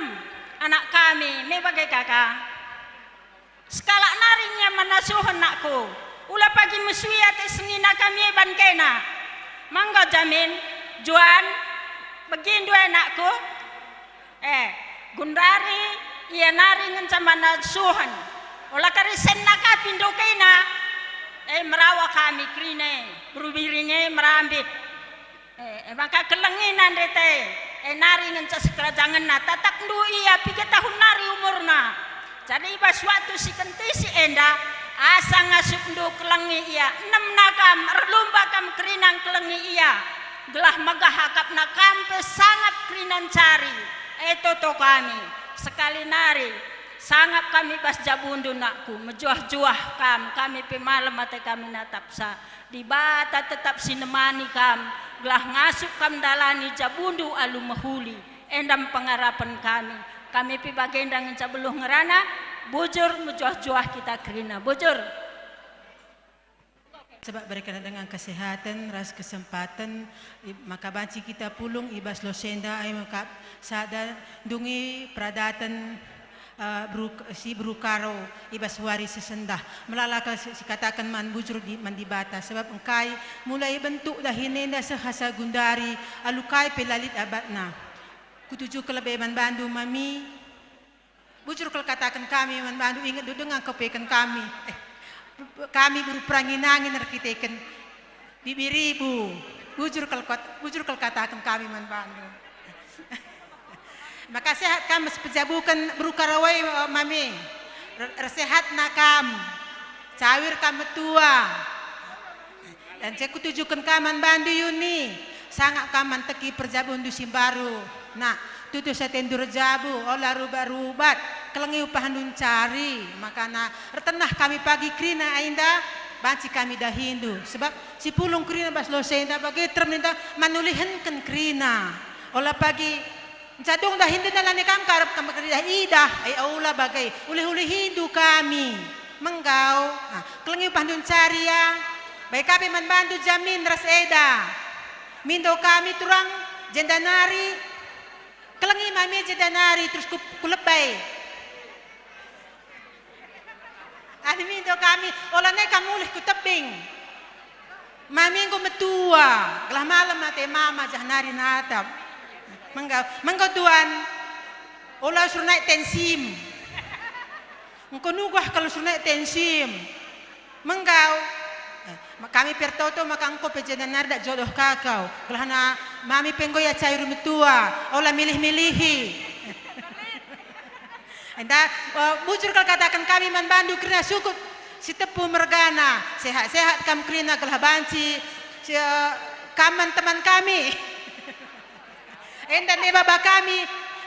anak kami, me bage kaka. Sekalak nari nge man asuhen nakku, ula pagi mesui ate senina kami e ban kena. Manggo jamin, Juan, begindu e nakku. Eh, gundari ia nari ngenca man asuhen. Ola kari senna ka pindo kena. Eh, merawa kami kerina e, beru Biring e merambit. Eh, e maka kelengi nande te, e nari ngenca sikerajangenna, tatapndu ia piga tahun nari umurna. Jadi i bas waktu si kentisik enda, asa ngasupndu kelengi ia, enemna kam, erlumba kam kerina ngkelengi ia, gelah megah akapna kam pe sangap kerina ncari. E toto kami, sekali nari, sangap kami bas jabundu nakku, mejuah-juah kam, kami pe malem ate kami natapsa. Dibata tetap si nemani kam, gelah ngasup kam ndalani jabundu alu mehuli. Enda me pengarapen kami. Kami pe bagenda ngenca beluh ngerana, bujur mejuah-juah kita kerina. Bujur. Sebab bereken dengan kesehatan ras kesempatan, i-, maka banci kita pulung i bas losenda, ai maka sada ndungi peradaten eh, beru, si beru Karo i bas wari si sendah. Melala kal si, sikataken man bujur di, man Dibata, sebab engkai mulai bentuk dahin enda seh asa gundari, alu kai pe la lit abatna. Kutuju kal lebe man bandu, Mami. Bujur kal kataken kami man bandu, ingetndu denga kepeken kami. Eh, kami beru perangin-angin erkiteken bibiribu. Bujur kal kat-, bujur kal kataken kami man bandu. Maka sehat kam sipejabuken beru Karo e, Mami. Er-, ersehatna kam. Cawir kam metua. Dan si kutujuken kam man bandu, Yuni, sangap kam manteki perjabuhndu si mbaru. Nah, tutus atendu erjabu, ola rubat-rubat, kelengi upahndu ncari. Makana ertenah kami pagi kerina enda, banci kami dahindu. Sebab si pulung kerina bas lose enda bage terem ninta manulihenken kerina. Ola pagi Nca dung dahindu nalani kam karep kam teridah-idah, e aula bage ulih-ulihindu kami. Menggau, ah, kelengi upahndu ncari ya. Bage ka pe man bandu jamin ras eda. Mindo kami turang jenda nari. Kelengi mami jenda nari terus ku, kulebe. Adi mindo kami, ola nai kam mulih ku tebing. Mami enggo metua, gelah malem ate mama janah nari natap. Menggau, menggau tuan, ola suruh naik tensim. Engko nugah kal suruh naik tensim. Menggau. Eh, ma-, kami pertoto maka engko pe jenda nari dak jodoh ka kau. Gelahna mami pe enggo ia cair metua, ola milih-milihi. Enda, eh, bujur kal kataken kami man bandu kerina sukut si tepu mergana, sehat-sehat kam kerina gelah banci, si, eh, kam man teman kami. Enda nde baba kami,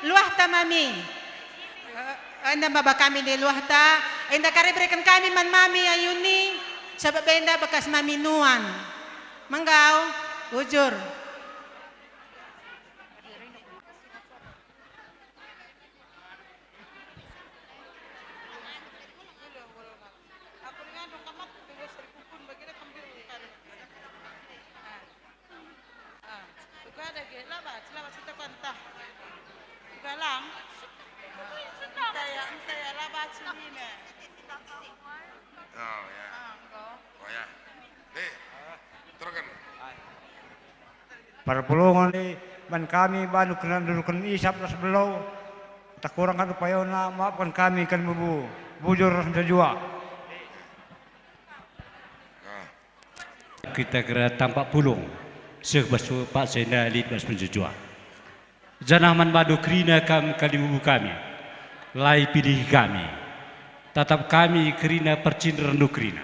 luahta mami. Eh, enda baba kami nde luahta, enda kari bereken kami man mami ayuni, sabap enda bekas mami nuan. Menggau, bujur. Oh, ya. Oh, ya. Nih, teruskan. Perpulungen e man kami bandu kena nduduhken isap ras belau, tah kurang ka payona, maafken kami kalimbubu, bujur ras mejuah-juah. Kita kira tampak pulung, seh bas paksa enda lit bas mejuah-juah. Janah man bandu kerina kam kalimbubu kami, la ipilih kami. Tatap kami kerina percinderndu kerina.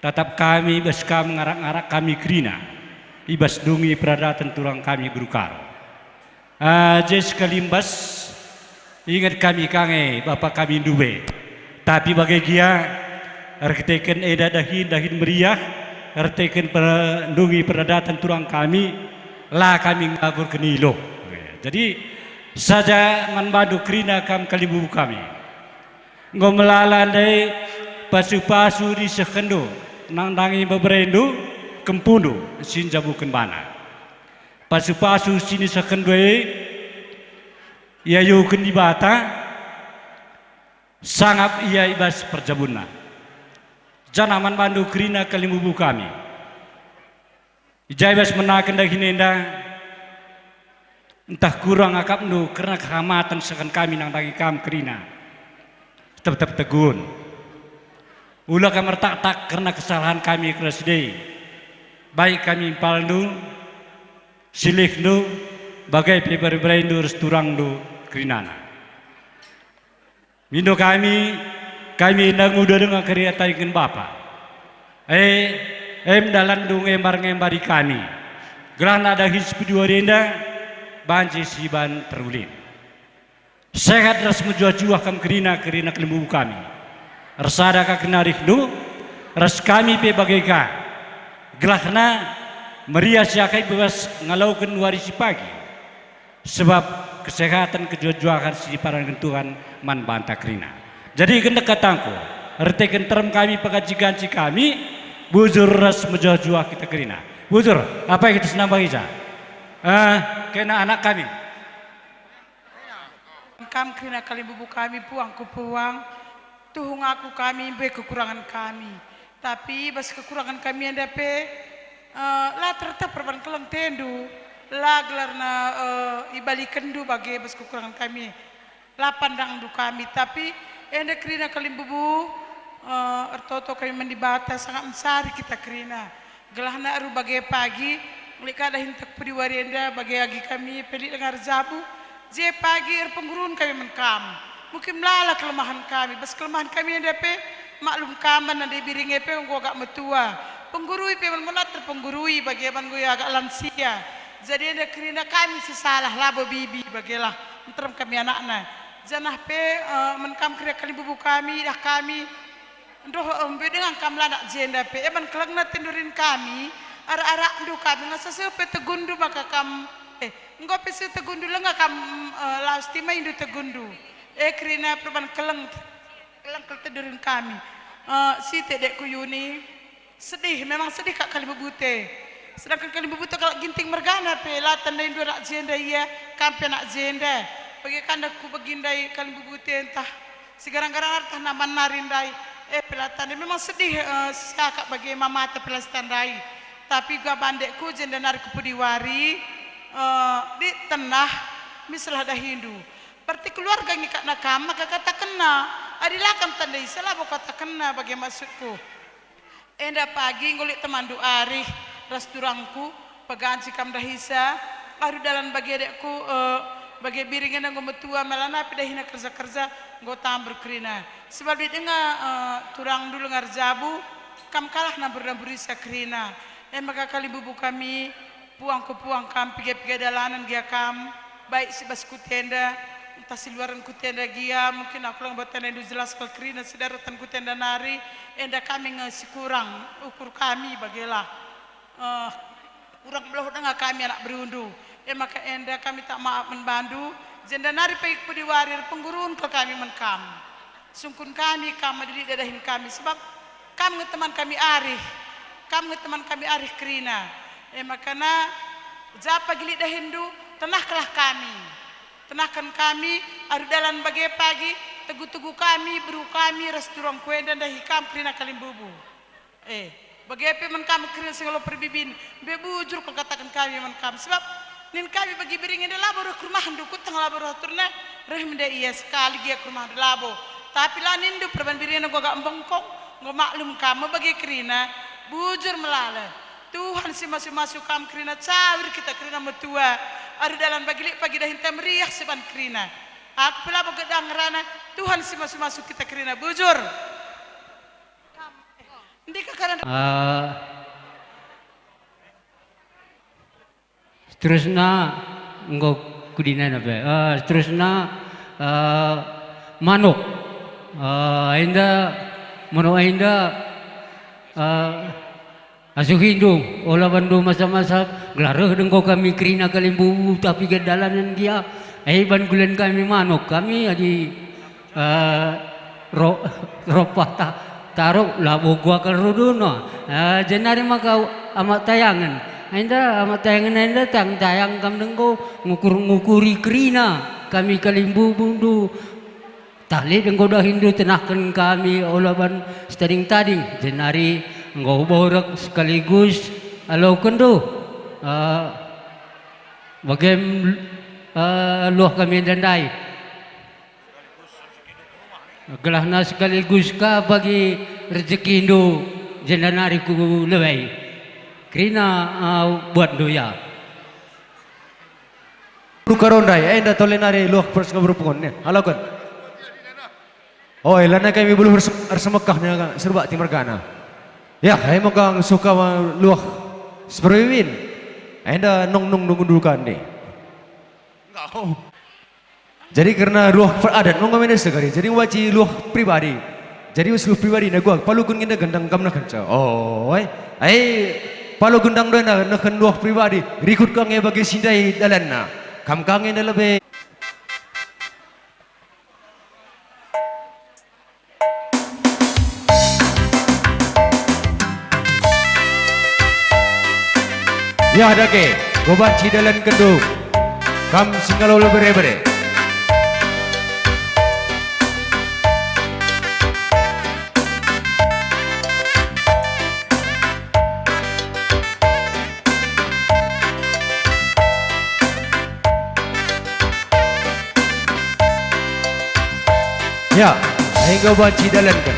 Tatap kami bas kam ngarak-ngarak kami kerina, i bas dungi peradaten turang kami beru Karo. Aje sekalimbas, inget kami ka nge bapa kami ndube. Tapi bage gia, erkiteken eda dahin, dahin meriah, erkiteken per-, dungi peradaten turang kami, la kami nggaburken iluh. Jadi, saja man bandu kerina kam kalimbubu kami. Enggo melala ndai pasu-pasu disehkenndu, nandangi beberendu, kempundu si njabuken bana. Pasu-pasu si nisehkenndu e iayuken Dibata, sangap ia i bas perjabunna. Janah man bandu kerina kalimbubu kami. I ja i bas menaken dahin enda, ntah kurang akapndu kerna kehamaten sehken kami nandangi kam kerina. Tep-tep tegun. Ula kam ertaktak kerna kesalahan kami kerna si ndai. Baik kami impalndu, silihndu, bage pe bere-berendu ras turangndu kerinana. Mindo kami, kami enda nguda denga kari ataken Bapa. E, em dalanndu ngembar-ngembari kami. Gelahna dahin si pejuari enda banci siban terulin. Sehat ras mejuah-juah kam kerina, kerina kalimbubu kami. Ersada ka kerina rihndu, ras kami pe bage ka. Gelahna meriah si akai bebas ngaloken wari si pagi. Sebab kesehaten, kejuah-juahen si ipadanken Tuhan man banta kerina. Jadi gendek katangku, erteken terem kami, peganci-ganci kami, bujur ras mejuah-juah kita kerina. Bujur, apai kita senam bagi sa? Eh, kena anak kami. Kam kerina kalimbubu kami puang ku puang, tuhu ngaku kami mbe kekurangan kami. Tapi bas kekurangan kami enda pe, eh, la tertep perban keleng tendu, la gelarna, eh, ibalikenndu bage bas kekurangan kami. La pandangndu kami, tapi enda kerina kalimbubu, eh, ertoto kami man Dibata, sangat mencari kita kerina. Gelahna aru bage pagi, lit ka dahin tak pudi wari enda bage agi kami pe lit denga erjabu, je pagi erpenggurun kami man kam. Mungkin melala kelemahan kami, bas kelemahan kami enda pe maklum kam man nande biring e pe enggo agak metua. Penggurui pe man monat terpenggurui bage man enggo ia agak lansia. Jadi enda kerina kami si salah, labo bibi, bagelah nterem kami anakna. Janah pe, eh, man kam kerina kalimbubu kami, idah kami, Ndoh, embe dengan kam lanak jenda pe, eban kelengna tendurin kami, arak-arakndu kami, ngasa seh pe tegunndu maka kam, eh, enggo pe seh tegunndu lenga kam, eh, lawes timaindu tegunndu. Eh, kerina perban keleng, keleng kel tendurin kami. Eh, si tedekku Yuni, sedih, memang sedih kak kalimbubute. Sedangkan kalimbubute kalak Ginting mergana pe, la tandaindu anak jenda ia, kam pe anak jenda. Bagi kanda ku bagi ndai kalimbubute entah Sigarang-garang artah naman nari ndai, eh, pelatanda memang sedih, eh, siakap bage mamata pelasta ndai. Tapi uga bandekku jenda nari ku pudi wari, eh, di tenah, miselah dahindu. Berarti keluarga ngikatna kam maka katakenna. Adi la kam tandai, labo katakenna bage maksudku. Enda pagi enggo lit temanndu arih ras turangku, peganci kam ndahisa, aru dalan bage dekku, eh, bage biring enda enggo metua, melana pe dahina kerja-kerja, enggo tambur kerina. Sebab lit denga, eh, turangndu lenga erjabu, kam kalah nambur-namburisa kerina. E maka kalimbubu kami, Puang ku puang kam, piga-piga dalanen gia kam, baik si bas kutenda, ntah si luaren kutenda gia, mungkin aku lang batenda indu jelas kal kerina si daratan kutenda nari, enda kami nge si kurang, ukur kami bagelah. Eh, kurang beluh denga kami anak berundu. E maka enda kami tak maaf man bandu, jenda nari pagi pudi wari erpenggurun kal kami man kam. Sungkun kami kam madi lit dahin kami, sebab kam nge teman kami arih, kam nge teman kami arih kerina. E makana, ja pagi lit dahinndu, tenahkenlah kami. Tenahken kami, aru dalan bage pagi, tegu-tegu kami, beru kami, ras turangku enda ndahi kam kerina kalimbubu. Eh, bage pe man kam kerina si ngalo perbibin, mbe bujur kal kataken kami man kam. Sebab nin kami bagi biring enda labo reh ku rumahndu, kueteh labo reh aturna, reh mende ia sekali gia ku rumahndu labo. Tapi la ninndu perban biring enda enggo agak mbengkong, enggo maklum kam me bage kerina, bujur melala. Tuhan si masu-masu kam kerina, cawir kita kerina metua. Aru dalan bagi lit pagi dahinta meriah si ban kerina. Aku pe labo gedang ngerana, Tuhan si masu-masu kita kerina, bujur. Ndika karan Ah, seterusna enggo kudinana pe. Ah, seterusna, ah, manuk. Ah, enda, manuk enda, ah, asuhindu, ola bandu masap-masap, gelah reh enggo kami kerina kalimbubu, tapi gedalanen gia. Eh, ban gulen kami manuk, kami adi Eh, ro-, ropah ta-, taruh labo gua kal ruduna. Eh, jenari maka amak tayangen. Enda amak tayangen enda tang tayang kam denggo ngukur-ngukuri kerina kami kalimbubundu. Tah lit enggo dahindu tenahken kami ola ban setading-tading. Jenari enggo borek sekaligus alokenndu. Eh, bagem, eh, luah kami enda ndai. Gelahna sekaligus ka bagi rejekindu jenda nari ku lewei. Kerina, ah, buatndu ya. Ruka rondai, enda tole nari luah pers ngaberpungon, nih, haloken. Oi, lanai kami beluh ers-, ersemekah nih, serbak timergana. Ya, ai megang suka luah seperwiwin. Enda nong nong nunggu dulu kan, nih. Enggak. Jadi kerna luah per-, adat me enggo mendese kari. Jadi waci luah pribadi. Jadi us luah pribadi na gua, palu gun nginda gendang kam nehkenca. Oh, ai. Ai, palu gendang doena nehken luah pribadi. Rikut ka nge bage si ndai dalanna. Kam ka nge nda lebe. Ya dage, goban si dalan kendung. Kam si ngalo bere-bere. Ya, enggo banci dalanken.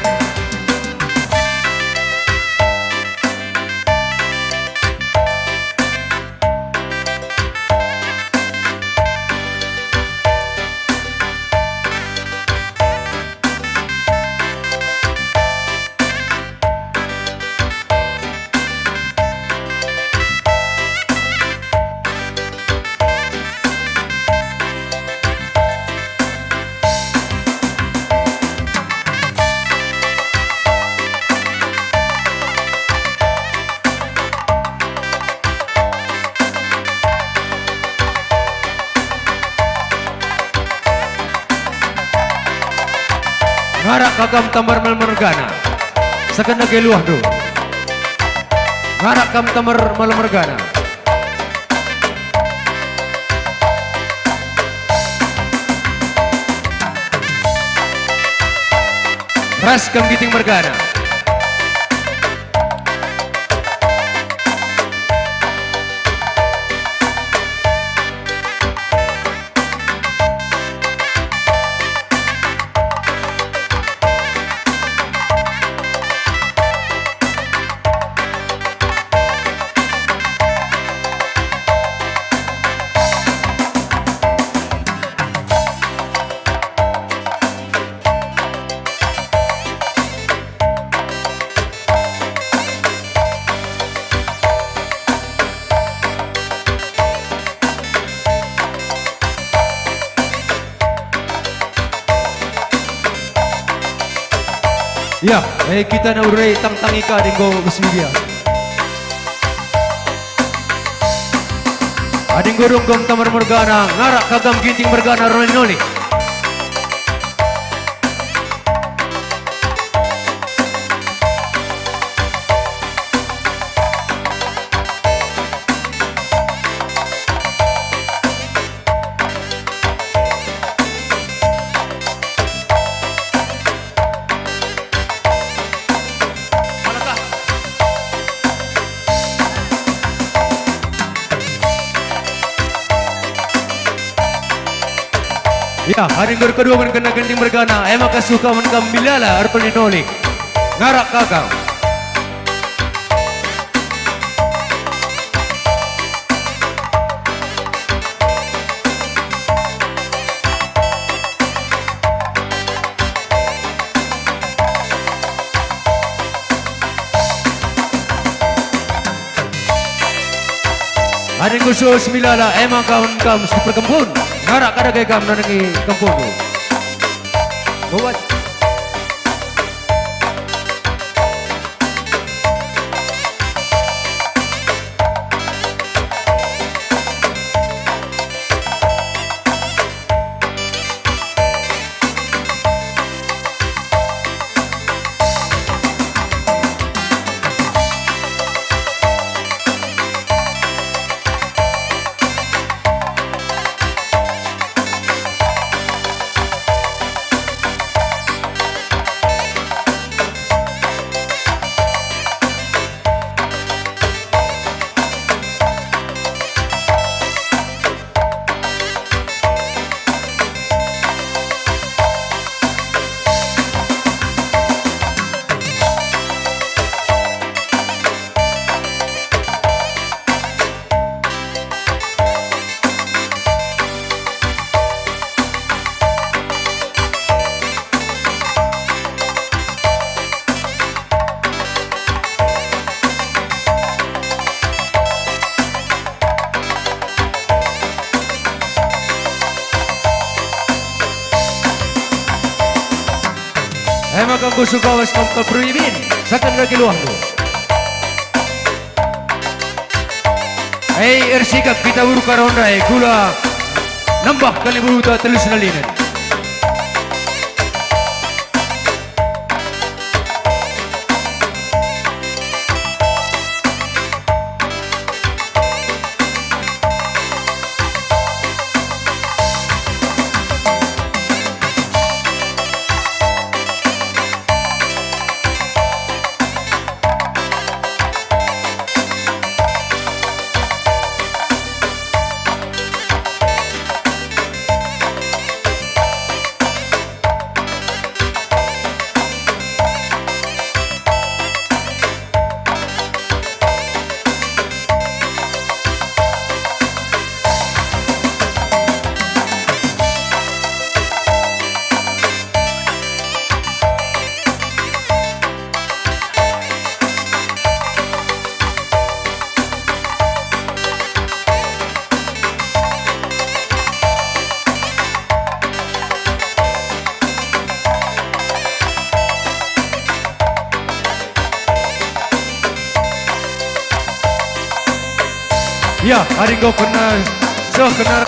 Ngarak kagam Tambar Mala mergana. Seken dage luahndu. Ngarak kam Tambar Mala mergana. Ras kam Ginting mergana. Ya, eh, kita na ure tang-tangi ka denggo besidia. Ading gurung gom Tambar mergana, ngarak kagam Ginting mergana, roli-noli. Ya, hari kedua kena Ginting mergana, e maka suka men kam milala ertoni noli. Ngarak kagam. Ading khusus milala, emang kawan kam si perkempun, ngarak ka dage kam nandangi kempundu. Buat. E maka enggo sukawas kam kal perwira, saken dage luahndu. Hei, ersikap kita beru Karo ndai, kula nembah kalimburuta telu senalinen. Ya, ari enggo kena, seh kena.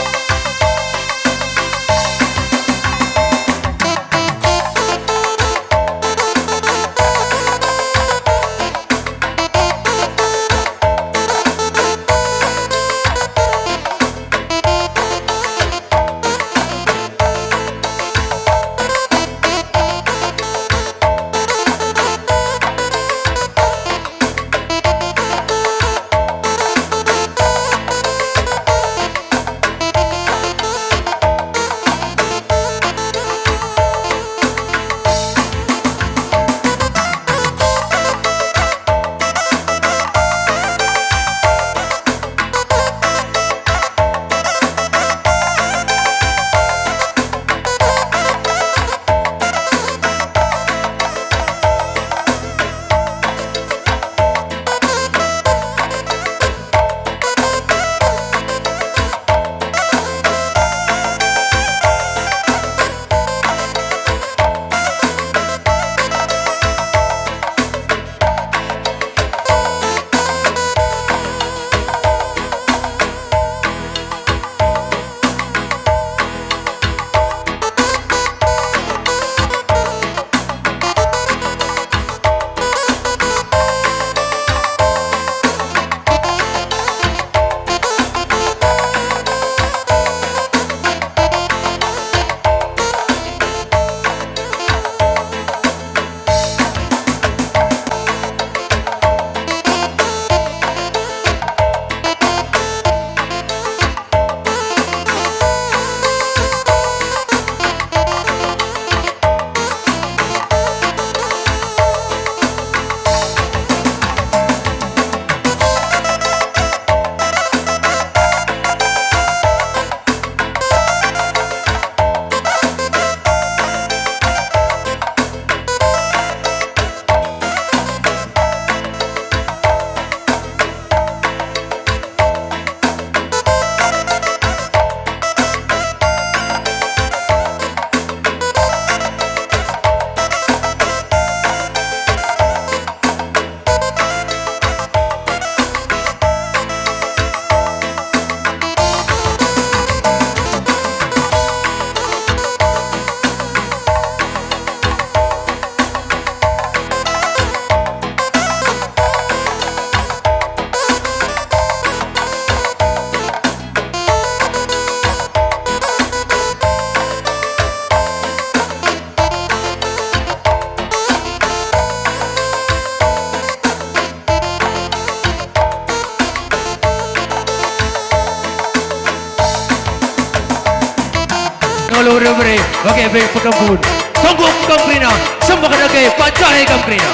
Nolu bere-bere, bage pe pekempun. Tunggung kam kerina, sembah dage pajahe kam kerina.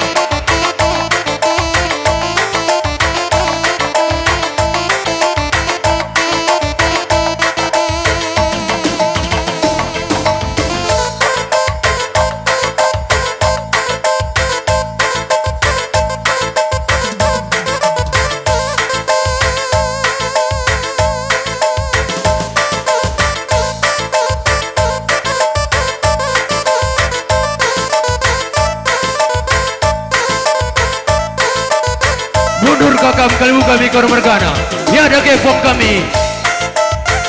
Mundur ka kam kalimbubu kami kor mergana. Ia dage pong kami.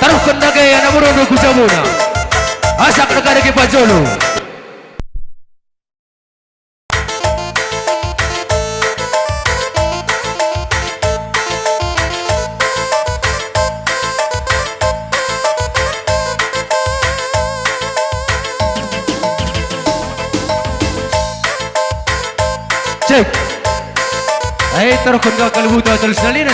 Taruhken dage anak burundu ku jabuna. Asak dage pajolo. Cek. Ai, taruhken ka kalimbubu terus nalinen.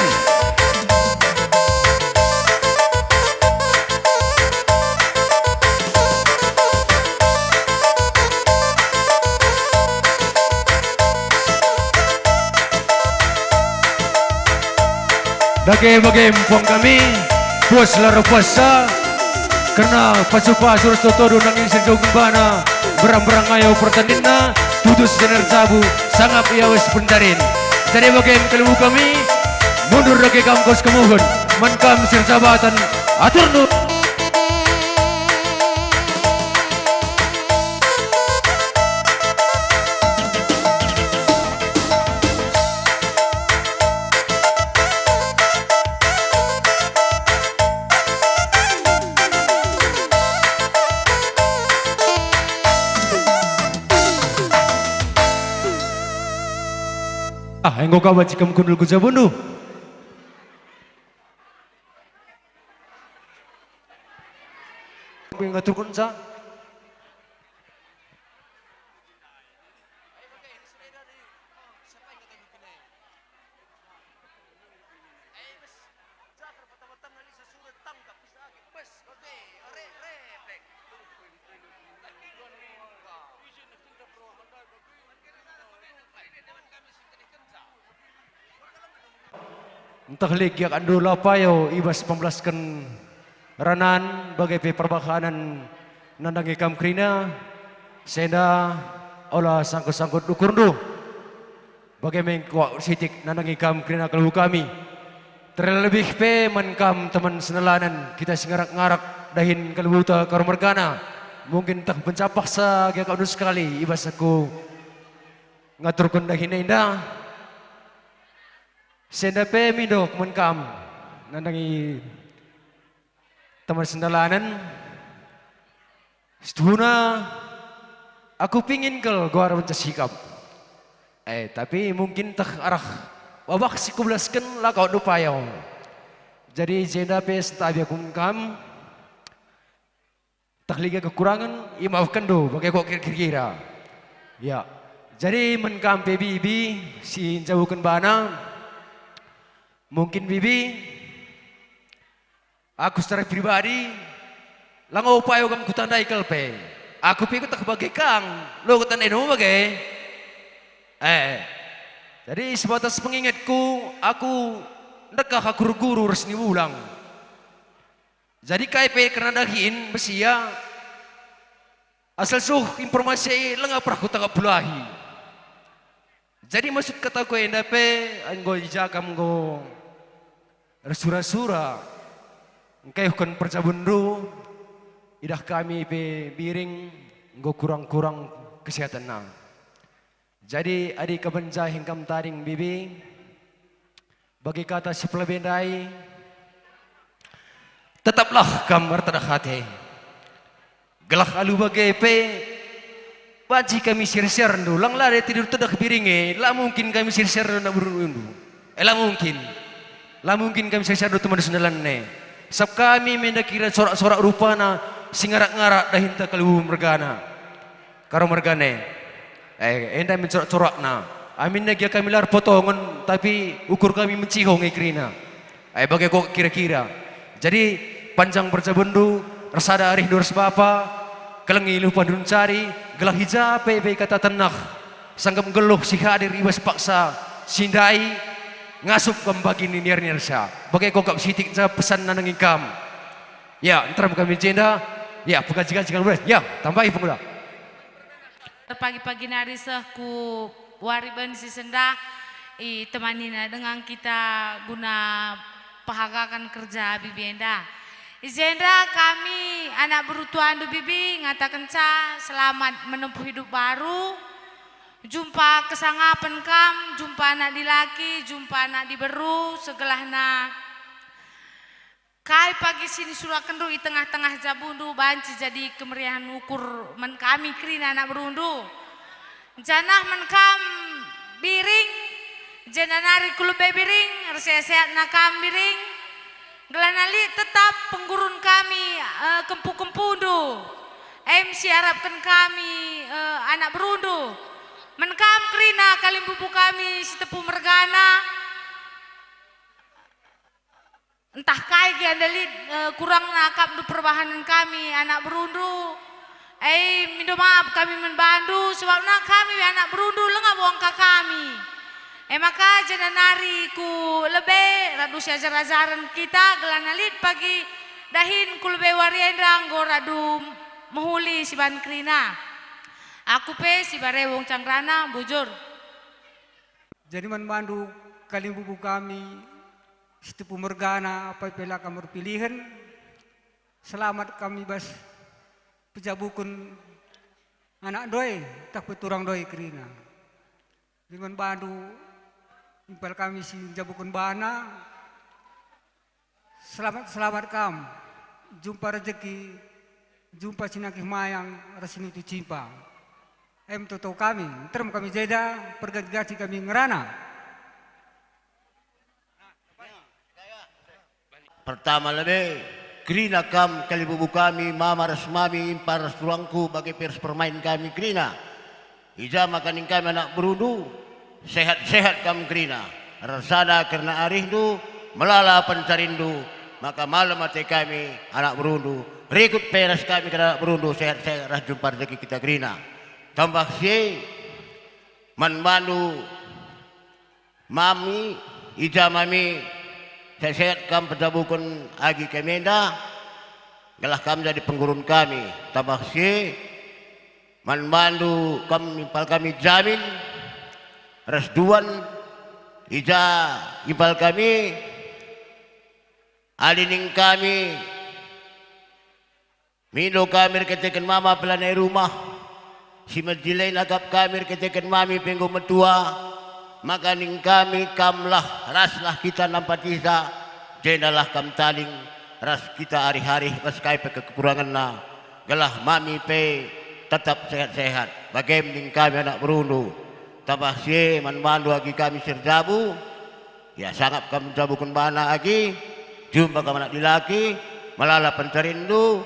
Dage bage empong kami, puas la erpuasa, kerna pasu-pasu ras toto-toto nangin si jauh gembana, berang-berang ngayo pertandinna, tutus jener jabu, sangap ia wes pendarin. Jadi bage kalimbubu kami, mundur dage kam kos kemuhen, man kam si erjabatan, aturndu. Ah, enggo ka banci kam kundul ku jabundu. Ngaturkenca. Ntah lit gia akan ndula payo i bas pembelasken ranan bage pe perbahanen nandangi kam kerina, senda ola sangkut-sangkut ukurndu. Bage me enggo sitik nandangi kam kerina kelebu kami. Terlebih pe man kam teman senelanen kita si ngarak-ngarak dahin kelebuta Karo mergana. Mungkin tah pencapahsa gia kap sekali i bas aku ngaturken dahin enda. Senda pe mindo man kam nandangi teman senelanen. Situhuna, aku pingin kal guar banca sikap. Eh, tapi mungkin teh arah babah si kubelasken la kap ndupaya. Jadi jenda pe sentabi aku man kam, teh lit gia kekurangen, imaafkenndu, bage kok kira-kira. Ya. Jadi man kam pe bibi si njabuken bana, mungkin bibi, aku secara pribadi, lango upayo kam kutandai kal pe. Aku pe kueteh bage kang, lo kutandai nemu bage. Eh, jadi sebatas pengingetku, aku ndekah aku erguru ras ni ulang. Jadi kai pe kerna dahin, bas ia, asal suh informasi langa perah kutangkap pulahi. Jadi maksud kataku enda pe, enggo i ja kam enggo ersura-sura, engkayuhken perjabundu, idah kami pe biring enggo kurang-kurang kesehatenna. Jadi adi kebenjahen kam tading bibi, bagi kata si pelebe ndai, tetaplah kam ertedah ate. Gelah alu bage pe, banci kami sir-sirndu, lang la dai tidur tedeh biring e, la mungkin kami sir-sirndu anak berundu. Eh, la mungkin. La mungkin kami sir-sirndu teman sendalan e. Sab kami menda kira sorak-sorak rupana si ngarak-ngarak dahinta kelebu mergana. Karo mergana. Eh, enda min corak-corakna. Aminna gia kami la erpotongen, tapi ukur kami menciho nge kerina. Eh, bage kok kira-kira. Jadi, panjang perjabundu, ersada arihndu ras bapa, kelengi lupahndu ncari, gelah i ja pe bai kata tenah, sangkep nggeluh si hadir i bas paksa si ndai, ngasup kam bagi niar-niarsa. Bage kok kap sitik ja pesan nandangi kam. Ya, nterem kami jenda. Ya, pegaji-gaji kami. Ya, tambahi pengula. Pagi-pagi nari seh ku wari ben si sendah, itemanina dengan kita guna pehagaken kerja bibi enda. I jenda kami anak beru tuandu bibi ngatakenca selamat menempuh hidup baru, jumpa kesangapen kam, jumpa anak dilaki, jumpa anak diberu, segelahna kai pagi si nisurakenndu i tengah-tengah jabundu banci jadi kemeriahen ukur man kami kerina anak berundu. Janah man kam biring, jenda nari ku lebe biring, ersehat-sehatna kam biring. Gelahna lit tetap penggurun kami, eh, kempu-kempundu. Em si arapken kami, eh, anak berundu. Man kam kerina kalimbubu kami si tepu mergana. Ntah kai gia enda lit, eh, kurangna akapndu perbahanen kami, anak berundu. Eh, mindo maaf kami man bandu, sebabna kami anak berundu langa buang ka kami. E maka jenda nari ku lebe, radu si ajar-ajaren kita, gelahna lit pagi dahin ku lebe wari enda enggo radu mehuli si ban kerina. Aku pe si bare wong cangrana, bujur. Jadi man bandu kalimbubu kami, si tepu mergana, apai pe la kam erpilihen, selamat kami bas pejabuken anak ndoi, tah pe turang ndoi kerina. Jadi man bandu impal kami si njabuken bana, selamat-selamat kam, jumpa rejeki, jumpa si nangkih mayang ras si nutu cimpa. Em toto kami, nterem kami jeda, perganti-ganti kami ngerana. Pertama lebe, kerina kam kalimbubu kami, mama ras mami, impal ras turangku, bage pe ras permain kami kerina. I ja maka ning kami anak berundu, sehat-sehat kam kerina. Ersada kerna arihndu, melala pencarinndu, maka malem ate kami anak berundu, rikut pe ras kami kerina anak berundu, sehat-sehat ras jumpa rejeki kita kerina. Tambah si e, man bandu mami, i ja mami, sehat-sehat kam pejabuken agi kami enda, gelah kam jadi penggurun kami. Tambah si e, man bandu kam impal kami Jamin ras Duan, i ja impal kami, adi ning kami mindo kami erkiteken mama pe lanai rumah, si mejile akap kami erkiteken mami pe enggo metua, maka ning kami, kamlah, raslah kita nampatisa, jendalah kam tading ras kita arih-arih bas kai pe kekurangenna, gelah mami pe tetap sehat-sehat, bage me ning kami anak berundu. Tambah si e, man bandu agi kami si erjabu, ia sangap kam njabuken bana agi, jumpa kam anak dilaki, melala pencarinndu,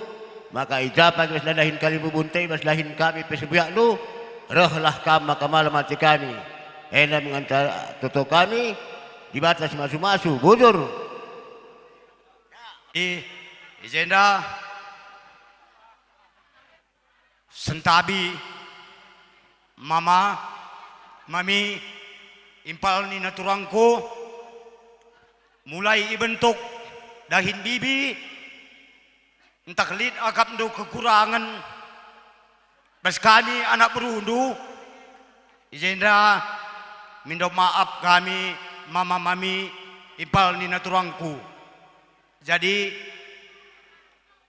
maka i ja pagi bas dahin kalimbubunta, i bas dahin kami pe sebiakndu, rehlah kam maka malem ate kami. Enda me ngenca toto kami, Dibata si masu-masu, bujur. I, i jenda sentabi mama, mami, impal nina turangku, mulai ibentuk dahin bibi, ntah lit akapndu kekurangen, bas kami anak berundu, i jenda mindo maap kami, mama, mami, impal nina turangku. Jadi,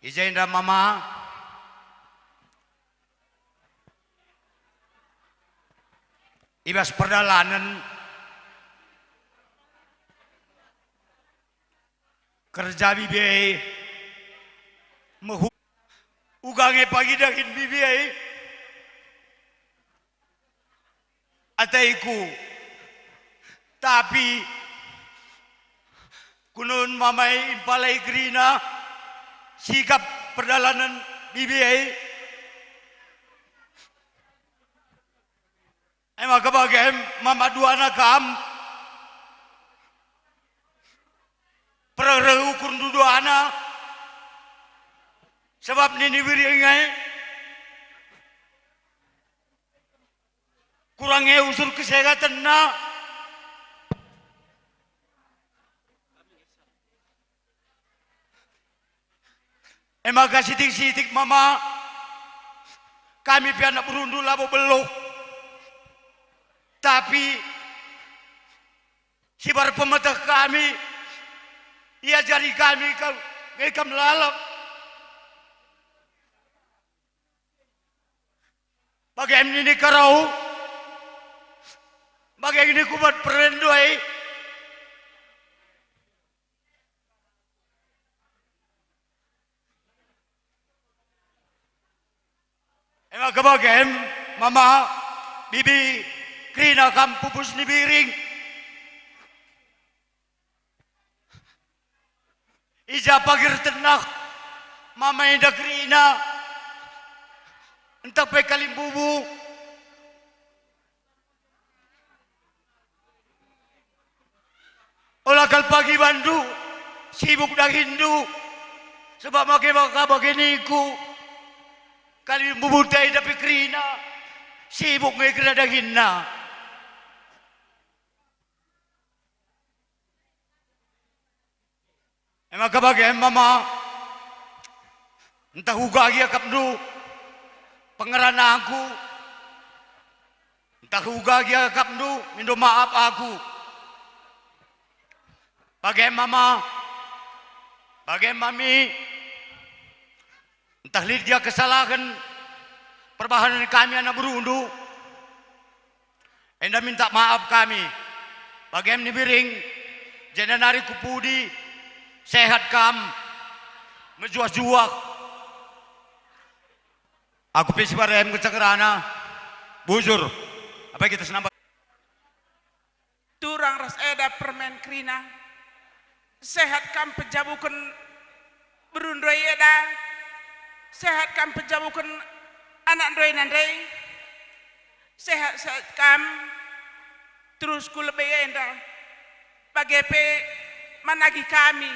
i jenda mama, i bas perdalanen kerja bibi e mehu-, uga nge pagi dahin bibi e ateku. Tapi kunun mama e impal e kerina sikap perdalanen bibi e. E maka bage mama duana kam, pereh-reh ukurndu duana, sabap nini Wiring e kurang e usur kesehatenna. E maka sitik-sitik mama, kami pe anak berundu labo beluh, tapi sibar pemeteh kami, iajari kami kam, nge kam lalap. Bage nini Karo, bage nini kubat perlendo e. E maka bage mama, bibi, kerina kam pupus ni Wiring. I ja pagi ertenah mama enda kerina, ntah pe kalimbubu. Ola kal pagi bandu sibuk dahinndu, sabap maka bage ningku, kalimbubunta enda pe kerina sibuk nge kerina dahinna. E maka bage mama, ntah uga gia akapndu pengeranangku, ntah uga gia akapndu mindo maap aku. Bage mama, bage mami, ntah lit gia kesalahen perbahanen kami anak berundu, enda minta maap kami. Bage nini Wiring, jenda nari ku pudi, sehat kam, mejuah-juah. Aku pe si barem ngecengerana, bujur. Apai kita senampa? Turang ras eda permen kerina. Sehat kam pejabuken beru ndai enda, sehat kam pejabuken anak ndai nandai, sehat-sehat kam terus ku lebe enda, bage pe man agi kami.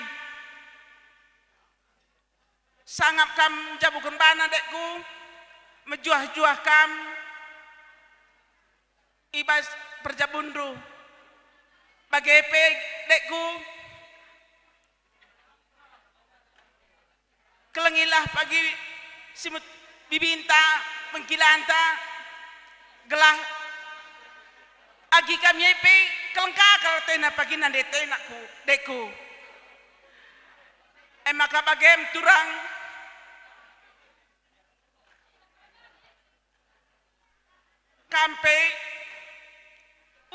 Sangap kam njabuken bana, dekku, mejuah-juah kam i bas perjabunndu. Bage pe, dekku, kelengilah pagi si met-, bibinta, bengkilanta, gelah agi kami e pe keleng kal atena pagi nande tenakku, dekku. E maka bagem turang kam pe,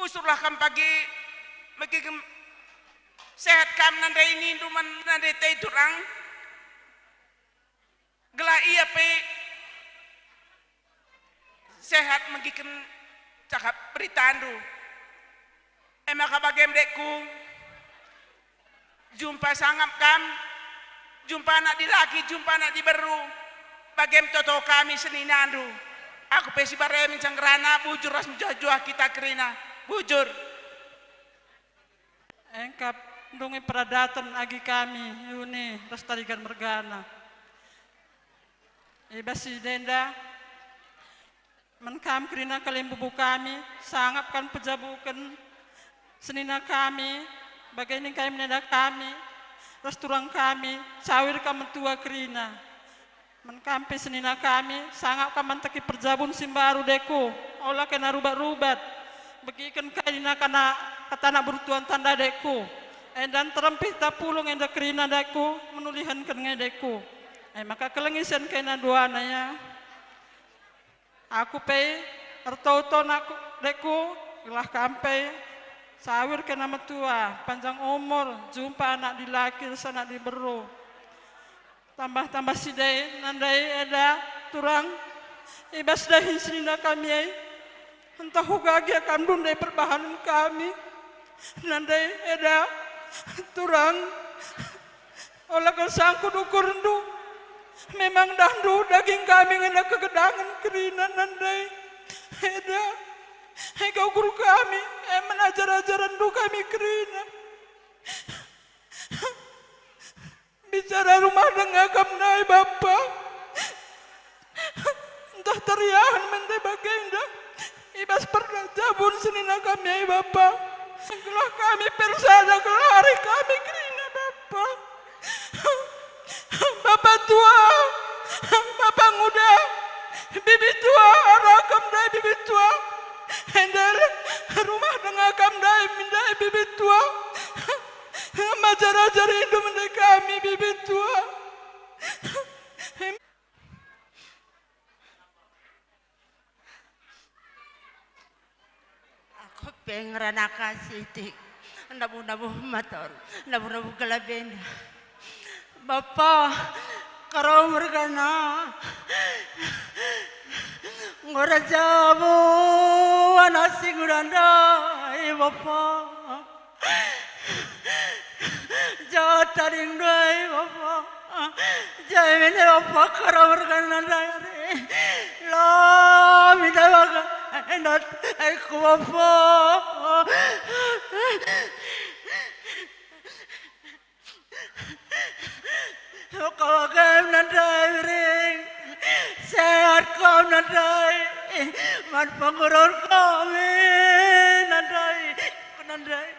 usurlah kam pagi, megi gem-, sehat kam nandai nindu man nande te turang, gelah ia pe sehat megiken cakap beritandu. E maka bagem, dekku, jumpa sangap kam, jumpa anak dilaki, jumpa anak diberu, bagem toto kami seninandu. Aku pe si bare min cenggerana, bujur ras mejuah-juah kita kerina. Bujur. Engkap ndungi peradaten agi kami, Yuni ras Tarigan mergana. I bas si denda, man kam kerina kalimbubu kami, sangap kam pejabuken senina kami, bage ning kami nenda kami, ras turang kami, sawir kam mentua kerina. Man kam pe senina kami, sangap kam manteki perjabun si mbaru, dekku, ola kena rubat-rubat. Begiken kai nina kana katana bertuan tanda, dekku. Enda nterem pe tapulung enda kerina, dekku, menulihenken nge, dekku. E maka kelengi sen kena duana, ya. Aku pe ertoto, nakku, dekku, gelah kam pe sawir kena metua, panjang umur, jumpa anak dilaki ras anak diberu. Tambah-tambah si ndai nandai enda turang, i bas dahin senina kami ai, ntah uga gia kam ndundai perbahanen kami. Nandai enda turang, ola kal sangkut ukurndu. Memang dahndu daging kami ngena kegedangen kerina nandai. Eda, ega ukur kami, e man ajar-ajarenndu kami kerina. Bicara rumah denga kam ndai, Bapa. Ntah teriahen mende bagenda i bas perjabun senina kami ai, Bapa. Gelah kami persada kelari kami kerina, Bapa. Bapa tua, Bapa nguda, bibi tua, arah kam ndai, bibi tua. Enda rumah denga kam ndai, ndai, bibi tua. Majar-ajar indu mende kami, bibi tua. Aku pe ngerana kasih, Tik. Nabuh-nabuh mator, nabuh-nabuh gelabena. Bapa, Karo mergana. Enggo erjabu anak si nguda ndai, Bapa. Jatading ndai, Bapa. Jai mene, Bapa, Karo mergana ndai. La minta baka, endat, aiku, Bapa. Kau agam nandai, Biring. Sehat kam nandai. Man pengurun kami nandai. Nandai.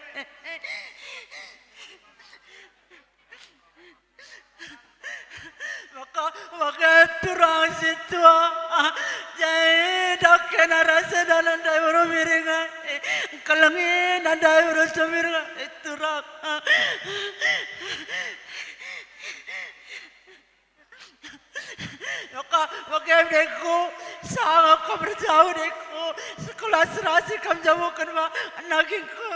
Maka, maka turang si tua. Jai dakena rasa dalan ndai Uru Biring ai. Kelengi nandai Uru Sumiring ai, turang. Maka, maka, dekku, sama kam erjauh, dekku, sekolah serasi kam jabuken ma nagingku.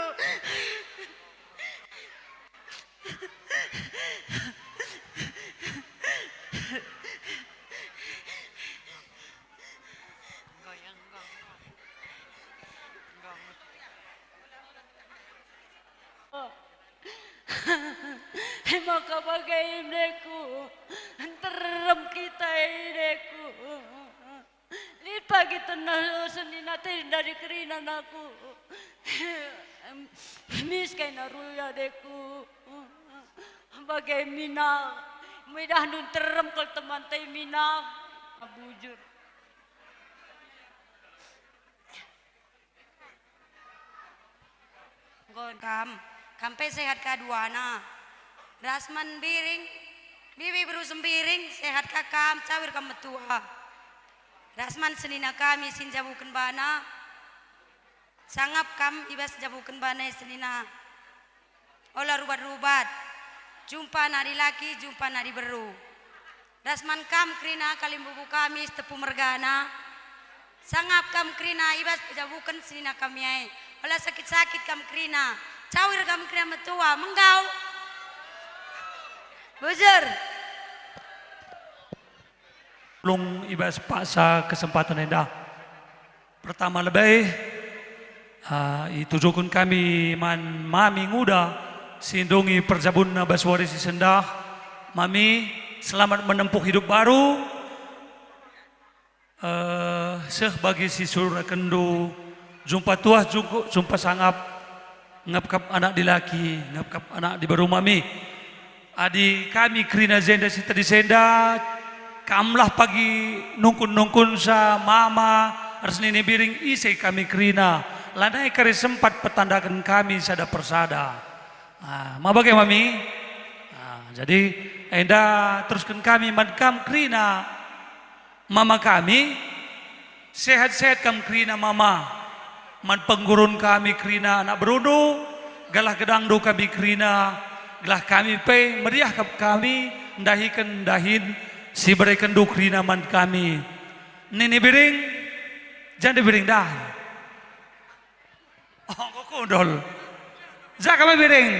Maka bage, indeku, nterem kita, indeku. Lit pagi tenah senina tenda di kerina anakku. Mis kai na rue adeku. Bage mina, midahndu nterem kal teman tai mina. Bujur. Enggo kam, kam pe sehat ka duana. Ras man Biring, bibi beru Sembiring, sehat ka kam, cawir kam metua. Ras man senina kami si njabuken bana, sangap kam i bas njabuken bana e senina. Ola rubat-rubat, jumpa anak dilaki, jumpa anak diberu. Ras man kam kerina kalimbubu kami si tepu mergana. Sangap kam kerina i bas pejabuken senina kami ai. Ola sakit-sakit kam kerina. Cawir kam kerina metua, menggau. Bujur. Lung i bas paksa kesempatan enda. Pertama lebe, ah, itujuken kami man mami nguda si ndungi perjabunna bas wari si sendah. Mami, selamat menempuh hidup baru. Eh, seh bagi si surakenndu, jumpa tuah jungkuk, jumpa sangap, ngepkap anak dilaki, ngepkap anak diberu mami. Adi kami kerina jenda si tedis enda, kamlah pagi nungkun-nungkunsa mama ras nini Biring, ise kami kerina, lanai kari sempat petandaken kami sada persada. Ah, ma bage mami? Ah, jadi enda terusken kami man kam kerina. Mama kami, sehat-sehat kam kerina mama. Man penggurun kami kerina anak berundu, gelah gedangndu kami kerina, gelah kami pe meriah kap kami ndahiken dahin si berekenndu kerina man kami. Nini Biring, jande Biring dah. Oh, enggo kundul. Jaka me Biring.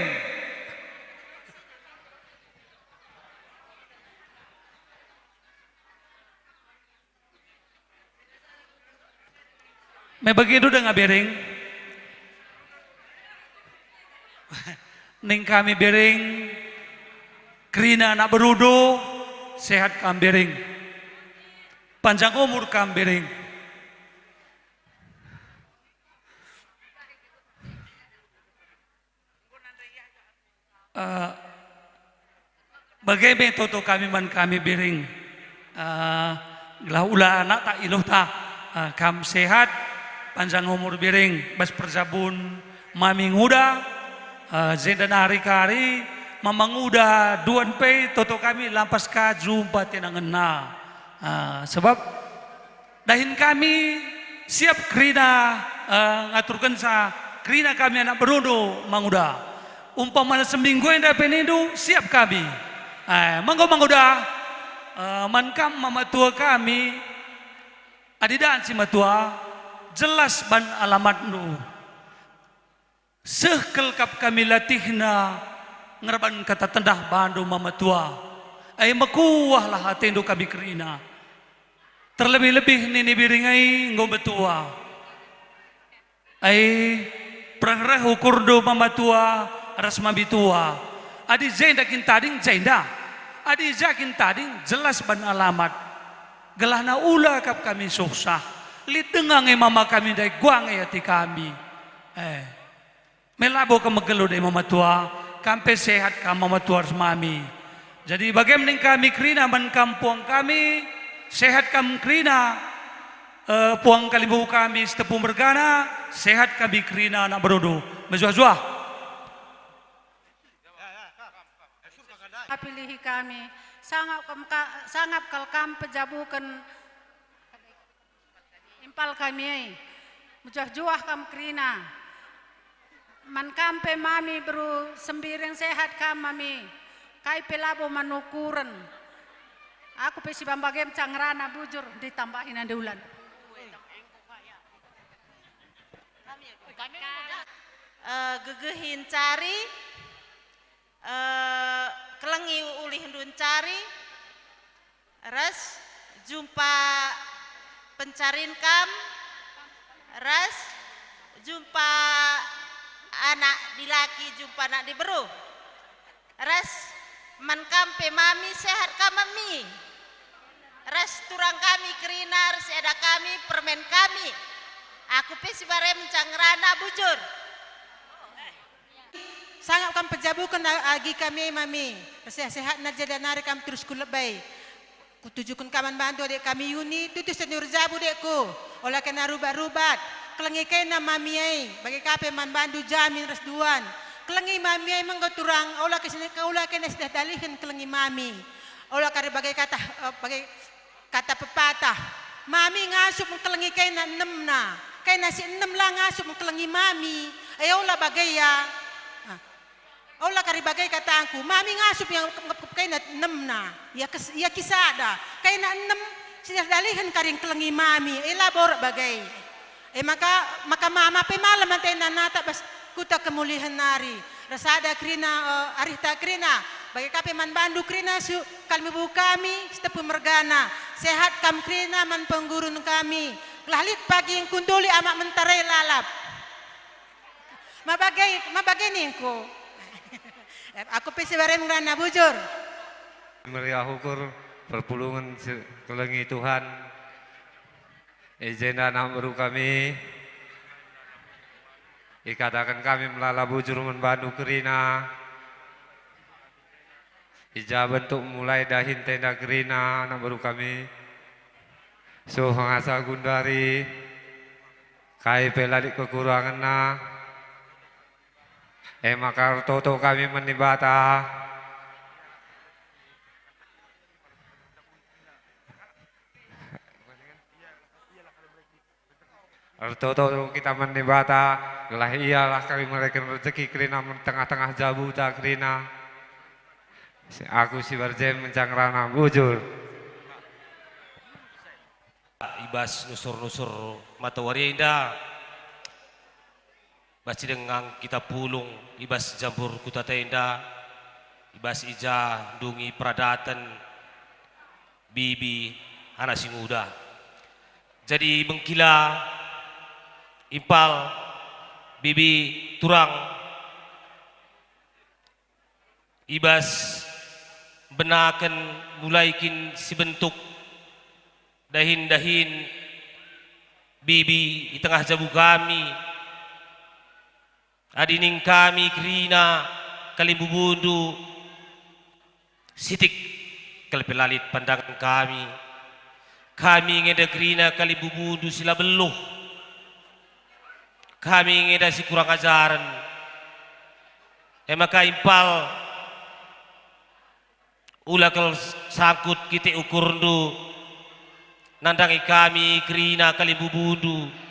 Me begindu denga Biring. Ning kami Biring, kerina anak berundu, sehat kam Biring. Panjang umur kam Biring. Eh, bage me toto kami man kami Biring. Eh, gelah ula anak tak iluh ta. Eh, kam sehat, panjang umur Biring, bas perjabun mami nguda, eh, jenda nari kari, mama nguda duan pe toto kami lampas ka jumpa tenangenna. Eh, sebab dahin kami siap kerina, eh, ngaturkenca kerina kami anak berundu manguda. Umpamana seminggu enda pe nindu, siap kami. Eh, manggo manguda, eh, man kam mama tua kami, adi dan si matua, jelas ban alamatndu. Seh kal kap kami latihna ngerban kata tendah bandu mama tua. Ai mekuahlah atendu kami kerina. Terlebih-lebih nini Biring ai enggo metua. Ai pereh-reh ukurndu mama tua ras mami tua. Adi jenda kin tading, jenda. Adi ja kin tading, jelas ban alamat. Gelahna ula kap kami suksah. Lit denga nge mama kami ndai, guang nge ate kami. Eh. Me labo kam megelut e mama tua, kam pe sehat kam mama tua ras mami. Jadi bagem ning kami kerina man kam puang kami, sehat kam kerina, eh, puang kalimbubu kami si tepu mergana, sehat kami kerina anak berundu. Mejuah-juah. Apilihi kami, sangap kam ka-, sangap kal kam pejabuken impal kami e. Mejuah-juah kam kerina. Man kam pe mami beru Sembiring, sehat kam mami. Kai pe labo man ukuren. Aku pe si bambagem cangrana bujur ditambahi nande ulan. Eh, gegehi ncari, eh, kelengi ulihndu ncari, ras jumpa pencarin kam, ras jumpa anak dilaki, jumpa anak diberu, ras Man kam pe mami, sehat ka mami? Ras turang kami kerina, ras eda kami, permen kami. Aku pe si bare mencang ngerana bujur. Sangap kam pejabuken a-, agi kami mami, ras sehat-sehatna jenda nari kam terus ku lebe. Kutujuken ka man bandu, adik kami Yuni, tutus senior jabu, dekku. Ola kena rubat-rubat. Kelengi kena mami ai, bage ka pe man bandu Jamin ras Duan. Kelengi mami ai me enggo turang, ola ke sini, ola kena sidah dalihen kelengi mami. Ola kari bage kata, eh, bage kata pepatah. Mami ngasup engkelengi kena enemna. Kena si enem la ngasup engkelengi mami. E ola bage ya. Ah. Ola kari bage katangku, mami ngasup yang ngepkep kaina enemna, ia kes-, ia kisada, kaina enem, sidah dalihen kari engkelengi mami, e la borak bage. E maka, maka mama pe malem atena natap bas kuta kemulihen nari. Ras sada kerina, eh, arihta kerina, bage ka pe man bandu kerina su kalimubu kami, Sitepu mergana. Sehat kam kerina man penggurun kami. Gelah lit pagi engkunduli amak mentare lalap. Ma bage, ma bage ningku. Aku pe si bare ngerana bujur. Meriah ukur perpulungen si kelengi Tuhan. I jenda anak beru kami, ikataken kami melala bujur man bandu kerina. I ja bentuk mulai dahin tenda kerina anak beru kami. Suh ngasa gundari, kai pe la lit kekurangenna. E maka ertoto kami man Dibata. Ertoto kita man Dibata, gelah Ia lah kami mereken rejeki kerina man tengah-tengah jabuta kerina. Si-, aku si barjem mencang rana bujur. I bas nusur-nusur matawari enda, bas cidengang kita pulung i bas jambur kuta tenda, i bas i ja ndungi peradaten bibi anak si nguda. Jadi bengkila impal bibi turang i bas benaken mulai kin sibentuk dahin-dahin bibi i tengah jabu kami. Adi ning kami kerina kalimbubundu, sitik kal pe la lit pandangen kami. Kami nge enda kerina kalimbubundu si la beluh. Kami nge enda si kurang ajaren. E maka impal ula kal sangkut kitik ukurndu nandangi kami kerina kalimbubundu.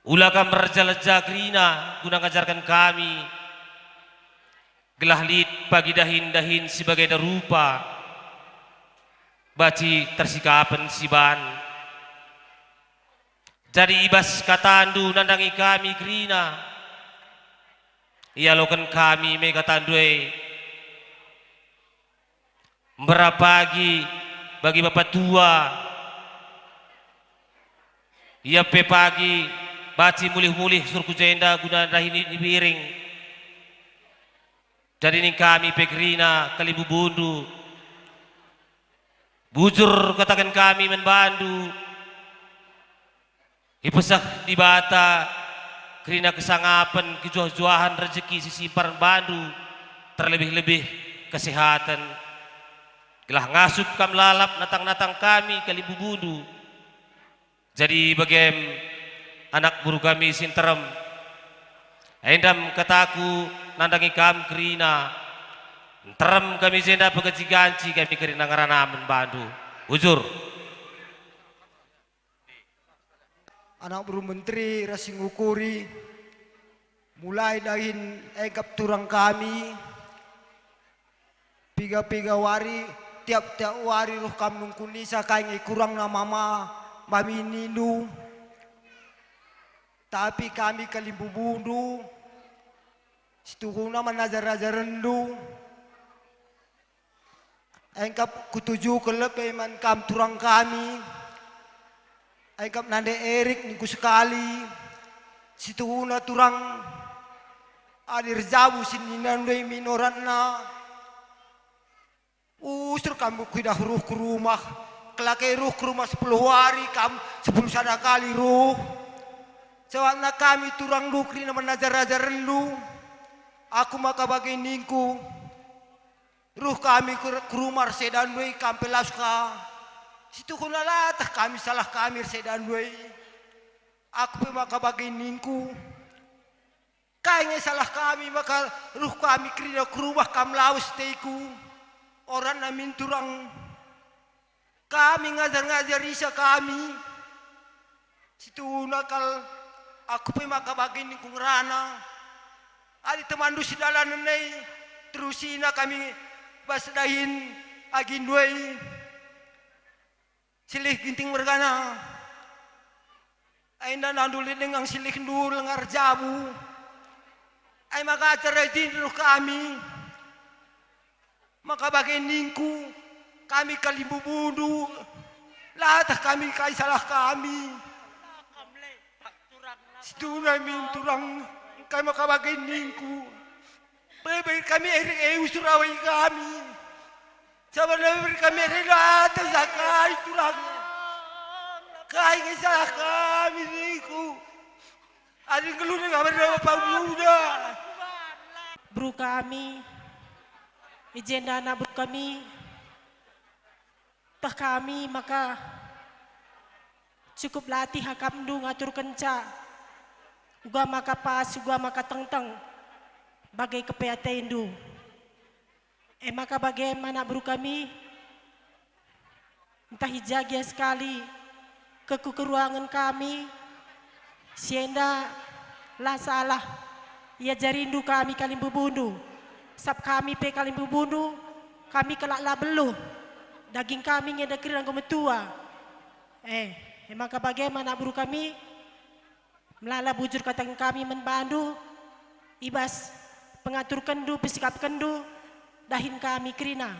Ula kam erleja-leja kerina guna ngajarken kami, gelah lit pagi dahin-dahin si bagenda rupa, banci tersikapen siban. Jadi i bas katandu nandangi kami kerina, ialoken kami me katandu e. Mberapa pagi bagi bapa tua, ia pe pagi banci mulih-mulih surku jenda guna dahin i biring. Jadi ning kami pe kerina kalimbubundu. Bujur kataken kami man bandu, ipeseh Dibata kerina kesangapen, kejuah-juahen rejeki si simpar bandu, terlebih-lebih kesehaten. Gelah ngasup kam lalap natang-natang kami kalimbubundu. Jadi bagem, anak beru kami si nterem, endam kataku nandangi kam kerina, nterem kami jenda peganci-ganci kami kerina ngerana man bandu. Bujur. Anak beru menteri ras si ngukuri, mulai dahin engkap turang kami, piga-piga wari, tiap-tiap wari reh kam nungkun isa kai nge kurangna mama, mami nindu. Tapi kami kalimbubundu, situhuna man ajar-ajarenndu. Engkap kutujuken lebe man kam turang kami. Engkap nande Erik ningku sekali. Situhuna turang adi erjabu si ninandu e minoranna. Usur kam kuidah ruh ku rumah, kelake ruh ku rumah sepuluh wari kam, sepuluh sada kali ruh. Sewakna kami turang ndu kerina man ajar-ajarenndu. Aku maka bage ningku, ruh kami ku, ku rumah ersedan we kam pe lawes ka. Situhuna latah kami salah kami ersedan we. Aku pe maka bage ningku, kai nge salah kami maka ruh kami kerina ku rumah kam lawes teku? Oranna min turang kami ngajar-ngajar isa kami. Situhuna kal aku pe maka bage ningku ngerana. Adi temanndu sidalanen e, terusina kami bas dahin agindu e. Silih Ginting mergana. Enda nandu lit denga silihndu lenga erjabu. Ai maka ajar rajin ruh kami. Maka bage ningku, kami kalimbubundu, latah kami kai salah kami. Situhuna min turang, kai maka bage ningku. Bebe kami ere e usur awai kami. Sabar bebe kami ere latah sakai turang. Kai nge salah kami ningku. Adi nggeluh nge kabar Bapa Muda. Beru kami, i jenda anak beru kami, teh kami maka cukup latih akapndu ngaturkenca, uga maka pas, uga maka tengteng, bage kepe atendu. E maka bage man anak beru kami, ntah i ja gia sekali kekurangen kami, si enda la salah iajarindu kami kalimbubundu, sabap kami pe kalimbubundu, kami kalak la beluh, daging kami nge dekir enggo metua. Eh, e maka bage man anak beru kami, melala bujur kataken kami man bandu, i bas pengaturkenndu, pesikapkenndu, dahin kami kerina.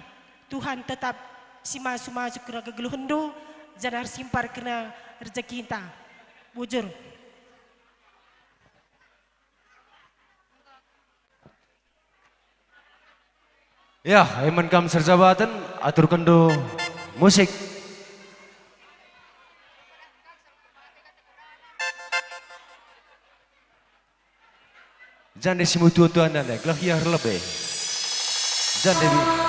Tuhan tetap simasu-masu kerna kegeluhenndu, janah ersimpar kerna rejekinta. Bujur. Ya, e man kam serjabaten, aturkenndu musik. Jande si mutua-tua nande, gelah ia erlebe. Jande bi-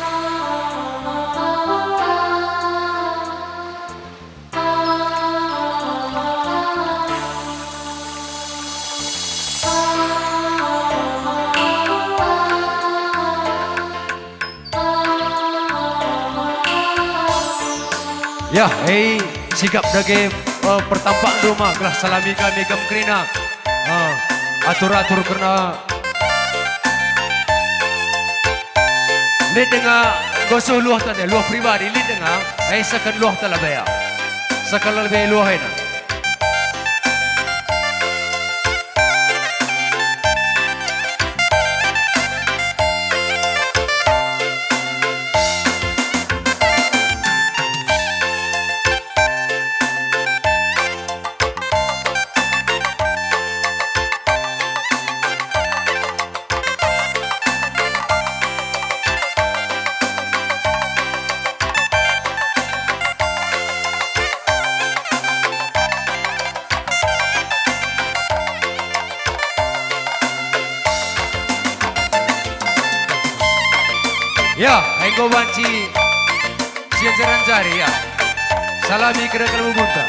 Ya, hei, sikap dage, eh, pertampak doma, gelah salami kami kam kerina. Eh, atur-atur kerna. Lit denga gosuh luah tande, luah pribadi, lit denga, eh, seken luah tala bea. Seken lebe luah ena. Ya, enggo banci sianjaran jari, ya. Salami kerna kalak bubunta.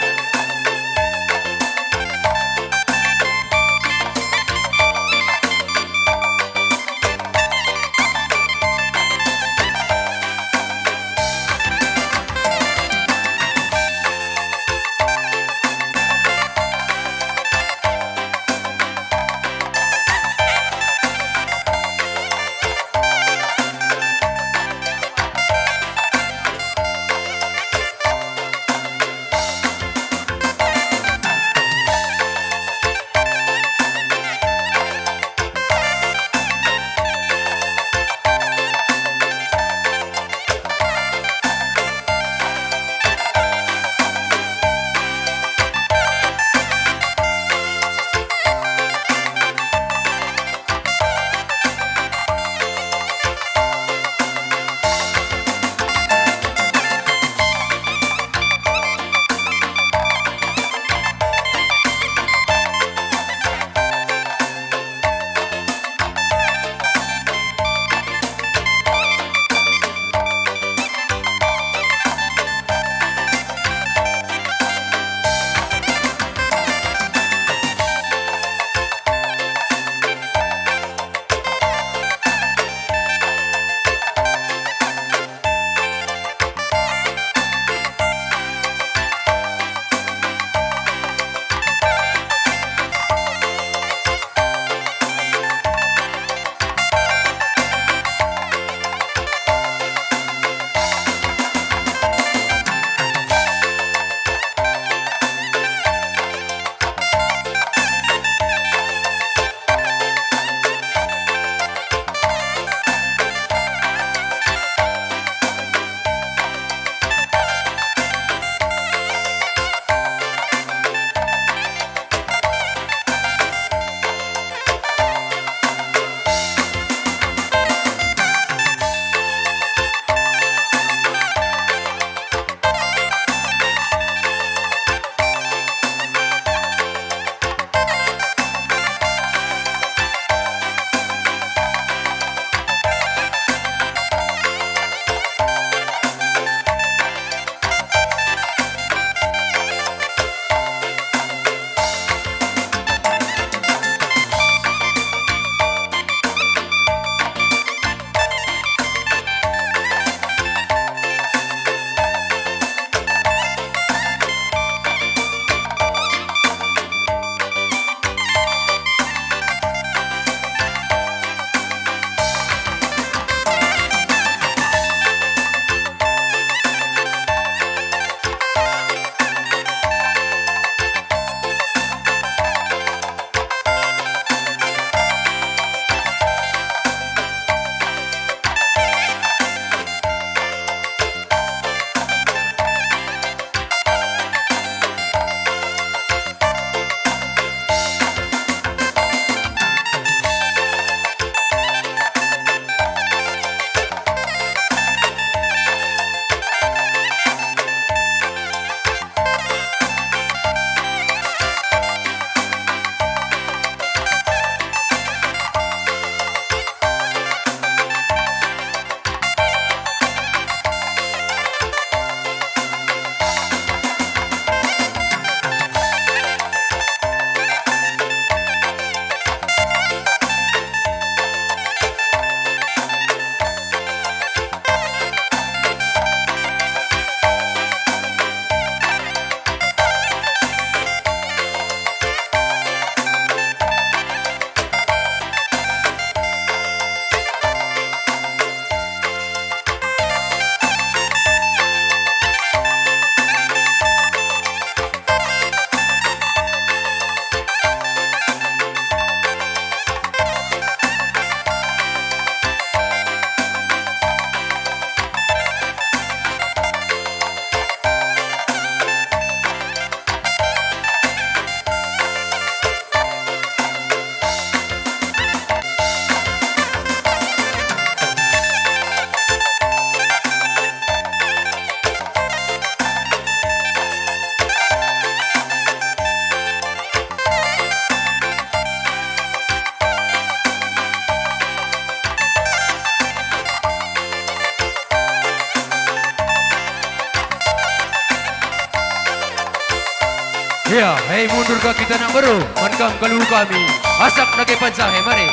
Ya, hei mundur ka kita nak beru, man kam kalu kami. Asak dage panca, hei mari.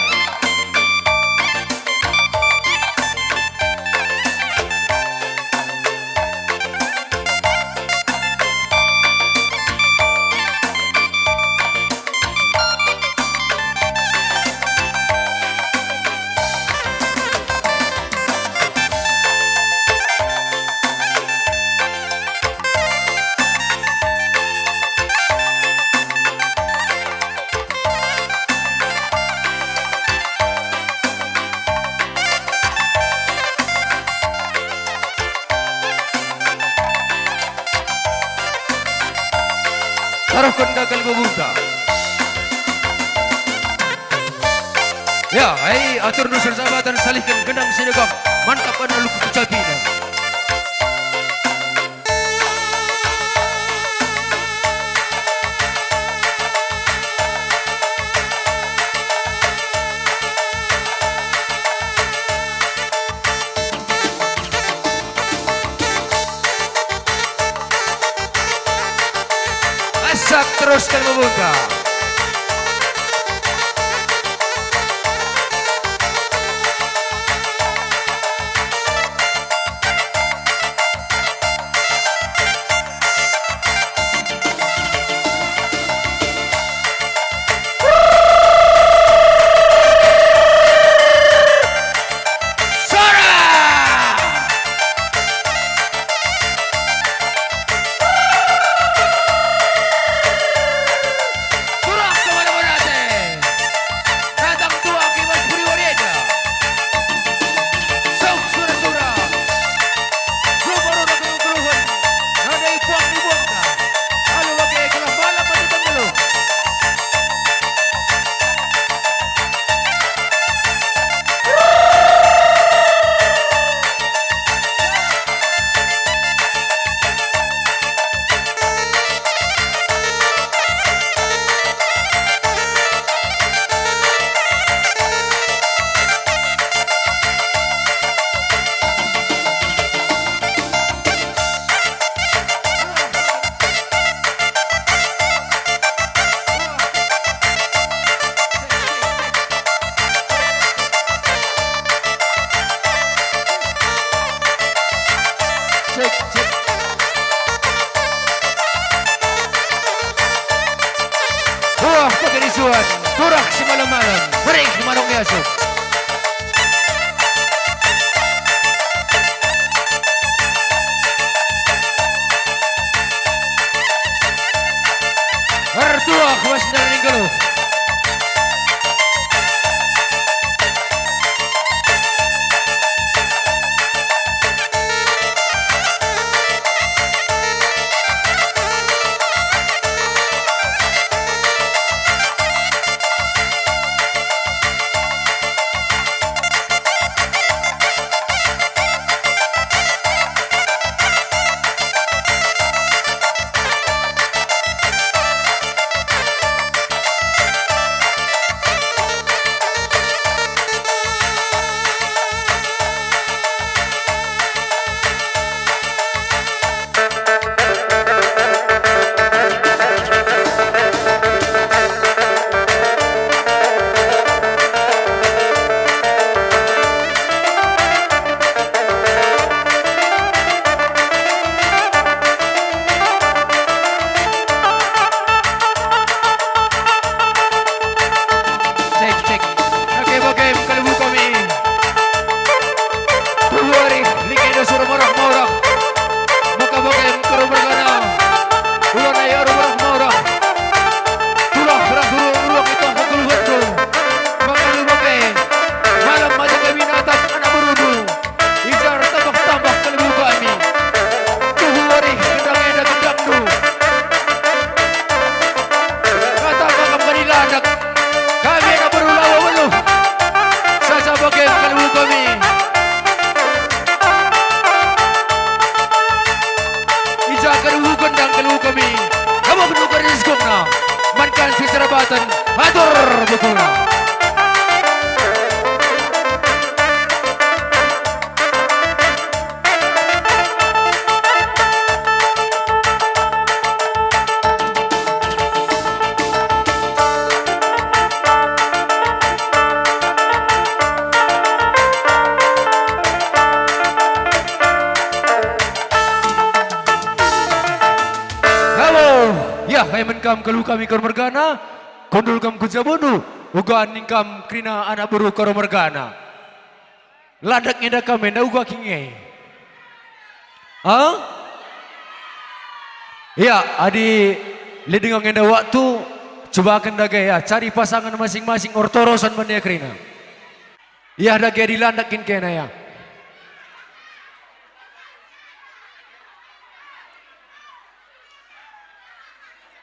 Taruhken gagal bubunta. Ya, hei, atur nusur sabatan salihken gendang si degap, mantap pada luku kecapina. Asak terusken bubunta. Sora! Surah kemana-mana te. Datang tua kimas beri wareta. Sok sura-sura. Rumah-rumah keluh-keluhen. Nadai puang dibuangka. Alu bage gelah malam mati tenggeluh. Cek, cek. Buah pegeri suan, turah si malam-malam, bering si marung yasuk. Ertuah was ndai nggeluh. Kai men kam kalo kami Karo mergana, kundul kam ku jabundu, uga ning kam kerina anak beru Karo mergana. Landak enda kam enda uga kin nge. Ha? Ia, adi lit denga enda waktu, cubaken dage ia, cari pasangan masing-masing ortorosan man ia kerina. Ia dage adi landak kin kena ia.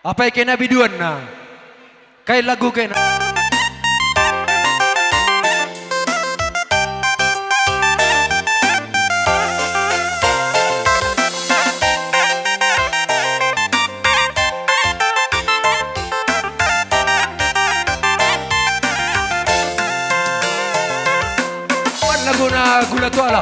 Apai kena biduanna? Kai lagu kena? Laguna Gula Tuala.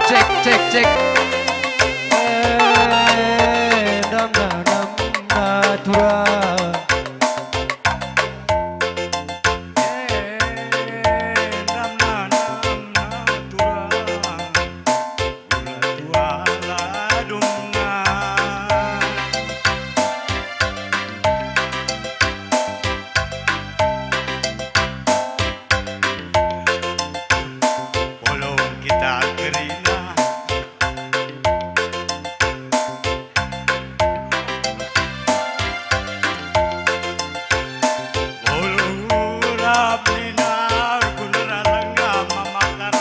Cek, cek, cek. Eh, damna, damna, turang. Eh, damna, damna, turang. Gula Tuala dumna. Pulung kita kerina. Pulung urap nina, guna lenga mamakar.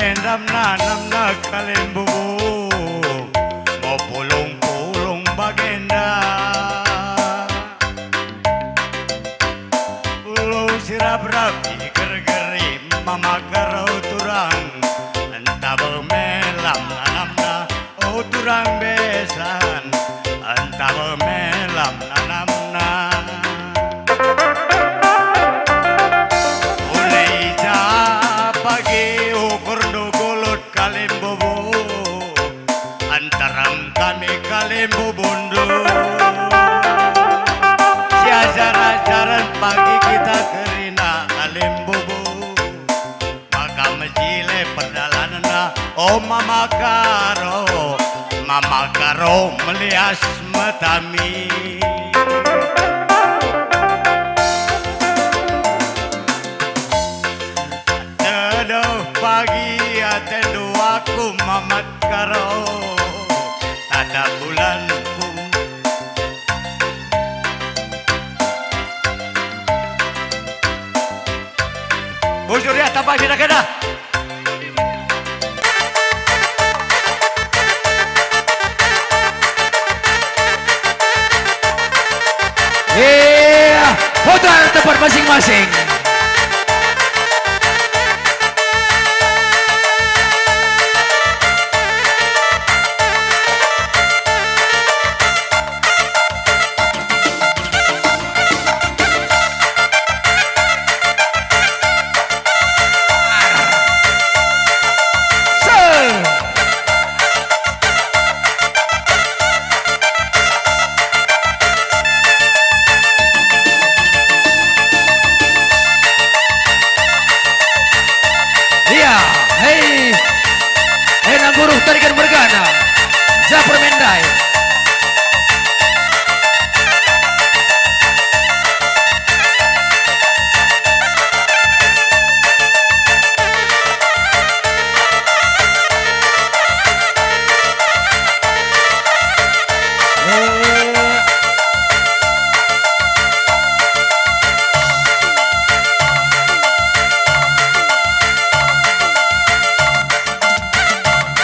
Endam nanamna kalimbubu, mau pulung-pulung bagenda. Pulung si rap-rap iger-geri mama karo turang, entah bau melam nanamna. O turang besan, entah bau melam nanamna. O Mama Karo, Mama Karo melias matami. Tedeh pagi atendu aku Mamat Karo, tata bulanku. Bujur ya, tambah kena-kena. Iya, putar tempat masing-masing. Iya, hei. Ena guru tarikan mergana. Ja permendai.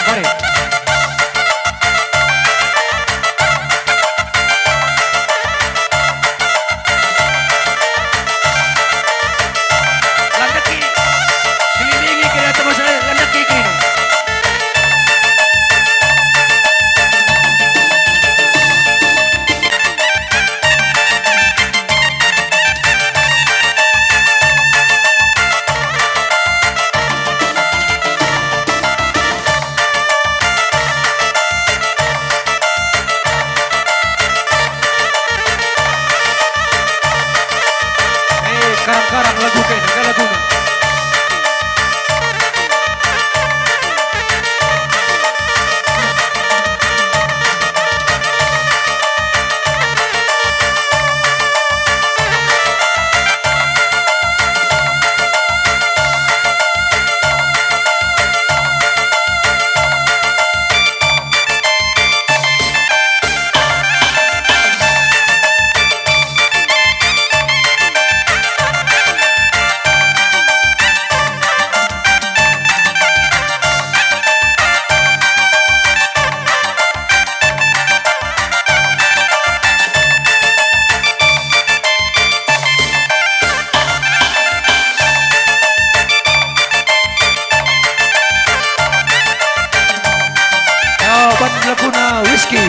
Mari. Landeki. Kelilingi kena teman saya, landeki kena. Eh, karang-karang lagu kena, kan laguna. Ya, ban laguna Whisky.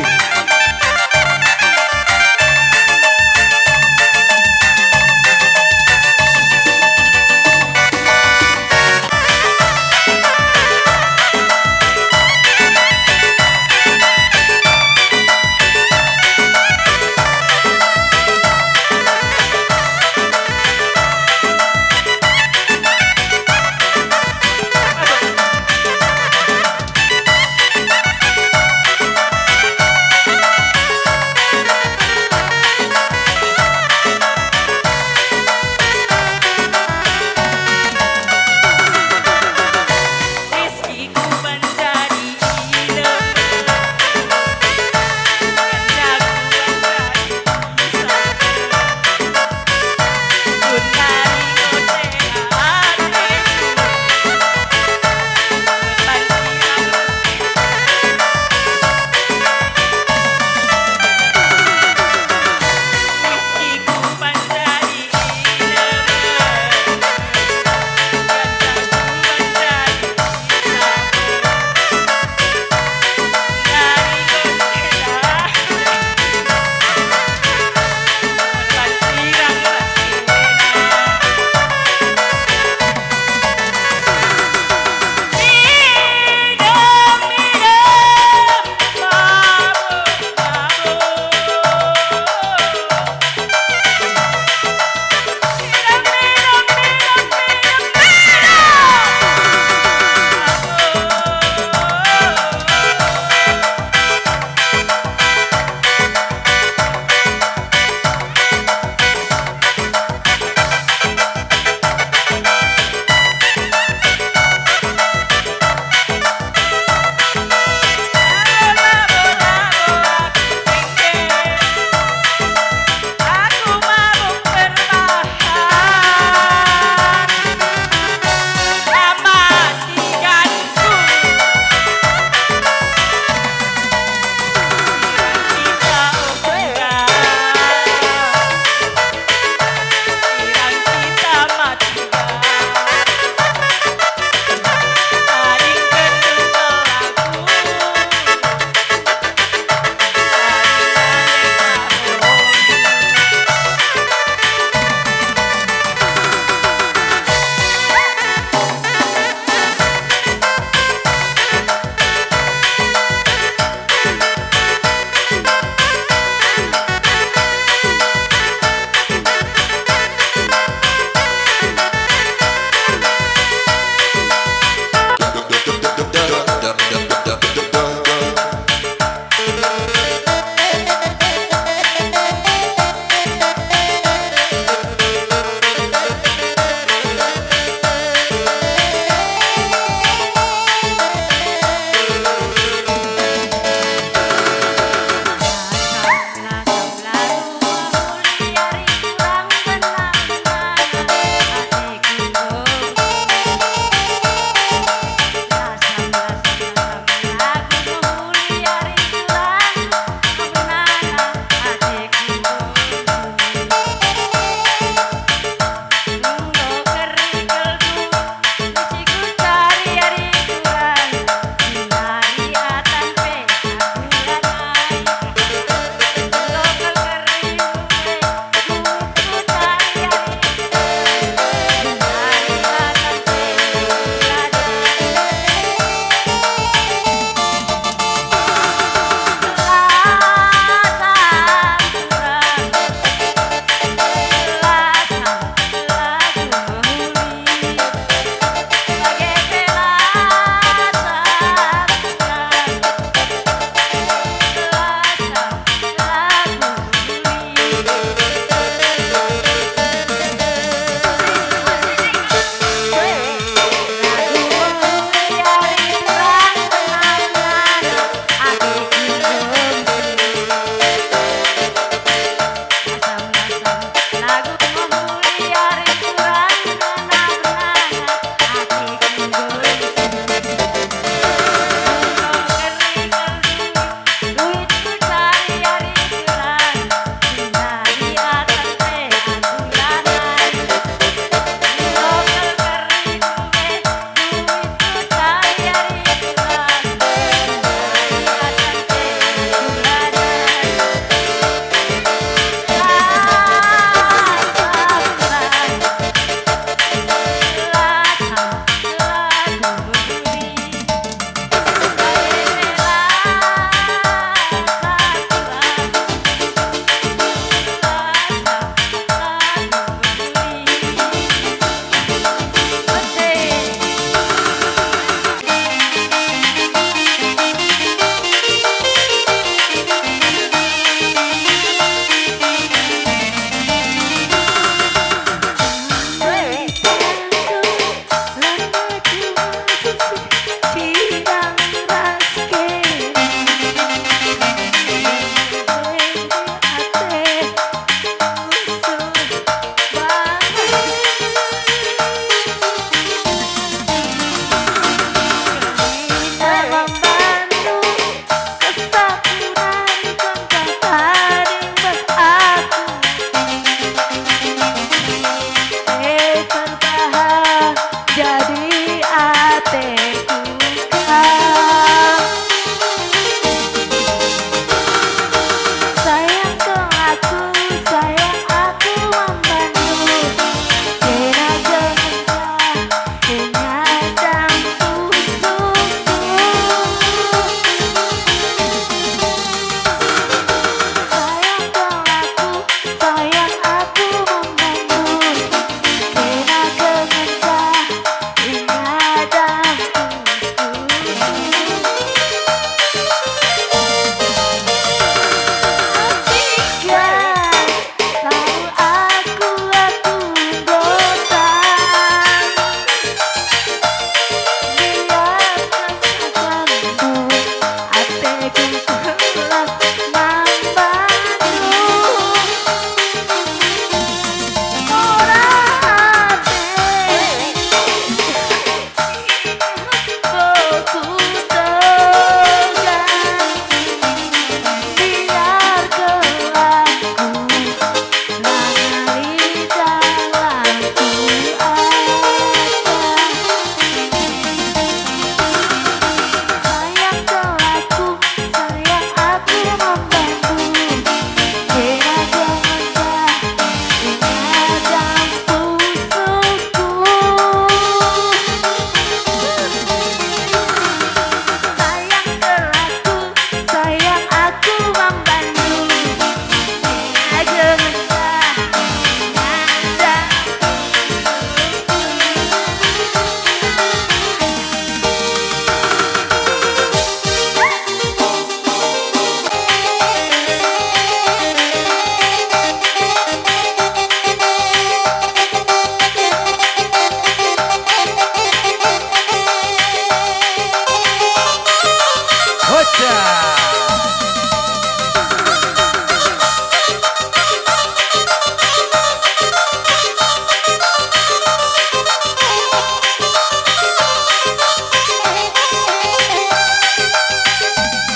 Mantap.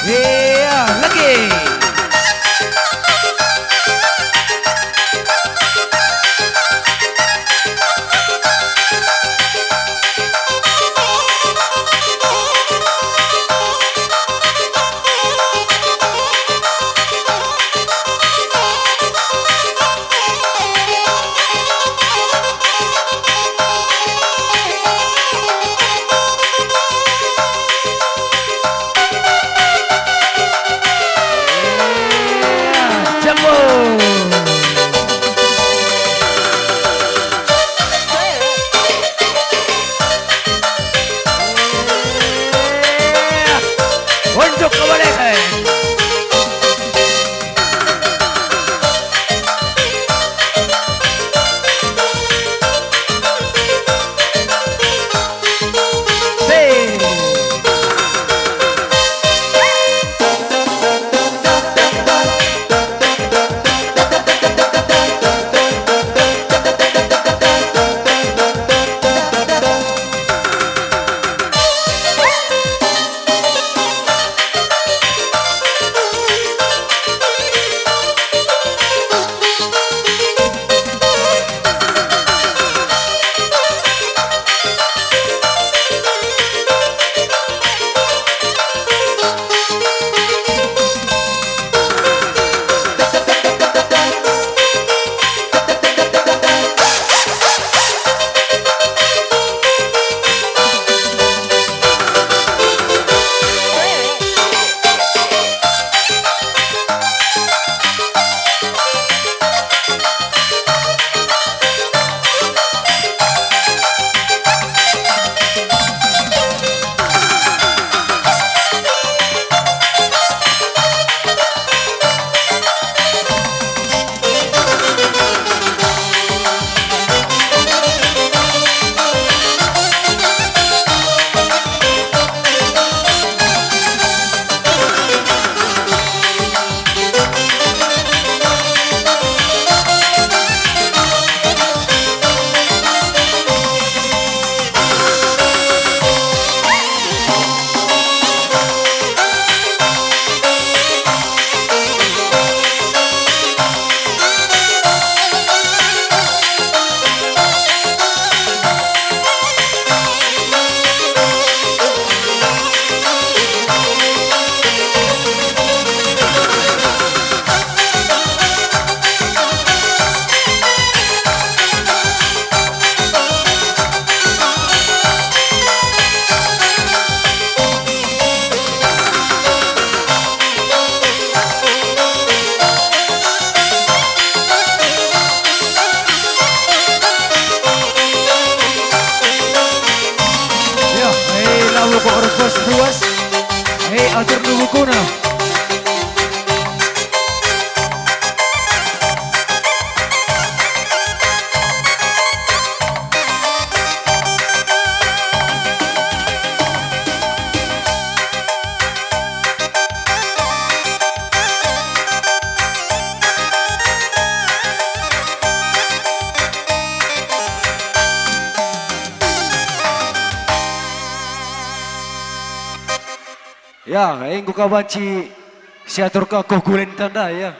Iya, lagi. Jambu. Unjuk kebalikan. Ya, eh, lalu kok rebus buas. Eh, atur dulu kuna. Ya, enggo ka banci siaturka kuh gulen tanda, ya.